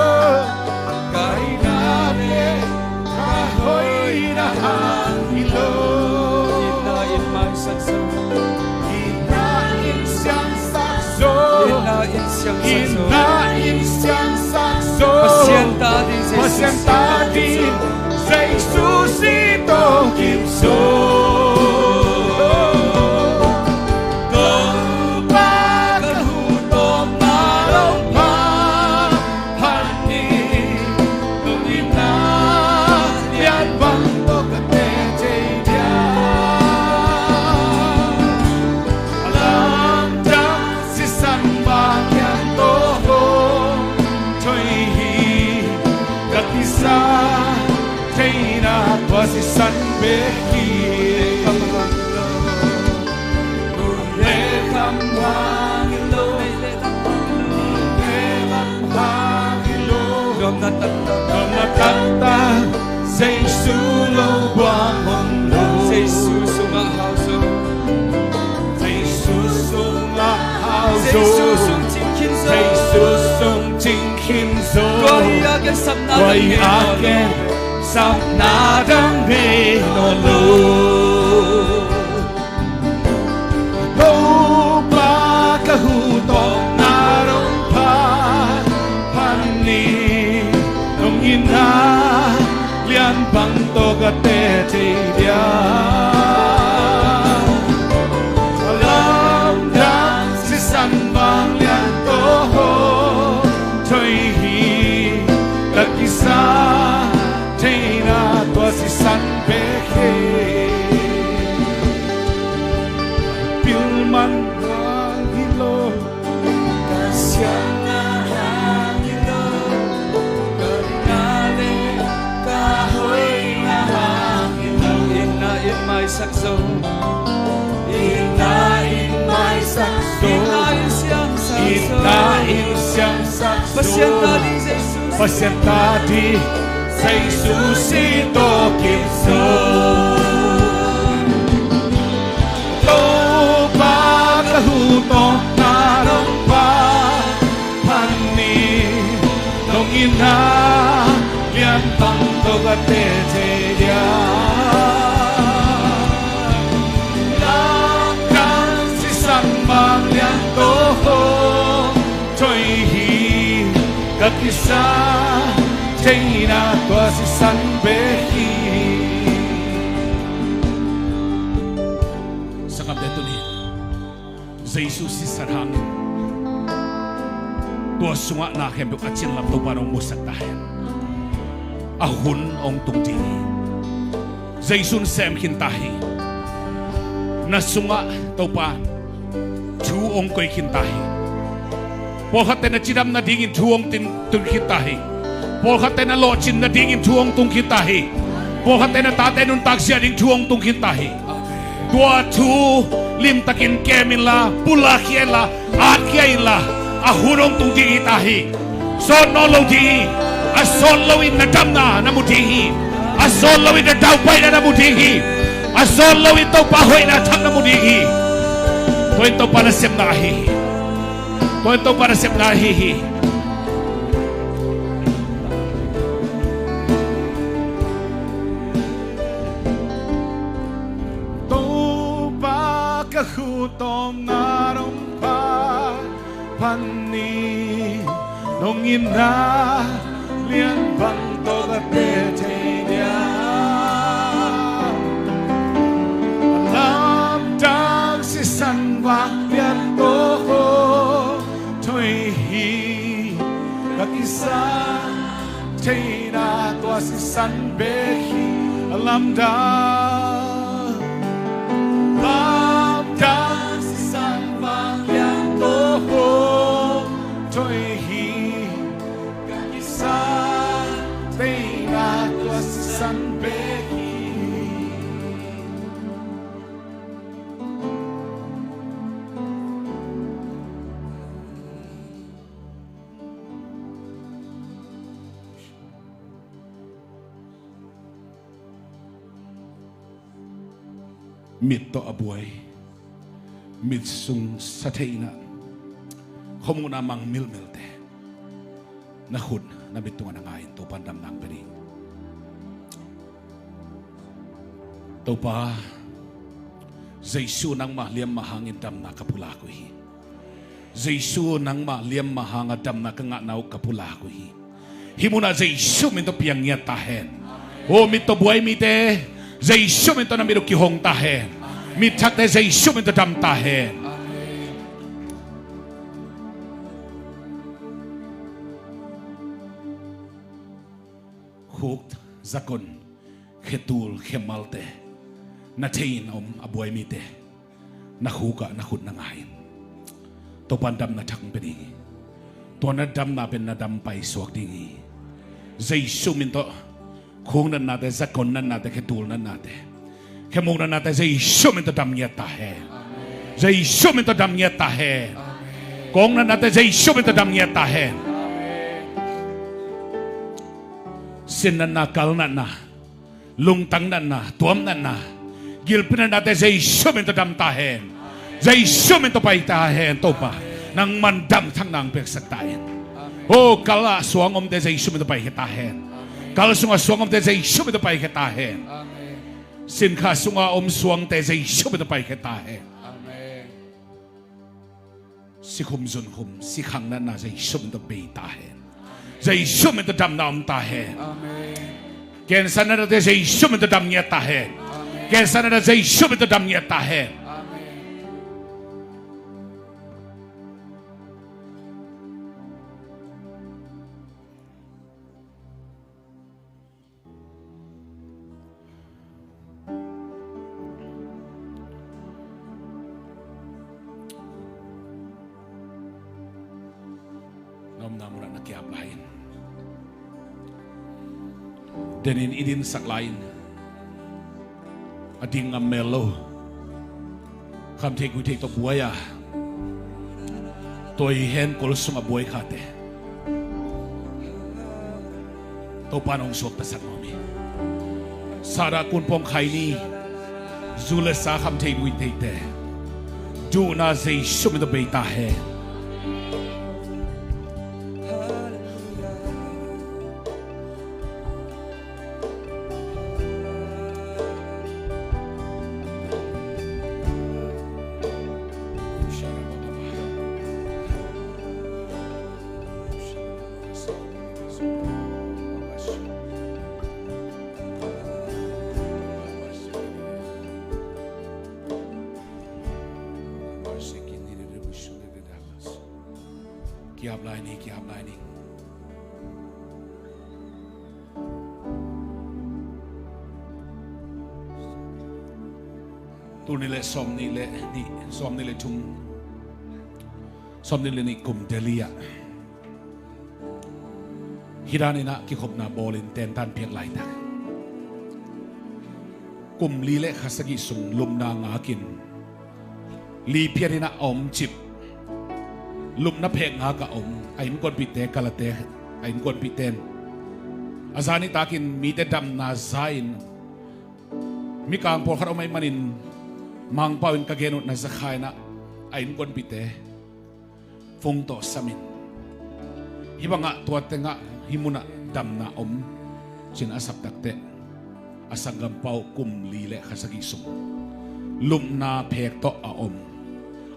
ka itna le ka hoihna hang hi lo. Itna in maisak zo. Itna in siangsak zo. Itna in siangsak zo. Itna in siangsak zo. Pasian ta ding, Pasian ta ding, Jesu si tawh kim zo. Topa ka hun tawpna lo pha. Phan ni, nong itna lian bang tawh ka teci dia. A lamdang sisan bang kiang tawh hong thoi hi. Ka kisa theihna tua sisan bek hi. Lungdam hang hi lo, lungdam hang hi lo. Nuamna taktak, nuamna taktak, Jesu lo buang om lo. Jesu sungah hau zo. Sapna dang nei nawn lo. Koi a ken sapna dang nei nawn lo. Topa ka huh tawh na dong pha, phan ni nong itna lian bang tawh ka teh thei dia. A lamdang sisan vanglian tawh hong tho hi. Ka kisam theihna tua sisan bek hi. Pil man hang hi lo, ka siatna hang hi lo, ka itna le ka hoihna hang hi lo. Itna in maisak zo. Itna in maisak zo. Itna in siangsak zo. Itna in siangsak zo. Pasian ta ding Jesu. Pasian ta ding Jesu si tawh kip zo. Topa ka huh tawh na dong pha, phan ni nong itna lian bang tawh ka teh thei dia. Lamdang sisan vanglian tawh hong tho hi. Ka kisam theihna tua sisan bek hi. Sanggamte, tuni Jesu sisan hangin tua sungah na khempeuh a cin lam Topa in hong musak ta hen. A hun hong tung ding hi. Jesu in sem khin ta hi. Na sungah Topa thu hong koih khin ta hi. Pawlkhatte na cidam nadingin thu hong tin, tun khin ta hi. Pawlkhatte na lawhcin nadingin thu hong tung khin ta hi. Pawlkhatte na tate nuntak zia ding thu hong tung khin ta hi. Tua thu limtakin kem inla, pulakkhia inla, atkhia inla, a hun hong tung ding hi ta hi. Sawt nawn lo ding hi. A sawt loin na damna na mu ding hi. A sawt loin na daupaina na mu ding hi. A sawt loin Topa hoihna thak na mu ding hi. Tua in Topa nasepna ahi hi. Tua in Topa nasepna ahi hi. Topa ka huh tawh na dong pha, phan ni nong itna lian bang tawh ka teh thei dia. A lamdang sisan vanglian tawh hong tho hi. Ka kisam theihna tua sisan bek hi. A lamdang, lamdang sisan vanglian tawh hong tho hi. Ka kisam theihna tua sisan bek hi. Mit tawh a buai, mit sung sa theihna, khuamuhna mang milmilte na khut na mit tungah na nga in Topa in damna hong pia ding. Topa, Jesu nangmah liamma hangin damna ka pulak uh hi. Jesu nangmah liamma hanga damna ka ngahna uh ka pulak uh hi. Hih munah Jesu min tawh piang ngiat ta hen. Aw, mit tawh buai mite, Jesu min tawh na mit uh kihong ta hen. Mit thakte Jesu min tawh dam ta hen. Khuk, zakon, khetul, khemalte na thei in a om a buai mite na khukah na khut na nga in Topa in damna thak hong pia ding hi. Tua na damna pen na dam paisuak ding hi. Jesu min tawh khuk natnate, zakon natnate, khetul natnate, khemuk natnate Jesu min tawh dam ngiat ta hen. Jesu min tawh dam ngiat ta hen. Kawng natnate Jesu min tawh dam ngiat ta hen. Sin natna, kal natna, lungtang natna, tuam natna, gilpi natnate Jesu min tawh dam ta hen. Jesu min tawh pai ta hen. Topa, nangman damthakna hong piaksak ta hen. Oh, kal ah suang omte Jesu min tawh paikhia ta hen. Kal sungah suang omte Jesu min tawh paikhia ta hen. Sinkha sungah om suangte Jesu min tawh paikhia ta hen. Sikhum zunkhum, sikhang natna Jesu min tawh bei ta hen. Jesu min tawh damna om ta hen. Cancer natnate Jesu min tawh dam ngiat ta hen. Cancer natna Jesu min tawh dam ngiat ta hen. Na omna munah na kiap lai in. Denin i dinsak lai in. A ding ngam mel lo. Khamtheih guihtheih tawh buai a, tua hi hen kol sungah buai khate. Topa'n hong suaktasak nuam hi. Sarah Kunpawng Khaini, zu le sa khamtheih guihtheihte, duhna Jesu min tawh bei ta hen. Kiap lai ni, kiap lai ni. Tul nih le sawmnih le nih, sawmnih le thum, sawmnih le nih kum Delhi ah hih dan in ah kikhopna bawlin tentan piak laitak, kum li le kha sagih sung lupna ngakin li phiat in ah a om cip, lupna phek ngak a om a innkuanpihte, kalate a innkuanpihte in a zan nitakin mite damna za-in, mikang pawlkhat om ahih manin Mangpau in ka gen uh na za kha in ah a innkuanpihte phone tawh samin, hih bangah tua tengah hih munah damna om, ci-in a sap takteh, a sanggampa uh kum li le kha sagih sung lupna phek tawh a om,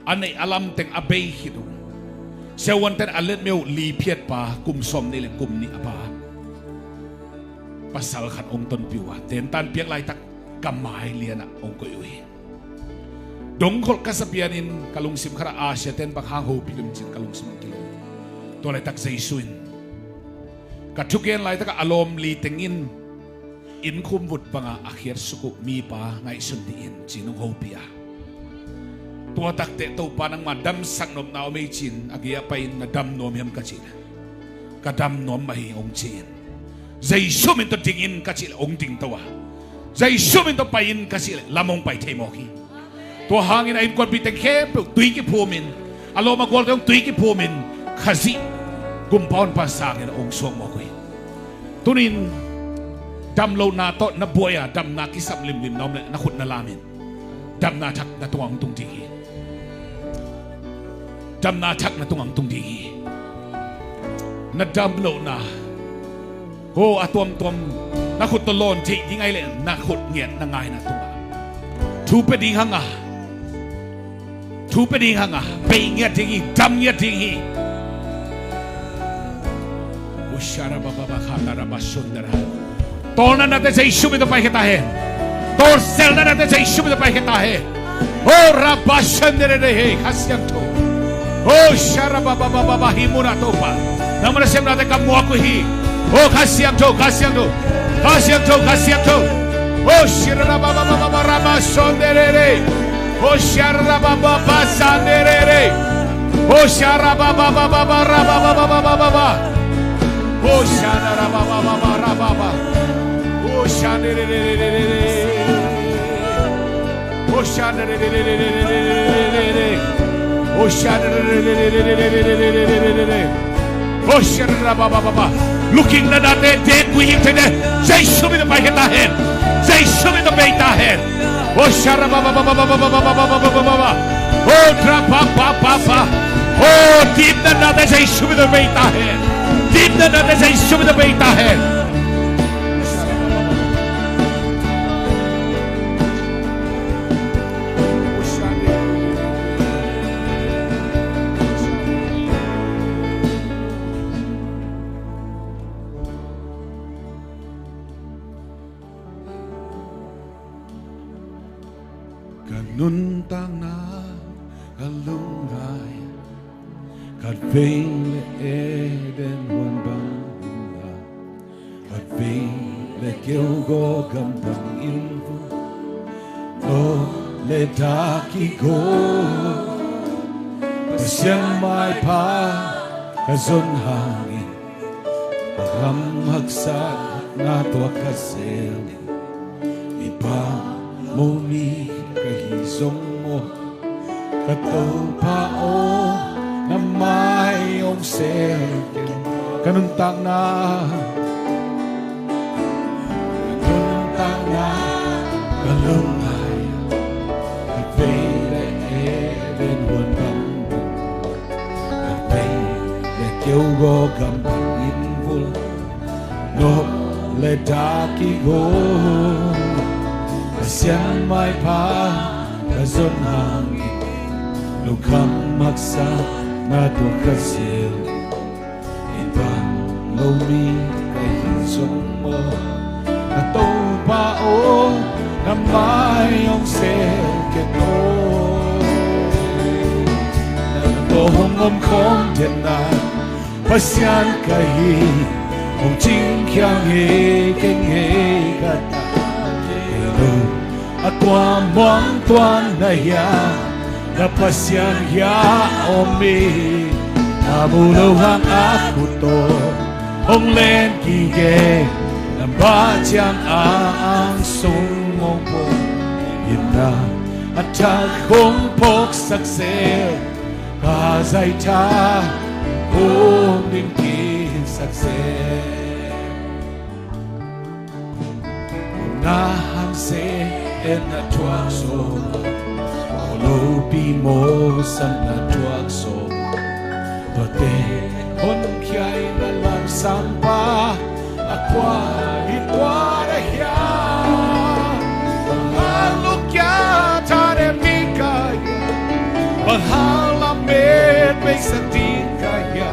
a neih a lam teng a bei khit uh, siavuante'n a letmeh uh li phiatpa, kum sawmnih le kum nih a pa pasal khat hong tonpih uh a, tentan piak laitak ka mai lianah hong koih uh hi. Dongkholh ka sa pianin ka lungsim khatah Asia-te'n bang hang hopih lim ci-in ka lungsim hong kilawm. Tua laitak Jesu in ka thugen laitakah a lawm li teng in innkhum vut bangah a khiatsuk uh mipa ngaihsun dih in, ci-in hong hopih a, tua takteh Topa nangma damsak nopna om ei ci-in a gei-ah pai-in na dam nuam hiam ka cih leh, ka dam nuam mah hi hong ci-in, Jesu min tawh ding in ka cih leh hong dingto a, Jesu min tawh pai in ka cih leh lam hong pai thei mawk hi. Tua hangin a innkuanpihte khempeuh tui kiphumin, a lawm a gualte hong tui kiphumin, Khazih gumpa honpa sangin hong suak mawk uh hi. Tuni-in damlohna tawh na buai a, damna kisam limlim na om leh na khut na lamin. Damna thak na tungah hong tung ding hi. Damna thak na tungah hong tung ding hi. Na damlohna, ho, a tuamtuam na khut tawh lawn theih ding ahih leh na khut ngiat na ngaina tungah thu pia ding hang a, thu pia ding hang a, bei ngiat ding hi, dam ngiat ding hi. Tawlnatnate Jesu min tawh paikhia ta hen. Tawlselnatnate Jesu min tawh paikhia ta hen. O rabashanderere, Kha Siangtho. O sharababababa, hih munah Topa nangma nasemnate ka muak uh hi. O Kha Siangtho, Kha Siangtho, Kha Siangtho, Kha Siangtho. O shirababababa, rabashanderere. O sharabababa, sanderere. O sharababababa, rabababababa. O sharababababa, rababa. O shanderere. O shanderere. O shanderere. O sharababababa. Lukhin na date, dek guihim thei de. Jesu min tawh paikhia ta hen. Jesu min tawh bei ta hen. O sharababababa. O drababababa. O dipna date Jesu min tawh bei ta hen. Deep na natin sa Isu, kita pa itahin. Ka nuntakna ka lungngai, khatvei le Eden huan bang, khatvei le keugaw gam bang inn vua, nop le dak i go. Pasian maipha ka zon hangin, a gam haksatna tuak ka zel. I bang lo mi ka hi zong maw, ka Topa aw, na mai hong sel kei. Ka nuntakna, ka nuntakna ka lungngai, khatvei le Eden huan bang, khatvei le keugaw gam bang inn vua, nop le dak i go. Pasian maipha ka zon hangin, lungkham haksatna tuak ka zel. I bang lo mi ka hi zong maw, ka Topa aw, na mai hong sel kei aw. Nang tawh hong om khawm den a, Pasian ka hi, hong cingkhia ngei keng hi ka ta. Kei lo a kua muang tuan na hia, na Pasian hia om hi. Na mu lo hang a khut tawh hong len gige, na ba ciang a ang sung hong pawng in a, a thak hong phawksak seh, ka zaitha hong ding kiksak seh. Na hang se en na thuak sawm, aw lopi mawhsam na thuak sawm, tuate honkhia in a lamsangpa a kua hi tua na hia. Bang hang lukya thade mi ka hia, bang hang lamet beisak ding ka hia.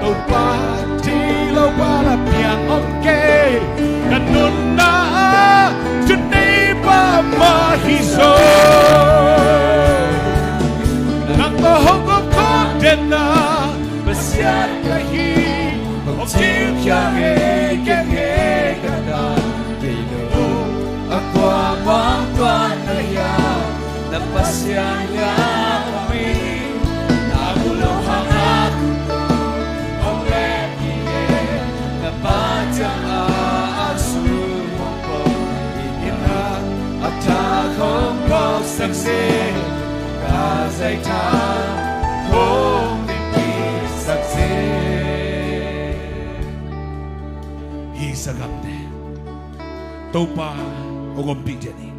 Topa thei lo pa la piang om kei, ka nunna ah thuneipa mah hi zaw. Nang tawh hong om khawm den a, Pasian ka hi, hong cingkhia ngei keng hi ka ta. Kei lo a kua muang tuan na hia, na Pasian hia om hi. Na mu lo hang a khut tawh hong len gige, na ba ciang a ang sung hong pawng in a, a thak hong phawksak seh, ka zaitha hong ding kiksak seh. Hi sa gamte, Topa hong ompih den hi.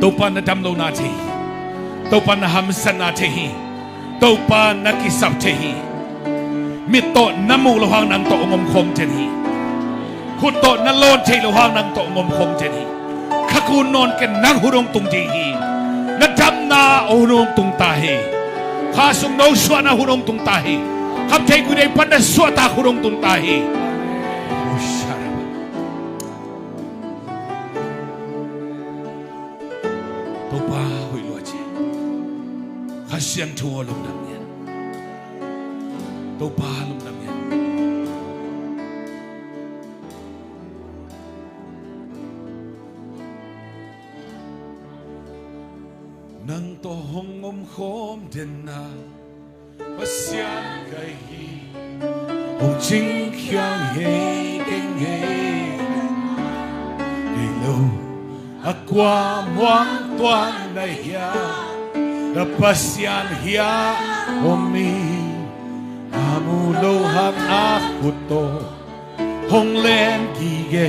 Topa na dam lohna thei hi. Topa na hamsatna thei hi. Topa na kisap thei hi. Mit tawh na muh loh hang nang tawh hong om khawm den hi. Khut tawh na lawn theih loh hang nang tawh hong om khawm den hi. Kha kun nawn ken nang hun hong tung ding hi. Na damna hun hong tung ta hi. Kha sung no suahna hun hong tung ta hi. Kham thei gui dei pan na suahtak hun hong tung ta hi. Topa hoih lua ci. Kha Siangtho aw, lungdam ngiat. Topa lungdam ngiat. Nang tawh hong om khawm den a, Pasian ka hi, hong cingkhia ngei keng hi. Kei lo a kua muang tuan na hia, na Pasian hia om hi. Na mu lo hang a khut tawh hong len gige,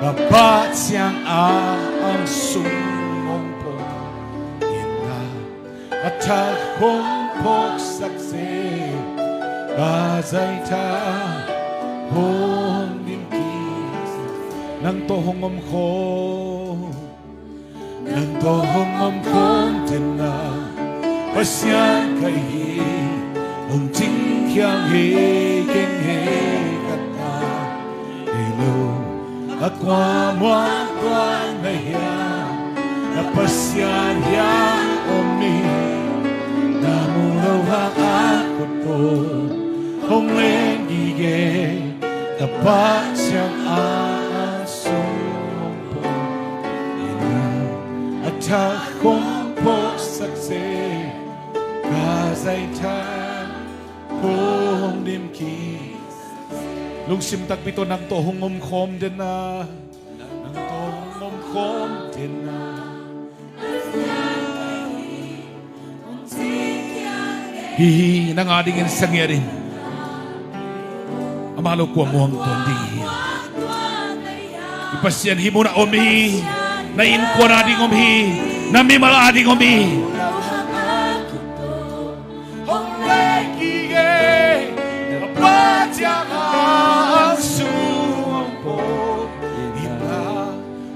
ka ba ciang a ang sung hong pawng in a, a thak hong phawksak seh, Ka zaitha hong dim kik, nang tawh hong om khawm, nang tawh hong om khawm den a, Pasian ka hi, hong cingkhiang hi keng hi ka ta. Ei lo a kua muang tuang na hiam, na Pasian hiam om hi. Na mu lo hang a khut pawl hong leng gige, na Pasian a sung hong pawt. Ei lo a thak hong phawksak se, ka zaitha hong dim kik. Lungsim takpi tawh nang tawh hong om khawm den a, nang tawh hong om khawm den a. Hi hi, nang a dingin sangiat in. Amah lo kua muang tuan ding hi. I Pasian hih munah om hi. Na innkuan a ding om hi. Na mimal a ding om hi. Hong leng gige, a Pa ciang a sung hong pawt. Ina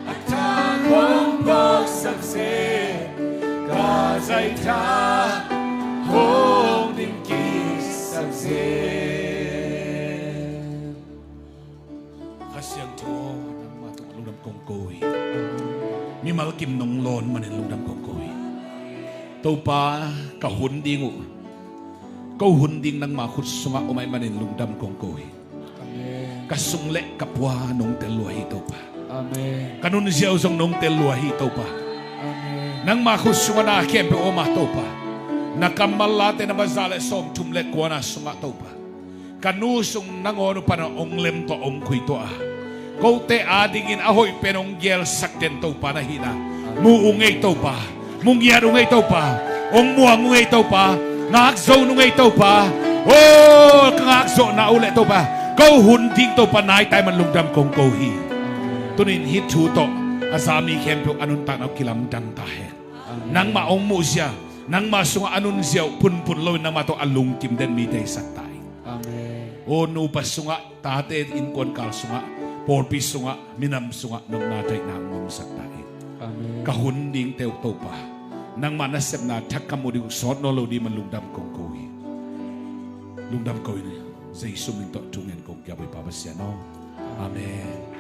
a thak hong phawksak se, ka zaitha hong dim kiksak se. Kha Siangtho aw, nangmah tungah lungdam kong ko hi. Mimal kim nong lawn manin lungdam kong ko hi. Topa, ka hun ding uh, ko hun ding nangmah khut sungah om ahih manin lungdam kong ko hi. Amen. Ka sung le ka pua nong tel lua hi, Topa. Amen. Ka nunziau zong nong tel lua hi, Topa. Amen. Nangmah khut sungah na khempeuh om a, Topa. Na kammal late namba za le sawmthum le kua na sungah, Topa, ka nu sung nangawn uh pan hong lem tuah, hong khui tuah a, kote a dingin a hoih pen hong gelsak den Topa na hihna mu ung ei, Topa. Mu ngiat ung ei, Topa. Hong muang ung ei, Topa. Ngak zo nung ei, Topa. Aw, ka ngak zawhna uh leh, Topa, ko hun ding, Topa, nai tai man lungdam kong ko hi. Tuni-in hih thu tawh a za mi khempeuh a nuntakna uh kilamdang ta hen. Nangmah hong muhzia, nangmah sungah a nunzia uh phunphun loin nangmah tawh a lungkim den mite hi sak ta in. Amen. Aw, nupa sungah, tate innkuan kal sungah, pawlpi sungah, minam sungah nopna daihna hong omsak ta in. Amen. Ka hun dingte uh, Topa, nangmah nasepna thak ka muh ding uh sawt nawn lo ding man lungdam kong ko hi. Lungdam ko hi. Jesu min tawh thungen kong kiap hi, Pa Pasian aw. Amen.